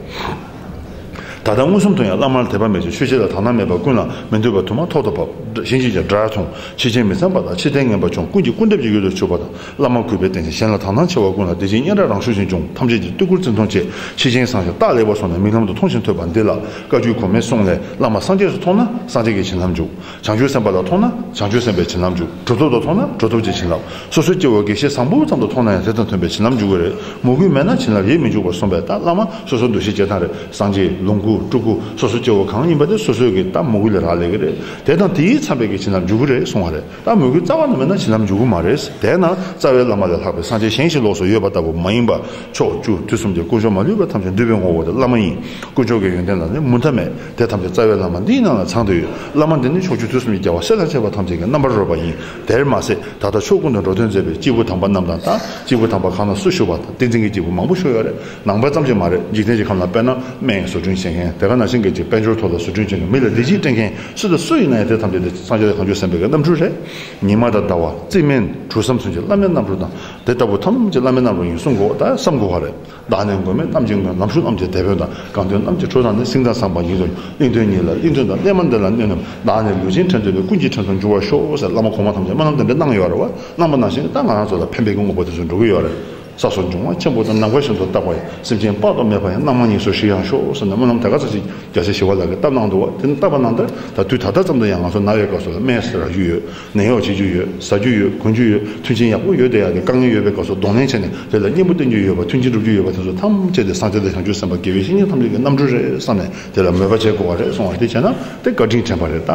ད་ལྟ་མངོན་སུམ་དུ་ཡང་བླ་མར་དད་པ་མེད་ཅིང་ཆོས་བྱེད་ལ་དག་སྣང་མེད་པ་ཀུན་ལ་མི་འདོད་པ་དུ་མ་ཐོག་ཏུ་བབ། གཞན་གྱིས་ཀྱང་དགྲར་མཐོང་། ཕྱི་རྐྱེན་མི་བསམ་པ་དང་ཕྱི་ལྟས་ངན་པ་བྱུང་། ཀུན་གྱིས་སྐུར་འདེབས་ཀྱི་ཡུལ་དུ་གྱུར་པ་དང་། བླ་མ་གུས་པས་བསྟེན་ཞིང་གཞན་ལ་དག་སྣང་ཆེ་བ་ཀུན་ལ་བདེ་སྐྱིད་སྙན་གྲགས་རང་ཤུགས་ཅན་འབྱུང་། ཐམས་ཅད་ཀྱིས་བསྟོད་བཀུར་བརྩི་མཐོང་བྱེད། ཕྱི་རྐྱེན་བཟང་ཞིང་རྟགས་ལེགས་པ་སོགས་ནི་མིག་ལམ་དུ་མཐོང་ཞིང་ཐོས་པ་འདི་ལ་བཀའ་བརྒྱུད་གོང་མའི་གསུང་ལས། བླ་མ་སངས་རྒྱས་སུ་མཐོང་ན་སངས་རྒྱས་ཀྱི་བྱིན་རླབས་འཇུག། བྱང་ཆུབ་སེམས་དཔའ་ལ་མཐོང་ན་བྱང་ཆུབ་སེམས་དཔའི་བྱིན་རླབས་འཇུག། གྲུབ་ཐོབ་ཏུ་མཐོང་ན་གྲུབ་ཐོབ་ཀྱི་བྱིན་རླབས། སོ་སོའི་སྐྱེ་བོ་དགེ་བཤེས་བཟང་པོ་ཙམ་དུ་མཐོང་ན་ཡང་དེ་དང་མཐུན་པའི་བྱིན་རླབས་འཇུག་གི་རེད། མོས་གུས་མེད་ན་བྱིན་རླབས་ཡེ་མི་འཇུག་པར་གསུངས་པས། ད་བླ་མ་སོ་སོའི་འདུ་ཤེས་བྱེད་སྟངས་རེད། སངས་རྒྱས་ལོངས་སྐུ་སྤྲུལ་སྐུ་སོ་སོ་སྐྱེ་བོ་གང་ཡིན་པ་དེ་སོ་སོའི་གི་ད་མོས་གུས་ལ་རག་ལས་ཀྱི་རེད། དེ་དང་དེའི་འཚམ་པའི་གི་བྱིན་རླབས་འཇུག་གི་རེད་གསུང་བ་རེད། ད་མོས་གུས་རྩ་བ་ནས་མེད་ན་བྱིན་རླབས་འཇུག་གི་མ་རེད། དེས་ན་རྩ་བའི་བླ་མ་ལས་ལྷག་པའི་སངས་རྒྱས་གཞན་ཞིག་ལོགས་སུ་ཡོད་པ་ལྟ་བུ་མ་ཡིན་པར་ཕྱོགས་བཅུ་དུས་གསུམ་གྱི་དཀོན་མཆོག་མ་ལུས་པ་ཐམས་ཅད་འདུས་པའི་ངོ་བོ་དེ་བླ་མ་ཡིན། དཀོན་མཆོག་གི་ཡོན་ཏན་ལ་ནི་མུ་མཐའ་མེད། དེ་ཐམས་ཅད་རྩ་བའི་བླ་མ་འདིའི་ནང་ལ་ཚང་དུ་ཡོད། བླ་མ་འདི་ནི་ཕྱོགས་བཅུ་དུས་གསུམ་གྱི་རྒྱལ་བ་སྲས་དང་བཅས་པ་ཐམས་ཅད་ཀྱི་རྣམ་པར་རོལ་པ་ཡིན། དེར་མ་ཟད་ད་ལྟ་ཕྱོགས་ཀུན་ཏུ་འགྲོ་དོན་མཛད་པའི་སྐྱེས་བུ་དམ་པ་རྣམས་དང་། ད་སྐྱེས་བུ་དམ་པ་གང་ལ་སུ་བཞུགས་པ་དང་བསྟན་འཛིན་གྱི་སྐྱེས་བུ་མང་པོ་བཞུགས་ཡོད་རེད། ནང་པ་ཙམ་གྱིས་མ་རེད། འཇིག་རྟེན་གྱི་ཁམས་ལ་དཔེར་ན་སྨན་བཟོ་སྐྲུན་བྱེད་མཁན། དེ་ག་ནང་བཞིན་གྱི་ཅིག་དཔལ་འབྱོར་ཐོག་ལ་བཟོ་སྐྲུན་བྱེད་མཁན། མི་ལ་བདེ་སྐྱིད་སྤྲད་མཁན་སུ་དང་སུ་ཡིན་ན་ཡང་དེ་ཐམས་ཅད་དེ་སངས་རྒྱས་དང་བྱང་ཆུབ་སེམས་དཔའི་རྣམ་འཕྲུལ་རེད། ཉི་མ་དང་ཟླ་བ་རྩི་སྨན་གྲུ་གསུམ་ཚུན་ཆད་བླ་མའི་རྣམ་འཕྲུལ་དང་དེ་ལྟ་བུ་ཐམས་ཅད་བླ་མའི་རྣམ་འཕྲུལ་ཡིན་གསུང་དགོས། ད་བསམ་དགོས་པ་རེད། བདག་ནི་མགོན་མེད་རྣམ་མཁྱེན་མགོན། ལམ་ཞུགས་རྣམས་ཀྱི་དེད་དཔོན་དང་། གང་འདུལ་རྣམས་ཀྱི་གྲོགས་དང་ནི། སེང་ལྡེང་བཟང་པོ་ཉིད་དུ། གླིང་དོན་ཉིད་ལ་གླིང་དོན་དང་། གནས་མལ་འདི་ལ་གནས་རྣམས། བདག་ནི་ལུས་ཅན་བྲན་ཏོ་བས། ཀུན་གྱི་བྲན་ཚུལ་འགྱུར་བར་ཤོག་ཟེར། བླ་མ་གོང་མ་ཐམས་ཅད་སྨོན་ལམ་དེ་འདྲ་གནང་ཡོད་རེད་བ། གནང་པ་ནང་བཞིན་ད་ང་རང་ཚོ་ལ་ཕན་པའི་གི་དངོས་པོ་དེ་ཚོ་འགྲོ་གི་ཡོད་རེད། ས་སོགས་འབྱུང་བ་ཆེན་པོ་དང་། ནམ་མཁའ་བཞིན་དུ་རྟག་པར་ཡང་། སེམས་ཅན་དཔག་ཏུ་མེད་པ་ཡང་། རྣམ་མང་ཉིད་སོགས་ཞི་ཡང་ཤོག་ཟེར་ནས་སྨོན་ལམ་དེ་ག་ཚོད་ཅིག་རྒྱལ་སྲས་ཞི་བ་ལྷ་གིས་བཏབ་གནང་འདུག་བ། དེ་ནི་བཏབ་པ་ནང་ལྟར་ད་དུས་ད་ལྟ་ཙམ་དུ་ཡང་ང་ཚོ་ན་བའི་སྐབས་སུ་ལ་སྨན་ཟ་རྒྱུ་ཡོད། ནད་གཡོག་བྱེད་རྒྱུ་ཡོད། ཟ་རྒྱུ་ཡོད། གོན་རྒྱུ་ཡོད། མཐུན་རྐྱེན་ཡག་པོ་ཡོད་དེ་ཡག་གི། དཀའ་ངལ་ཡོད་པའི་སྐབས་སུ་གདོང་ལེན་བྱས་ནས་དེ་ལ་གཉེན་པོ་བསྟེན་རྒྱུ་ཡོད་པ། མཐུན་རྐྱེན་སྒྲུབ་རྒྱུ་ཡོད་པ། དེ་ཚོ་ཐམས་ཅད་དེ་སངས་རྒྱས་དང་བྱང་ཆུབ་སེམས་དཔའ་དགེ་བའི་བཤེས་གཉེན་ཐམས་ཅད་ཀྱི་རྣམ་འཕྲུལ་རེད་བསམ་ནས་དེ་ལ་མོས་པ་བྱེད་དགོས་པ་རེད་གསུང་བ་རེད། དེ་བྱས་ན་དེ་བཀའ་དྲིན་དྲན་པ་རེད། ད་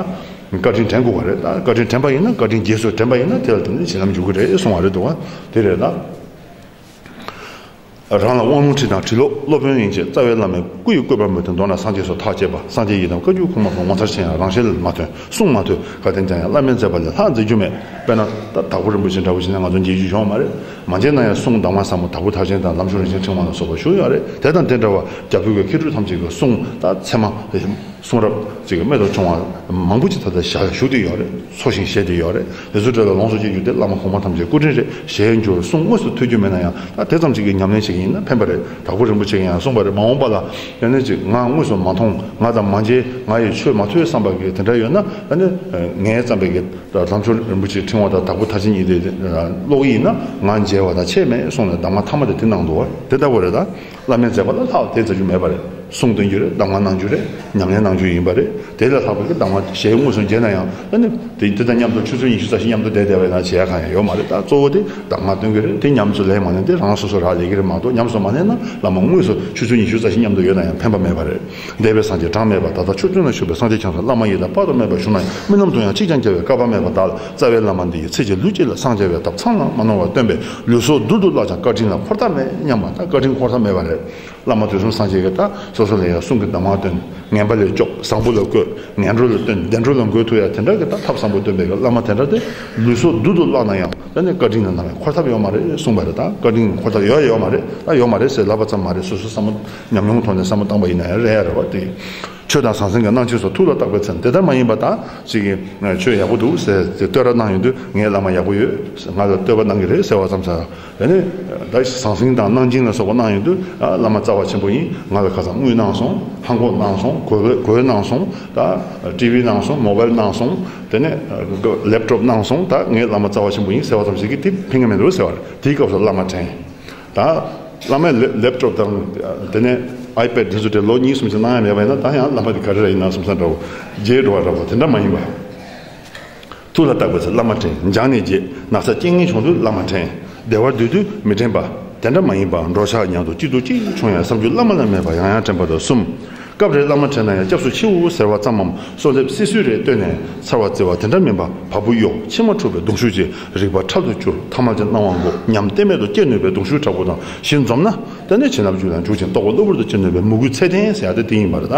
བཀའ་དྲིན་དྲན་དགོས་པ་རེད། ད་བཀའ་དྲིན་དྲན་པ་ཡིན་ན། བཀའ་དྲིན་རྗེས་སུ་དྲན་པ་ཡིན་ན་དེ་ལ་དེ་ནི་བྱིན་རླབས་འཇུག་གི་རེད་གསུང་བ་རེད་འདུག་བ། དེ་རེད་ད། རང་ལ་དབང་ལུང་ཁྲིད་དང་ཁྲིད་ལོག་སློབ་དཔོན་ཡན་ཆད། རྩ་བའི་བླ་མའི་སྐུ་ཡི་བཀོད་པ་མོས་ཏེ། མདོར་ན་སངས་རྒྱས་སོགས་ཐག་བཅད་པ། སངས་རྒྱས་ཡི་དམ་བཀའ་བརྒྱུད་ཁུངས་མ་ཐོན། ངོ་མཚར་ཆེ་ཡང་རང་ཞལ་མ་ཐོན། གསུང་མ་ཐོས་ག་དེ་འདྲ་ཡང་། བླ་མས་མཛད་པ་ལས་ལྷག་མཛད་རྒྱུ་མེད། དཔེར་ན་ད་དྭགས་པོ་རིན་པོ་ཆེ་འདྲ་བོ་ཞིག་ན་ང་ཚོ་མཇལ་རྒྱུ་ཡོད་མ་རེད། མ་མཇལ་ན་ཡང་གསུང་གདམས་ངག་ཟབ་མོ་དྭགས་པོ་ཐར་ཆེན་དང་ལམ་མཆོག་རིན་ཆེན་ཕྲེང་བ་ལ་སོགས་པ་བཞུགས་ཡོད་རེད། དེ་དང་དེ་འདྲ་བ་རྒྱ་བོད་ཀྱི་མཁས་གྲུབ་ཐམས་ཅད་ཀྱི་གསུང་ད་ཚད་མ། གསུང་རབ་ཅིག་རྨད་དུ་བྱུང་བ་མང་པོ་ཅིག་ད་ལྟ་བཞག་བཞུགས་བསྡད་ཡོད་རེད། འཚོ་ཞིང་གཞེས་བསྡད་ཡོད་རེད། དེ་ཚོ་གྲས་ལ་ལོངས་སུ་སྤྱོད་རྒྱུ་དེ་བླ་མ་གོང་མ་ཐམས་ཅད་སྐུ་དྲིན་རེད། ཞལ་འཇུག་གསུང་དངོས་སུ་ཐོས་རྒྱུ་མེད་ན་ཡང་ད་དེ་ཙམ་ཅིག་གི་ཉམས་ལེན་བྱེད་ཀྱི་ཡིན་ན་ཕན་པ་རེད། དྭགས་པོ་རིན་པོ་ཆེ་གིས་ཡང་གསུངས་པ་རེད། མ་འོངས་པ་ལ་ཡང་ན་ཅིག་ང་དངོས་སུ་མ་མཐོང་། ང་དང་མ་མཇལ། ང་ཡི་ཆོས་མ་ཐོས་བསམ་པ་གི་དེ་འདྲ་ཡོད་ན། ད་ནི་ངས་བརྩམས་པའི་གི་ལམ་མཆོག་རིན་པོ་ཆེའི་ཕྲེང་བ་དང་དྭགས་པོ་ཐར་ཆེན་གཉིས་དེ་ཀློག་གི་ཡིན་ན་ང་མཇལ་བ་དང་ཁྱད་མེད་གསུངས་ནས་གདམས་ངག་ཐ་མ་དེ་དེ་གནང་འདུག་བ། དེ་ལྟ་བུ་རེད་ད། བླ་མའི་མཛད་པ་ལ་ལྷག་དེ་མཛད་རྒྱུ་མེད་པ་རེད། གསུང་འདོན་རྒྱུ་རེད། གདམས་ངག་གནང་རྒྱུ་རེད། ཉམས་ལེན་གནང་རྒྱུ་ཡིན་པ་རེད། དེ་ལས་ལྷག་པའི་གདམས་ངག་ཞལ་དངོས་སུ་མཇལ་ན་ཡང་ཨ་ནི་དེ་དེ་དང་མཉམ་དུ་ཆུ་ཚོད་ཉི་ཤུ་རྩ་བཞི་མཉམ་དུ་བསྡད་བསྡད་པ་ཡིན་ན་བྱེད་ཡ་གང་ཡང་ཡོད་མ་རེད། ད་གཙོ་བོ་དེ་གདམས་ངག་སྟོན་གྱི་རེད། དེ་ཉམས་སུ་ལེན་མ་ལེན་དེ་རང་སོ་སོ་རག་ལས་ཀྱི་རེད་མ་གཏོགས། ཉམས་སུ་མ་ལེན་ན་བླ་མ་དངོས་སུ་ཆུ་ཚོད་ཉི་ཤུ་རྩ་བཞི་མཉམ་དུ་ཡོད་ན་ཡང་ཕན་པ་མེད་པ་རེད། འདས་པའི་སངས་རྒྱས་གྲངས་མེད་པ། ད་ལྟ་ཕྱོགས་བཅུ་ན་བཞུགས་པའི་སངས་རྒྱས་ཁྱེད་ཚོ་བླ་མ་ཡི་དམ་དཔག་ཏུ་མེད་པ་བཞུགས་ན་ཡང་། རྨི་ལམ་དུ་ཡང་གཅིག་ཀྱང་མཇལ་བའི་སྐལ་པ་མེད་པ་བདག་ལ། རྩ་བའི་བླ་མ་འདི་ཡིས་ཚེ་གཅིག་ལུས་གཅིག་ལ་སངས་རྒྱས་པའི་ཐབས་ཚང་ལ་མ་ནོར་བར་སྟོན་པས། ལུས་སྲོག་རྡུལ་དུ་བརླག་ཀྱང་བཀའ་དྲིན་ལ་འཁོར་ཐབས་མེད་སྙམ་པ་དང་། བཀའ་དྲིན་འཁོར་ཐབས་མེད་པ་རེད། བླ་མ་དུས་གསུམ་སངས་རྒྱས་ཀྱིས་ད་སོ་སོ་ལ་ཡང་གསུང་གི་གདམས་ངག་སྟོན། ངན་པ་ལས་སྐྱོབ། བཟང་པོ་ལ་བཀོད། ངན་འགྲོ་ལ་སྟོན། བདེ་འགྲོ་ལ་འགོད་ཐུབ་ཡ་དེ་འདྲ་གི་ད་ཐབས་བཟང་པོ་སྟོན་པའི་བླ་མ་དེ་འདྲ་དེ་ལུས་སྲོག་རྡུལ་དུ་བརླག་ན་ཡང་ད་ནི་བཀའ་དྲིན་ལ་ནམ་ཡང་འཁོར་ཐབས་ཡོད་མ་རེད་གསུངས་པ་རེད། ད་བཀའ་དྲིན་འཁོར་ཐབས་ཡོད་ཡོད་མ་རེད། ད་ཡོད་མ་རེད་ཟེར་ལབ་པ་ཙམ་མ་རེད། སོ་སོ་བསམ་བློ་ཉམས་མྱོང་ཐོག་ནས་བསམ་བློ་བཏང་པ་ཡིན་ན་ཡང་རེད་ཡ་རེད་བ། དེ་ ཆོས་དང་ཟང་ཟིང་གི་གནང་སྦྱིན་སོགས་ཐུགས་ལ་བཏགས་པའི་ཚེ། དེ་ལྟར་མ་ཡིན་པ་དག་ཅིག་གིས་ཆོས་ཡག་པོ་འདུག་ཟེར་ཏེ་བསྟོད་ར་གནང་ཡོང་དུས། ངའི་བླ་མ་ཡག་པོ་ཡོད། ང་ལ་བསྟོད་པ་གནང་གི་རེད་ཟེར་བ་ཙམ་ཟེར། དེ་ནས་ད་ཟང་ཟིང་དང་གནང་སྦྱིན་ལ་སོགས་པ་གནང་ཡོང་དུས། ཨ། བླ་མ་རྩ་བ་ཆེན་པོ་ཡིན། ང་ལ་ཁ་སང་དངུལ་གནང་སོང་། ལྷམ་གོག་གནང་སོང་། གོས་གོས་གོས་གནང་སོང་། ད་ཊི་ཝི་གནང་སོང་། མོ་བལ་གནང་སོང་། དེ་ནས་ལེབ་ཊོབ་གནང་སོང་། ད་ངའི་བླ་མ་རྩ་བ་ཆེན་པོ་ཡིན་ཟེར་བ་ཙམ་ཞིག་གིས་དེ་ཕན་གི་མི་འདུག་ཟེར་བ་རེད། དེའི་སྐབས་སུ་བླ་མ་དྲན། ད་བླ་མས་ལེབ་ལེབ་ཊོབ་དང་དེ་ནས་ཨའི་པེཌ་དེ་ཚོ་དེ་ལོ་གཉིས་གསུམ་ཞིག་གནང་ཡ་མེད་པ་ཡིན་ན། ད་ཡང་བླ་མ་དེ་ག་རེ་ར་ཡིན་ན་བསམ་ས་འདྲ་བོ། བརྗེད་འགྲོ་བ་འདྲ་བོ་དེ་འདྲ་མ་ཡིན་པ། ཐུགས་ལ་བཏགས་པའི་ཚེ་བླ་མ་དྲན། སྦྱངས་ནས་བརྗེད། ན་ཚ་རྐྱེན་ངན་བྱུང་དུས་བླ་མ་དྲན། བདེ་བར་སྡོད་དུས་མི་དྲན་པ། དེ་འདྲ་མ་ཡིན་པ། འགྲོ་འཆག་ཉལ་འདུག་སྐྱིད་སྡུག་ཅི་བྱུང་ཡང་བསམ་རྒྱུ་བླ་མ་ལ་མེད་པ་ཡང་ཡང་དྲན་པ་དང་གསུམ། སྐབས་རེ་བླ་མ་དྲན་ན་ཡང་སྐྱབས་སུ་མཆིའོ་ཟེར་བ་ཙམ་མམ། གསོལ་འདེབས་སིལ་སིལ་རེ་བཏོན་ནས་ཚར་བ་བརྩི་བ་དེ་འདྲ་མིན་པ། བ་སྤུ་གཡོགས། མཆི་མ་འཁྲུགས་པའི་གདུང་ཤུགས་ཀྱིས་རིག་པ་འཕྲལ་དུ་བསྐྱུར། ཐ་མལ་གྱི་སྣང་བ་འགོག་ཉམས་གཏན་མེད་དུ་སྐྱེ་ནུས་པའི་གདུང་ཤུགས་དྲག་པོ་དང་། གཞི་འཛོམས་ན། དེ་ནས་བྱིན་རླབས་རྒྱུད་ལ་འཇུག་ཅིང་རྟོགས་པ་གློ་བུར་དུ་སྐྱེ་ནུས་པའི་མོས་གུས་ཚད་ལྡན་ཟེར་ཡ་དེ་དེ་ཡིན་པ་རེད། ད་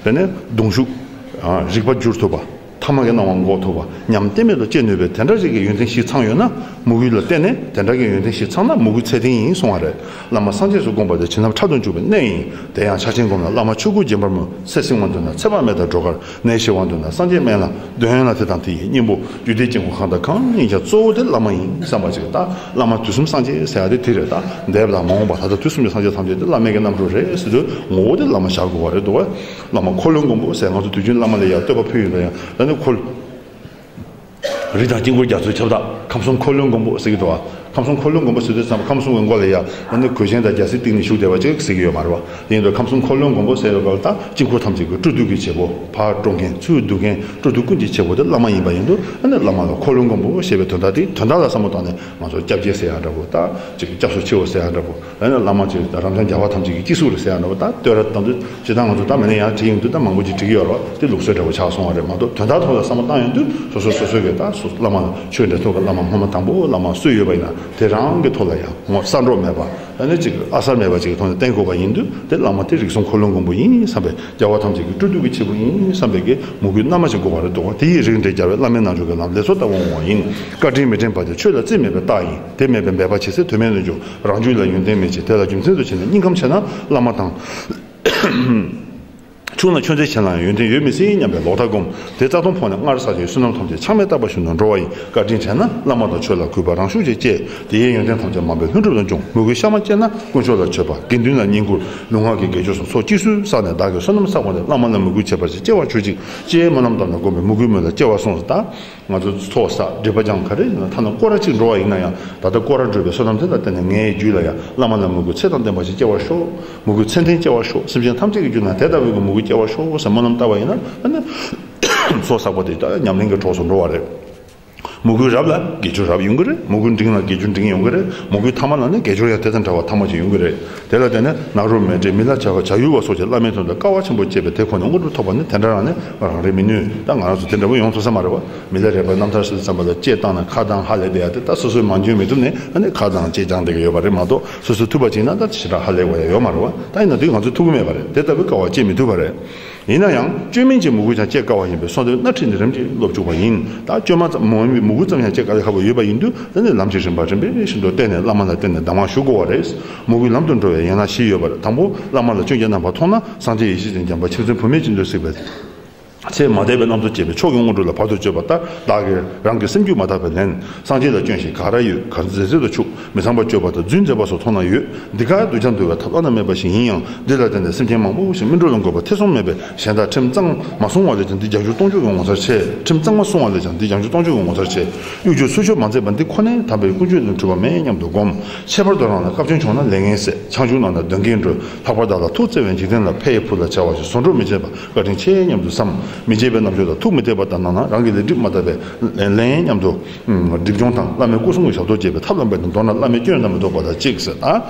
དེ་ནས་གདུང་ཤུགས། ཨ། རིག་པ་བསྒྱུར་ཐུབ་པ། ཐ་མལ་གྱི་སྣང་བ་འགོག་ཐུབ་པ། ཉམས་གཏན་མེད་དུ་སྐྱེ་ནུས་པའི་དེ་འདྲ་ཞིག་གི་ཡོན་ཏན་བཞི་ཚང་ཡོད་ན། མོས་གུས་ལ་བརྟེན་ནས་དེ་འདྲ་གི་ཡོན་ཏན་བཞི་ཚང་ན་མོས་གུས་ཚད་ལྡན་ཡིན་གསུང་བ་རེད། བླ་མ་སངས་རྒྱས་སུ་དགོངས་པ་དེ་བྱིན་རླབས་འཕྲལ་དུ་འཇུག་པའི་གནད་ཡིན། དེ་ཡང་ཕྱག་ཆེན་སྒོམ་ལ་བླ་མ་ཆོས་སྐུར་བརྒྱན་པར་སྨོན། ཚེ་བསྲིང་བར་འདོད་ན་ཚེ་དཔག་མེད་དང་འགྲོགས་ཀར། ནད་ཞི་བར་འདོད་ན་སངས་རྒྱས་སྨན་ལ་འདོན་ཡོད་ལ། དེ་དང་དེ་ཡི་གཉེན་པོ་རྒྱུད་སྡེ་དཀྱིལ་འཁོར་གང་དང་གང་ཡིན་ཀྱང་གཙོ་བོ་དེ་བླ་མ་ཡིན་བསམ་པ་ཅིག་ད་བླ་མ་དུས་གསུམ་སངས་རྒྱས་ཟེར་ཡ་དེ་དེ་རེད། ད་འདས་པ་དང་མ་འོངས་པ་ད་ལྟ་དུས་གསུམ་གྱི་སངས་རྒྱས་ཐམས་ཅད་དེ་བླ་མའི་གི་རྣམ་གྲོལ་རེད་ཟེར་དུས་ངོ་བོ་དེ་བླ་མ་བཞག་དགོས་པ་རེད་འདུག་བ། བླ་མ་འཁོར་ལོའི་མགོན་པོ་ཟེར། ང་ཚོ་དུས་རྒྱུན་བླ་མ་ལ་ཡ་བསྟོད་པ་ཕུལ་ཡོང་དུས་ཡང་། ད་ནི་འཁོར། རིགས་དང་དཀྱིལ་འཁོར་རྒྱ་མཚོའི་ཁྱབ་བདག་ཁམས་གསུམ་འཁོར་ལོའི་མགོན་པོ་ཟེར་གྱི་འདུག་བ། ཁམས་གསུམ་འཁོར་ལོའི་མགོན་པོ་ཟེར་དུས་ཙམ་པ་ཁམས་གསུམ་གྱི་མགོ་ལ་ཡ། ད་ནི་གོས་ཆེན་དང་རྒྱལ་སྲིད་སྟེང་ནས་བཞུགས་བསྡད་པ་ཅིག་ཟེར་གྱི་ཡོད་མ་རེད་བ། དེ་ཡིན་དུས་ཁམས་གསུམ་འཁོར་ལོའི་མགོན་པོ་ཟེར་བའི་སྐབས་ལ། ད་དཀྱིལ་འཁོར་ཐམས་ཅད་ཀྱི་སྤྲོ་བསྡུ་གི་བྱེད་པོ། ཕར་དཀྲོལ་མཁན། ཚུར་བསྡུ་མཁན། སྤྲོ་བསྡུ་ཀུན་གྱི་བྱེད་པོ་དེ་བླ་མ་ཡིན་པ་ཡིན་དུས། ཨ་ནི་བླ་མ་ལ་འཁོར་ལོའི་མགོན་པོ་ཞེས་པའི་དོན་དག་དེ། དོན་དག་ལ་བསམ་བློ་བཏང་ནས་ང་ཚོ་སྐྱབས་རྗེ་ཟེར་ཡ་འདྲ་པོ། ད་ཅིག་སྐྱབས་སུ་མཆིའོ་ཟེར་ཡ་འདྲ་པོ། ཨ་ནི་བླ་མ་ཅིག་རབ་འབྱམས་རྒྱལ་བ་ཐམས་ཅད་ཀྱི་སྤྱི་གཟུགས་རེད་ཟེར་ཡ་འདྲ་པོ། ད་བསྟོད་ར་བཏང་དུས། སྤྱིར་བཏང་ང་ཚོ་ད་མི་སྣ་ཡར་བྲིས་ཡོང་དུས་ད་མང་པོ་ཅིག་བྲིས་ཀྱི་ཡོད་རེད་བ། དེ་ལུགས་སྲོལ་འདྲ་པོ་ཆགས་སོང་བ་རེད་མ་གཏོགས། དོན་དག་ཐོག་ལ་བསམ་བློ་བཏང་ཡོང་དུས་སོ་སོ་སོ་སོ་གི་ད་སོ་བླ་མ་ཆོས་འབྲེལ་ཐོག་གི་བླ་མ་སྔོན་མ་དང་པོ་བླ་མ་སུ་ཡོད་པ་ཡིན་ན་དེ་རང་གི་ཐོག་ལ་ཡང་ངོ་ས་འགྲོ་མེད་པ། ཨ་ནི་ཅིག་ཨ་གསར་མེད་པ་ཅིག་གི་ཐོག་ནས་བསྟེན་དགོས་པ་ཡིན་དུས། དེ་བླ་མ་དེ་རིགས་གསུམ་འཁོར་ལོའི་མགོན་པོ་ཡིན་བསམ་པའི། རྒྱལ་བ་ཐམས་ཅད་ཀྱི་སྤྲོ་བསྡུ་གི་བྱེད་པོ་ཡིན་བསམ་པའི་གི་མོས་གུས་རྣལ་མ་ཞིག་དགོས་པ་རེད་འདུག་བ། དེ་ཡི་རིགས་འགྲེ་རྒྱལ་བའི་བླ་མའི་རྣལ་འབྱོར་གྱི་ལམ། ལེགས་སོ་ལྟ་བུ་འོང་བ་ཡིན། བཀའ་དྲིན་མི་དྲན་པ་དེ་ཆོས་ལ་རྩིས་མེད་པའི་རྟགས་ཡིན། དེ་མེད་པའི་འབད་པ་བྱེད་ཚེ་དོན་མེད་དུ་འགྱུར། རང་རྒྱུད་ལ་ཡོན་ཏན་མེད་ཅིང་། དེ་ལ་རྒྱུ་མཚན་དུ་བྱས་ནས་སྙིང་ཁམས་ཆེ་ན་བླ་མ་དང་། ཆུང་ན་ཆོས་མཛད་ཆེ་ན་ཡང་ཡོན་ཏན་ཡོད་མི་སྲིད་སྙམ་པའི་ལོག་ལྟ་སྒོམ། དེ་རྩ་ལྟུང་ཕོག་ནས་སྔར་བསགས་ཀྱི་བསོད་ནམས་ཐམས་ཅད་ཆག་མེད་རྟག་པ་བཞིན་དུ་འགྲོ་བ་ཡིན། བཀའ་དྲིན་དྲན་ན་བླ་མ་དང་ཆོས་ལ་གུས་པ་རང་ཤུགས་ཀྱིས་སྐྱེ། དེའི་ཡོན་ཏན་ཐམས་ཅད་མ་འབད་ལྷུན་གྲུབ་ཏུ་འབྱུང་། མོས་གུས་གཤའ་མ་བསྐྱེད་ན་དཀོན་མཆོག་ལ་མཆོད་པ། དགེ་འདུན་ལ་བསྙེན་བཀུར། ལུས་ངག་གི་དགེ་སྦྱོར་སོགས་ཚོགས་ཅི་གསུང་བསགས་ནས། བདག་གིས་བསོད་ནམས་བསགས་པ་ནི། བླ་མ་ལ་མོས་གུས་བྱེད་པར་བྱ། སྐྱེ་བར་གྱུར་ཅིག་ཅེས་སྨོན་ལམ་བཏབ་ནས་བསྒོམས་པས་མོས་གུས་མོད་ལ་སྐྱེ་བར་གསུངས་སོ། ད་ང་ཚོ་ཚོགས་བསགས་སྒྲིབ་པ་སྦྱང་ག་རེ་ཡིན་ན། ཐ་ན་སྐོར་ར་གཅིག་འགྲོ་བ་ཡིན་ན་ཡང་། ད་ལྟ་སྐོར་ར་བགྲོད་པའི་བསོད་ནམས་དེ་ལ་བརྟེན་ནས་ངའི་རྒྱུད་ལ་ཡང་བླ་མ་ལ་མོས་གུས་ཚད་དང་ལྡན་པ་ཞིག་སྐྱེ་བར་ཤོག་མོས་གུས་ཚད་ལྡན་སྐྱེ་བར་ཤོག་སེམས་ཅན་ཐམས་ཅད་ཀྱི་རྒྱུད་ན་དེ་ལྟ་བུའི་གི་མོས་གུས་སྐྱེ་བར་ཤོག་ཟེར་སྨོན་ལམ་བཏབ་པ་ཡིན་ན། ཨ་ནི་ཚོགས་བསགས་པ་དེ་ད་ཉམས་ལེན་གྱི་གྲོགས་སུ་འགྲོ་བ་རེད། མོས་གུས་རབ་ལ་དགེ་སྦྱོར་རབ་ཡོང་གི་རེད། མོས་གུས་འབྲིང་ལ་དགེ་སྦྱོར་འབྲིང་ཡོང་གི་རེད། མོས་གུས་ཐ་མ་ལ་ནི་དགེ་སྦྱོར་ཡང་དེ་དང་འདྲ་བ་ཐ་མ་ཅིག་ཡོང་གི་རེད། དེ་ལ་བརྟེན་ནས་ནཱ་རོ་མཻ་ཏྲི། མི་ལ་བྱ་བ་བྱ་ཡུལ་བ་སོགས་ཀྱི་བླ་མའི་དོན་དུ་དཀའ་བ་ཆེན་པོ་སྤྱད་པས་དེ་ཁོ་ནས་དངོས་གྲུབ་ཐོབ་པ་ནི་དེ་འདྲ་རང་ནས་རང་རེད་མི་ནུས། ད་ང་རང་ཚོ་དེ་འདྲ་པོ་ཡོང་ཐུབ་ས་མ་རེད་བ། མི་ལ་རས་པའི་རྣམ་ཐར་ཟེར་ཙམ་པ་ལ་ལྕེ་བཏང་ན་ཁ་གདངས་ཧ་ལས་བསྡད་ཡ་དེ། ད་སོ་སོས་མ་འཇོན་མི་ཐུབ་ནས་ཨ་ནི་ཁ་གདངས་ལྕེ་བཅང་བསྡད་ཀྱི་ཡོད་པ་རེད་མ་གཏོགས། སོ་སོས་ཐུབ་པ་བྱས་ན་ད་ཞེ་དྲག་ཧ་ལས་དགོས་ཡ་ཡོད་མ་རེད་བ། ད་ཡིན་ན་དུས་ང་ཚོས་ཐུབ་ཀྱི་མེད་པ་རེད། དེ་ལྟ་བུའི་དཀའ་བ་སྤྱད་མི་ཐུབ་པ་རེད། ཡིན་ན་ཡང་བཅོས་མིན་གྱི་མོས་གུས་ཀྱང་སྐྱེ་དཀའ་བ་ཡིན་པས། གསོལ་འདེབས་སྣ་ཁྲིད་ནས་རིམ་གྱིས་ལོབས་བཅུག་པ་ཡིན། ད་བཅོས་མ་ཙམ་མ་ཡིན་པའི་མོས་གུས་ཙམ་ཡང་སྐྱེ་དཀའ་ལས་ཁག་པོ་ཡོད་པ་ཡིན་དུས། དེ་ནི་ལམ་གྱི་རིམ་པ་རིམ་པས་བཞིན་དུ་བསྟན་ནས་བླ་མ་ལ་བརྟེན་ནས་གདམས་ངག་ཞུ་དགོས་པ་རེད། མོས་གུས་ལམ་དུ་འགྲོ་བའི་ཡན་ལག་བཞི་ཡོད་པར། དང་པོ་བླ་མ་ལ་སྐྱོན་གྱི་རྣམ་པ་མཐོང་ན། སངས་རྒྱས་ཡེ་ཤེས་ཀྱི་བྱམས་པ་མཆིམས་འཛིན་བུད་མེད་ཅན་དུ་གཟིགས་པས། ཚེ་མ་འདས་པའི་རྣམ་རྟོག་བཅད་པའི་མཆོག་གི་དངོས་གྲུབ་ལ་བར་དུ་གཅོད་པ་ལྟར། བདག་གིས་རང་གི་སེམས་རྒྱུད་མ་དག་པས་ལན། སངས་རྒྱས་ལ་སྐྱོན་ཞིག་ག་རེ་ཡོད། ག་ཚོད་མཛད་ཚོད་དུ་ཆུག་མི་ཚངས་པར་སྤྱོད་པ་དང་རྫུན་མཛད་པ་སོགས་མཐོང་ན་ཡོད། འདི་ག་གདུལ་བྱ་འདུལ་བའི་ཐབས་བླ་ན་མེད་པ་ཞིག་ཡིན་ཡང་། འདི་ལ་བརྟེན་ནས་སེམས་ཅན་མང་པོ་ཞིག་སྨིན་གྲོལ་ལ་འགོད་པ་ཐེ་ཚོམ་མེད་པས། གཞན་དག་ཁྲིམས་གཙང་མ་བསྲུང་བ་ལས་ཀྱང་འདི་བརྒྱ་འགྱུར་སྟོང་འགྱུར་གྱིས་ངོ་མཚར་ཆེ། ཁྲིམས་གཙང་མ་བསྲུང་བ་ལས་ཀྱང་འདི་བརྒྱ་འགྱུར་སྟོང་འགྱུར་གྱིས་ངོ་མཚར་ཆེ། གཡོ་སྒྱུ་ཚུལ་འཆོས་མ་མཛད་པ་འདི་ཁོ་ནས་དམ་པའི་ཀུན་སྤྱོད་ལས་གྲུབ་པ་མེད་སྙམ་དུ་བསྒོམ། ཁྱད་པར་དུ་རང་ལ་སྐབས་བཅོལ་བྱུང་ན་ལས་ངན་ཟད། ཆང་འཇུག་གནང་ན་གདོན་བགེགས་སྒྲོལ། ལྷག་པར་བདག་ལ་ཐུགས་བརྩེ་བས་འཇིག་རྟེན་ལ་ཕན་ཡས་ཕུལ་ལ་བྱ་བ་ཞིག་བཟོ་འགྲོ་མི་བྱེད་པ་བཀའ་དྲིན་ཆེ་སྙམ་དུ་བསམ། མི་བྱེད་པའི་རྣམ་འགྱུར་དང་ཐུགས་མི་གཏད་པ་དང་། ནང་ན་རང་གི་ལས་སྒྲིབ་མ་དག་པས་ལན་སྙམ་དུ་སྒྲིབ་སྦྱོང་དང་བླ་མའི་སྐུ་གསུང་གི་ཞབས་ཏོག་བཅས་པའི་ཐབས་ལ་འབད་དེ། མདོར་ན་བླ་མའི་སྐྱོན་རྣམས་མི་ཐོགས་པ་དང་གཅིག་ཟེར།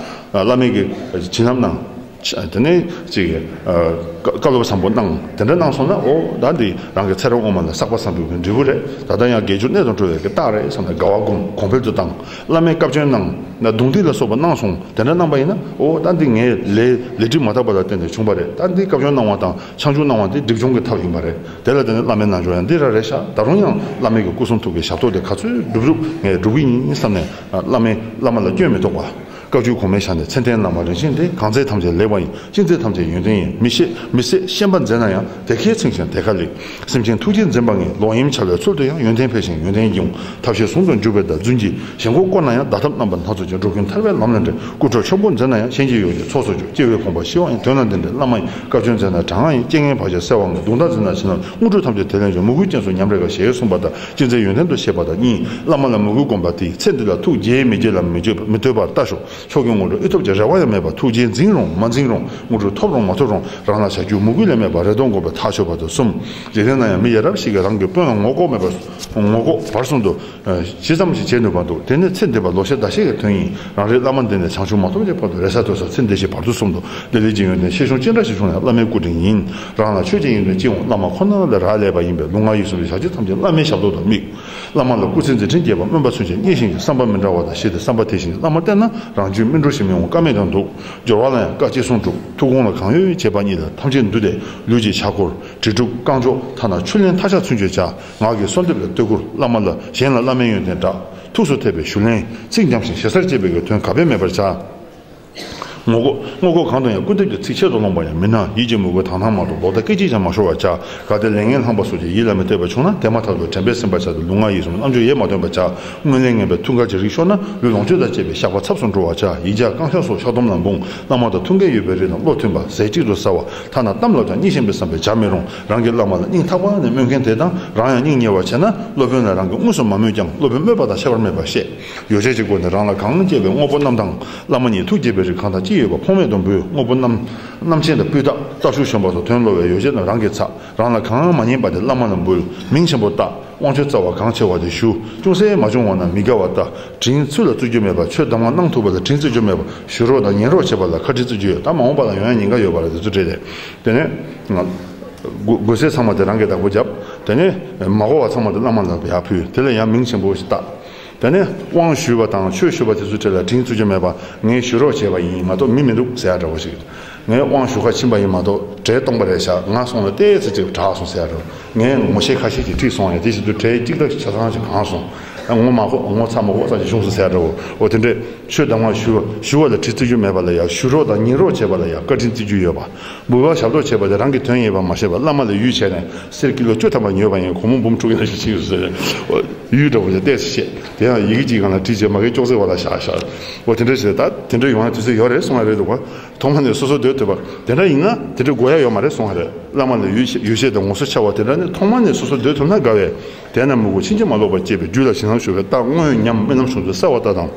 ད་བླ་མའི་གི་བྱིན་རླབས་གནང་། དེ་ནས་ཅིག་བཀའ་སློབ་བཟང་པོ་གནང་། དེ་འདྲ་གནང་སོང་ན། འོ་ད་འདི་རང་གི་ཚེ་རབས་སྔོན་མ་ལ་བསགས་པ་བསམ་པའི་འབྲས་བུ་རེད། ད་ལྟ་ཡང་དགེ་སྦྱོར་གནད་དུ་འགྲོ་བའི་གི་རྟགས་རེད་བསམ་ནས་དགའ་བ་སྒོམ། གོང་འཕེལ་དུ་བཏང་། བླ་མའི་བཀའ་བཀྱོན་གནང་ན་རྡུང་རྡེག་ལ་སོགས་པ་གནང་སོང་། དེ་འདྲ་གནང་པ་ཡིན་ན། འོ་ད་འདི་ངའི་ལས་ལས་སྒྲིབ་མ་དག་པ་ལ་བརྟེན་ནས་བྱུང་བ་རེད། ད་འདི་བཀའ་བཀྱོན་གནང་བ་དང་ཆང་འཇུག་གནང་བ་འདི་སྒྲིབ་སྦྱོང་གི་ཐབས་ཡིན་པ་རེད། དེ་ལ་བརྟེན་ནས་བླ་མའི་རྣལ་འབྱོར་ཡང་འདི་རང་རེད་ཤག་ད་རུང་ཡང་བླ་མའི་གི་སྐུ་གསུང་ཐུགས་ཀྱི་ཞབས་ཏོག་དེ་ག་ཚོད་སྒྲུབ་སྒྲུབ་ངས་སྒྲུབ་ཀྱི་ཡིན་བསམ་ནས། བླ་མའི་བླ་མ་ལ་སྐྱོན་མི་འདུག་པ། བཀའ་བརྒྱུད་གོང་མའི་ཞལ་ནས་མཚན་ལྡན་བླ་མ་རིན་ཆེན་ཏེ། གང་མཛད་ཐམས་ཅད་ལེགས་པ་ཡིན། ཅི་མཛད་ཐམས་ཅད་ཡོན་ཏན་ཡིན། མི་ཤེས་མི་ཟད་ཤན་པ་མཛད་ན་ཡང་། དེ་སྐད་ཚིག་གཅིག་དེ་ཁ་ལེགས། སེམས་ཅན་ཐུགས་རྗེས་འཛིན་པ་ངེས། ལོག་གཡེམ་བྱ་བའི་ཚུལ་དུ་ཡང་། ཡོན་ཏན་འཕེལ་ཞིང་ཡོན་ཏན་འབྱུང་། ཐབས་ཤེས་ཟུང་དུ་འཇུག་པའི་བརྡ། རྫུན་གྱི་ཞེན་ཁོག་བསྐོར་ན་ཡང་། བརྡ་ཐབས་རྣམ་པ་སྣ་ཚོགས་ཀྱིས། འགྲོ་ཀུན་ཐར་པའི་ལམ་ལ་འདྲེན། དཀོན་མཆོག་ཆོས་སྐུར་འཛིན་ན་ཡང་། གཤིན་རྗེའི་ཡོ་བྱད་ཚོགས་སུ་འཇུག། སྐྱེ་བོའི་ཕོངས་པ་ཞི་བ་ཡིན། དོན་ལ་འདི་འདྲའི་བླ་མ་ཡིན། བཀའ་བརྒྱུད་འཛིན་ན་དྲང་ངེས་ཡིན། རྐྱེན་ངན་བར་ཆད་སེལ་བ་ངེས། གདུང་དག་འཛིན་ན་ཞི་ལྷག་ཡིན། དངོས་གྲུབ་ཐམས་ཅད་དེ་ལས་འབྱུང་། མོས་གུས་རྐྱེན་སོགས་ཉམས་རེ་དགའ། ཞེས་གསུངས་པ་ལྟར་ཅི་མཛད་ཡོན་ཏན་དུ་ཤེས་པ་དང་གཉིས། བླ་མ་ལ་མོས་གུས་བསྒོམ་པ་དེའི་ཚེ་འདི་ལ་ཐུགས་དགྱེས་མི་དགྱེས་ལ་མི་བརྗོད་མི་ལྟོས་པར་ལྟ་ཞོག། མཆོག་གི་དངོས་གྲུབ་ཨེ་ཐོབ་ཀྱི་རེ་བ་ཡང་མེད་པར། ཐུགས་རྗེས་འཛིན་རུང་མ་འཛིན་རུང་། དངོས་གྲུབ་ཐོབ་རུང་མ་ཐོབ་རུང་། རང་ལ་བྱ་རྒྱུའི་མོས་གུས་ལས་མེད་པར་རེ་དོགས་བསྒོམ་པས་ཐག་ཆོད་པ་དང་གསུམ། འཇིག་རྟེན་ན་ཡང་མི་ཡ་རབས་ཤིག་གིས་རང་གི་དཔོན་ལ་ངོ་ལྐོག་མེད་པར་ངོ་ལྐོག་བར་གསུམ་དུ་ཇི་ཙམ་ཞིག་བྱེད་ནུས་བར་དུ། དེ་ནི་ཚེ་འདས་པ་ལོ་ཤས་ཟླ་ཤས་ཀྱི་དོན་ཡིན། རང་རེའི་བླ་མ་འདི་ནས་བྱང་ཆུབ་མ་ཐོབ་ཀྱི་བར་དུ། རེས་གཟའ་ཐོས་གཟའ་ཚེ་འདས་ཞེས་བར་དུ་གསུམ་དུ། བདེ་ལེགས་ཀྱི་ཡོན་ཏན་ཤེས་ཆུང་ཅི་འདྲ་ཞིག་བྱུང་ཡང་། བླ་མའི་སྐུ་དྲིན་ཡིན། རང་ལ་ཆོས་ཀྱི་ཡོན་ཏན་ཅི་འོང་། བླ་མ་ཁོ་ན་ལ་རག་ལས་པ་ཡིན་པས། ལུས་ངག་ཡིད་གསུམ་གྱི་བྱ་སྤྱོད་ཐམས་ཅད་བླ་མའི་ཞབས་ཏོག་ཏུ་དམིགས། བླ་མ་ལ་སྐུ་ཚེ་མཛད་འཕྲིན་རྒྱས་པ་སྨོན་པ་ཚུན་ཆད། མཉེས་གཤིན་གྱི་བསམ་པ་མི་འདྲ་བ་དང་བཞི་སྟེ། བསམ་པ་དེ་བཞིན་བླ་མ་བསྟེན་ན། རང་རྒྱུད་སྨིན་འགྲོ་ཞིང་མི་འོང་ཀ་མེད་དང་འདུག། སྦྱོར་བ་ལ་ཡང་བཀའ་གཅིག་གསུང་སྒྲུབ། ཐུགས་དགོངས་ལ་གང་ཡོད་བྱེད་པ་ཉིད་དང་། ཐམས་ཅད་འདུས་ཏེ་ལུས་ཀྱི་ཕྱག་སྐོར། དྲིལ་སྒྲུབ་བསྐང་ཆོག་ཐ་ན་ཆུ་ལེན་མཐའ་བཞག་ཚུན་ཆད་བྱ། ངག་གི་གསོལ་འདེབས་ལ་བསྟོད་བཀུར། བླ་མ་ལ་གཞན་ལ་བླ་མའི་ཡོན་ཏན་བསྒྲགས། ཐུགས་སུ་ཐེབས་པའི་ཞུ་ལན། ཚིག་འཇམ་ཞིང་ཞེ་སར་བཅད་པའི་གི་དོན་ག་པས་མེད་པར་བྱ། ངོ་ལྐོག་ངོ་ལྐོག་གང་དུ་ཡང་སྐུར་འདེབས་ཀྱི་ཚིག་ཆེད་དུ་ལོངས་པ་ཡང་མིན་ན། ཡིད་ཀྱི་མོས་གུས་དང་ཐང་མ་གཏོགས་ལོག་ལྟ་སྐད་ཅིག་ཀྱང་མ་ཤོར་བར་བྱ། གལ་ཏེ་ལས་ངན་བསླངས་པ་སོགས་ཀྱིས་ཡིད་ལ་མི་བརྟན་པ་བྱུང་ན། དེ་མ་ཐག་ཏུ་དྲན་པས་ཟིན་པར་བྱ་སྟེ། ལུས་ངག་ཡིད་གསུམ་རྣམ་འགྱུར་ཡེ་མ་སྟོན་པར་བྱ། སྔོན་ལས་ངན་པའི་མཐུན་དཀར་ཅི་རིགས་ཤོར་ན། ལུས་ལོངས་སྤྱོད་དང་བཅས་པའི་བཤགས་པ་ཚབས་སུ་འགྲོ་བར་བྱ། ཡིག་བརྒྱ་བསྐང་བཤགས་སོགས་ཕྱག་སྡོམ་ལ་འབུངས། བླ་མ་དང་ཐུགས་འགལ་ཡོད་པའི་རིགས་དང་བློ་མཐུན་པ། ཟས་གཅིག་ཏུ་ཟ་བ། ཐ་ན་གཏམ་ལ་ཀྱང་གཉིད་ཞེན་པའི་བསམ་པས་བྱ་མི་རུང་། རང་གི་བླ་མ་ལ་སྙིང་ཐག་པ་ནས་སྨོན་མཁན་དེ་དང་། རང་ཡང་སྙིང་ཉེ་བར་བྱས་ན། སློབ་དཔོན་ལ་རང་གིས་དངོས་སུ་མ་སྨོས་ཀྱང་། སློབ་དཔོན་སྨོད་པ་དང་ཁྱད་པར་མེད་པར་བཤད། ཡོ་བྱད་ཀྱི་སྒོ་ནས་རང་ལ་གང་སྐྱེས་པའི་དངོས་པོ་རྣམས་དང་། བླ་མ་ཉིད་ཐུགས་དགྱེས་པའི་རིགས་གང་དང་ཅི་ཡོད་པ་ཕངས་མེད་དུ་འབུལ། དངོས་པོ་རྣམས་རྣམ་མཁྱེན་དང་སྤུས་དག་རྟ་ཕྱུགས་གཞོན་པ་སོགས་དོན་གློ་བའི་ཡོ་བྱད་རྣམས་རང་གིས་ཚ། རང་ལ་གང་མ་ཉན་པ་དེ་བླ་མ་ལ་འབུལ། མིང་ཆེན་པོ་བཏགས། དབང་ཆེན་རྩ་བ་གང་ཆེ་བ་དེ་ཞུ། ཅུང་ཟད་མ་བྱུང་བ་ན་མི་དགའ་བ་ལྟ། དྲིན་ཚུལ་ལ་བརྩི་རྒྱུ་མེད་པ། ཆོས་གདམས་ངག་གནང་ཐུབ་པ་ལ་དྲིན་བརྩི་རྒྱུ་མེད་པ། ཞུ་རོགས་དང་ཉན་རོགས་བྱེད་པ་ལ་བཀའ་དྲིན་བརྩི་རྒྱུ་ཡོད། ད་མ་འོངས་པ་ལ་ཡོང་ཡ་ཉེན་ཁ་ཡོད་པ་རེད། དེ་ཚོ་བྲིས་ཏེ། དེ་ནས། དགོས་དགོས་ཟས་ཚང་མ་དེ་རང་གིས་བདག་པོ་བརྒྱབ། དེ་ནས་མ་དགོས་པ་ཚང་མ་དེ་བླ་མ་ལ་ཡར་ཕུལ། དེ་ལ་ཡང་མིང་ཆེན་པོ་ཞིག་བཏགས། དེ་ནས་དབང་ཞུས་པ་དང་ཆོས་ཞུས་པ་དེ་ཚོའི་གྲས་ལ་དྲིན་བརྩི་རྒྱུ་མེད་པ། ངས་ཞུ་རོགས་བྱས་པ་ཡིན་མ་གཏོགས་མི་མི་འདུག་ཟེར་ཡ་འདྲ་བོ་ཞིག། ངས་དབང་ཞུ་ཁ་ཕྱིན་པ་ཡིན་མ་གཏོགས་གྲལ་སྟོང་པ་རེད་བཞག། ང་སོང་ལ་ཏོག་ཙམ་ཅིག་དྲག་སོང་ཟེར་ཡ་འདྲ་བོ། ངས་ངོ་ཤེས་ཁ་ཤས་ཀྱིས་ཁྲིད་སོང་ཡ། དེ་བཞིན་དུ་གྲལ་གཅིག་ལ་ཆ་ཚང་ཞིག་གང་སོང་། ངོ་མ་གོ་ངོ་ཚ་མ་གོ་ཙམ་ཞིག་བྱུང་སོང་ཟེར་ཡ་འདྲ་བོ། འོ་དེ་འདྲས། ཆོས་གདམས་ངག་ཞུ་བ་ཞུ་བ་ལ་དྲིན་བརྩི་རྒྱུ་མེད་པ་ལ་ཡང་ཞུ་རོགས་དང་ཉན་རོགས་བྱེད་པ་ལ་ཡང་བཀའ་དྲིན་བརྩི་རྒྱུ་ཡོད་པ། འབུལ་བ་ཞབས་ཏོག་བྱེད་པ་དེ་རང་གི་དོན་ཡིན་པ་མ་ཤེས་པར་བླ་མ་ལ་ཡུས་བྱས་ནས་གསེར་ཀི་ལོ་བཅུ་ཐམ་པ་ཉོས་པ་ཡིན། སྒོར་མོ་འབུམ་དྲུག་ཡང་ཞིག་ཕྱིན་ཡོད་ཟེར། ཡུས་འདྲ་བོ་ཞིག་ཏོག་ཙམ་བཤད། དེ་ཡང་ཡི་གེ་གཅིག་སྒང་ལ་བྲིས་བྱས་མ་གི་ཅོག་ཙེ་བ་ལ་བཞག་བཞག། འོ་དེ་འདྲ་བྱས། ད་དེ་འདྲ་ཡོང་ཡ་དུས་ཚོད་ཡོད་རེད་གསུང་བ་རེད་འདུག་ག། ཐོག་མ་ནས་སོ་སོ་སྡོད་ཐུབ་པ་དེ་འདྲ་ཡིན་ན་དེ་འདྲ་དགོས་ཡ་ཡོད་མ་རེད་གསུང་བ་རེད། བླ་མ་ལ་ཡུས་ཡུས་བྱས་དང་ངོ་སོ་ཆ་བ་དེ་འདྲ་ནི་ཐོག་མ་ནས་སོ་སོ་སྡོད་ཐུབ་ན་དགའ་བས། དེས་ན་མི་དགོས་ཕྱིན་ཅི་མ་ལོག་པར་སྐྱེས་པའི་རྒྱུད་ལ་ཞིང་ལམ་ཞུགས་པའི་རྟགས་སྔོན་ཉམས་སྨོན་ལམ་བྱུང་ཚུལ་གསལ་བ་ལྟ་དང་།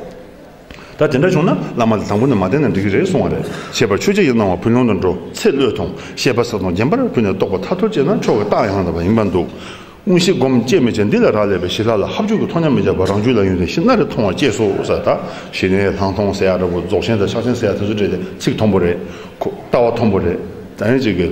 ད་དེ་འདྲ་བྱུང་ན་བླ་མ་ལ་དང་པོ་ནས་མ་བསྟེན་ན་འགྲིག་གི་རེད་གསུང་བ་རེད། ཞེས་པར་ཆོས་ཅན་གྱི་སྣང་བ་བུ་ལོན་དུ་འགྲོ། ཚེ་བློས་ཐོངས། ཞེས་པ་གསལ་སྟོང་རྒྱན་པར་བུད་ནས་རྟོགས་པ་ཐར་ཐོར་སྐྱེས་ན་མཆོག་གི་རྟགས་ཡང་དག་པ་ཡིན་པར་འདུག། དངོས་གཞི་སྒོམ་སྐྱེ་མེད་ཅིང་འདི་ལ་རག་ལས་པའི་ཞི་ལྷག་ལ་ཧབ་ཆུང་གི་ཐོགས་མཉམ་མི་བྱ་བར་རང་རྒྱུད་ལ་ཡོན་ཏན་ཞིག་སྣ་རེ་མཐོང་བ་སྐྱེས་སོ་ཟེར། ད་ཞི་གནས་ལྷག་མཐོང་ཟེར་ཡ་འདྲ་བོ་རྫོགས་ཆེན་དང་ཕྱག་ཆེན་ཟེར་ཡ་དེ་ཚོ་འདྲ་དེ་ཚིག་མཐོན་པོ་རེད། ཁོ་ལྟ་བ་མཐོན་པོ་རེད། ད་ནི་ཅིག་གི་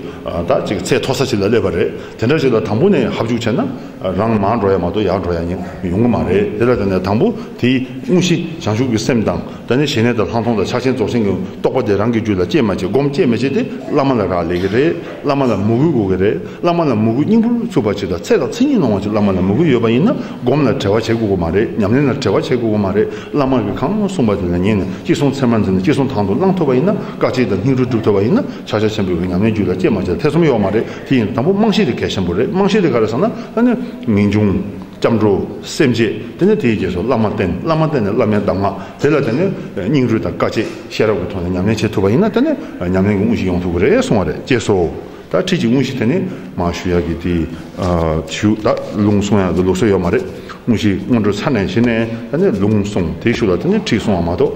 ད་ཅིག་ཚད་མཐོ་ས་ཞིག་ལ་སླེབས་པ་རེད། དེ་འདྲ་ཞིག་ལ་དང་པོ་ནས་ཧབ་ཆུང་བྱས་ན་རང་མར་འགྲོ་ཡ་མ་གཏོགས་ཡར་འགྲོ་ཡ་ཡོང་གི་མ་རེད། དེ་ལ་བརྟེན་ནས་དང་པོ་དེའི་དངོས་གཞི་བྱང་ཆུབ་ཀྱི་སེམས་དང་། ད་ནི་ཞི་གནས་དང་ལྷག་མཐོང་དང་ཕྱག་ཆེན་རྫོགས་ཆེན་གྱི་རྟོགས་པ་དེ་རང་གི་རྒྱུད་ལ་སྐྱེས་མ་སྐྱེས། སྒོམ་སྐྱེས་མ་སྐྱེས་དེ་བླ་མ་ལ་རག་ལས་ཀྱི་རེད། བླ་མ་ལ་མོས་གུས་དགོས་ཀྱི་རེད། བླ་མ་ལ་མོས་གུས་སྙིང་པོར་ཚུགས་པ་ཅིག་དང་། ཚད་དང་མཚན་ཉིད་སྣང་བ་ཅིག་བླ་མ་ལ་མོས་གུས་ཡོད་པ་ཡིན་ན་སྒོམ་ལ་བྲེལ་བ་བྱེད་དགོས་ཀྱི་མ་རེད། ཉམས་ལེན་ལ་བྲེལ་བ་བྱེད་དགོས་ཀྱི་མ་རེད། བླ་མ་གིས་གང་གསུངས་པ་དེ་ལ་ཉན་ནས་ཅི་གསུང་ཚད་མར་འཛིན་ནས་ཅི་གསུང་དང་དུ་བླང་ཐུབ་པ་ཡིན་ན་དཀའ་སྤྱད་དང་སྙིང་རུས་སྒྲུབ་ཐུབ་པ་ཡིན་ན་ཕྱག་རྒྱ་ཆེན་པོའི་ཉམས་ལེན་རྒྱུད་ལ་སྐྱེས་མ་སྐྱེས་ཐེ་ཚོམ་ཡོད་མ་རེད། དེ་ཡིན་དང་པོ་རྨང་གཞི་དེ་གལ་ཆེན་པོ་རེད། རྨང་གཞི་དེ་ག་རེ་ཟེར་ན་ད་ནི་ངེས་འབྱུང་། སྐྱབས་འགྲོ། སེམས་བསྐྱེད། དེ་ནས་དེའི་རྗེས་སུ་བླ་མ་བསྟེན། བླ་མ་བསྟེན་ནས་བླ་མའི་གདམས་ངག། དེ་ལ་དེ་ནས་སྙིང་རུས་དང་དཀའ་སྤྱད་ཤེས་རབ་ཀྱི་ཐོག་ནས་ཉམས་ལེན་བྱེད་ཐུབ་པ་ཡིན་ན་དེ་ནས་ཉམས་ལེན་གྱི་དངོས་གཞི་ཡོང་ཐུབ་ཀྱི་རེད་གསུང་བ་རེད། ཅེས་སོ། ད་ཁྲིད་ཀྱི་དངོས་གཞི་དེ་ནི་མར་ཞུ་ཡག་གི་དེ་ཞུ། ད་ལུང་གསུང་ཡག་གི་ལུགས་སྲོལ་ཡོད་མ་རེད། དངོས་གཞི་སྔོན་འགྲོ་ཚར་ནས་གཞི་ནས་ད་ནི་ལུང་གསུང་། དེའི་ཤུལ་ལ་དེ་ནི་ཁྲིད་གསུང་བ་མ་གཏོགས་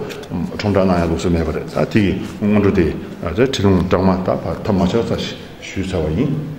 ཁྲོམ་བསྒྲགས་གནང་ཡག་ལུགས་སྲོལ་མེད་པ་རེད། ད་དེ་གི་སྔོན་འགྲོ་དེ་ད་ཁྲིད་ལུང་སྦྲགས་མ་ད་ཕར་ཐབས་མ་ཆག་ས་ཞུས་ཚར་བ་ཡིན།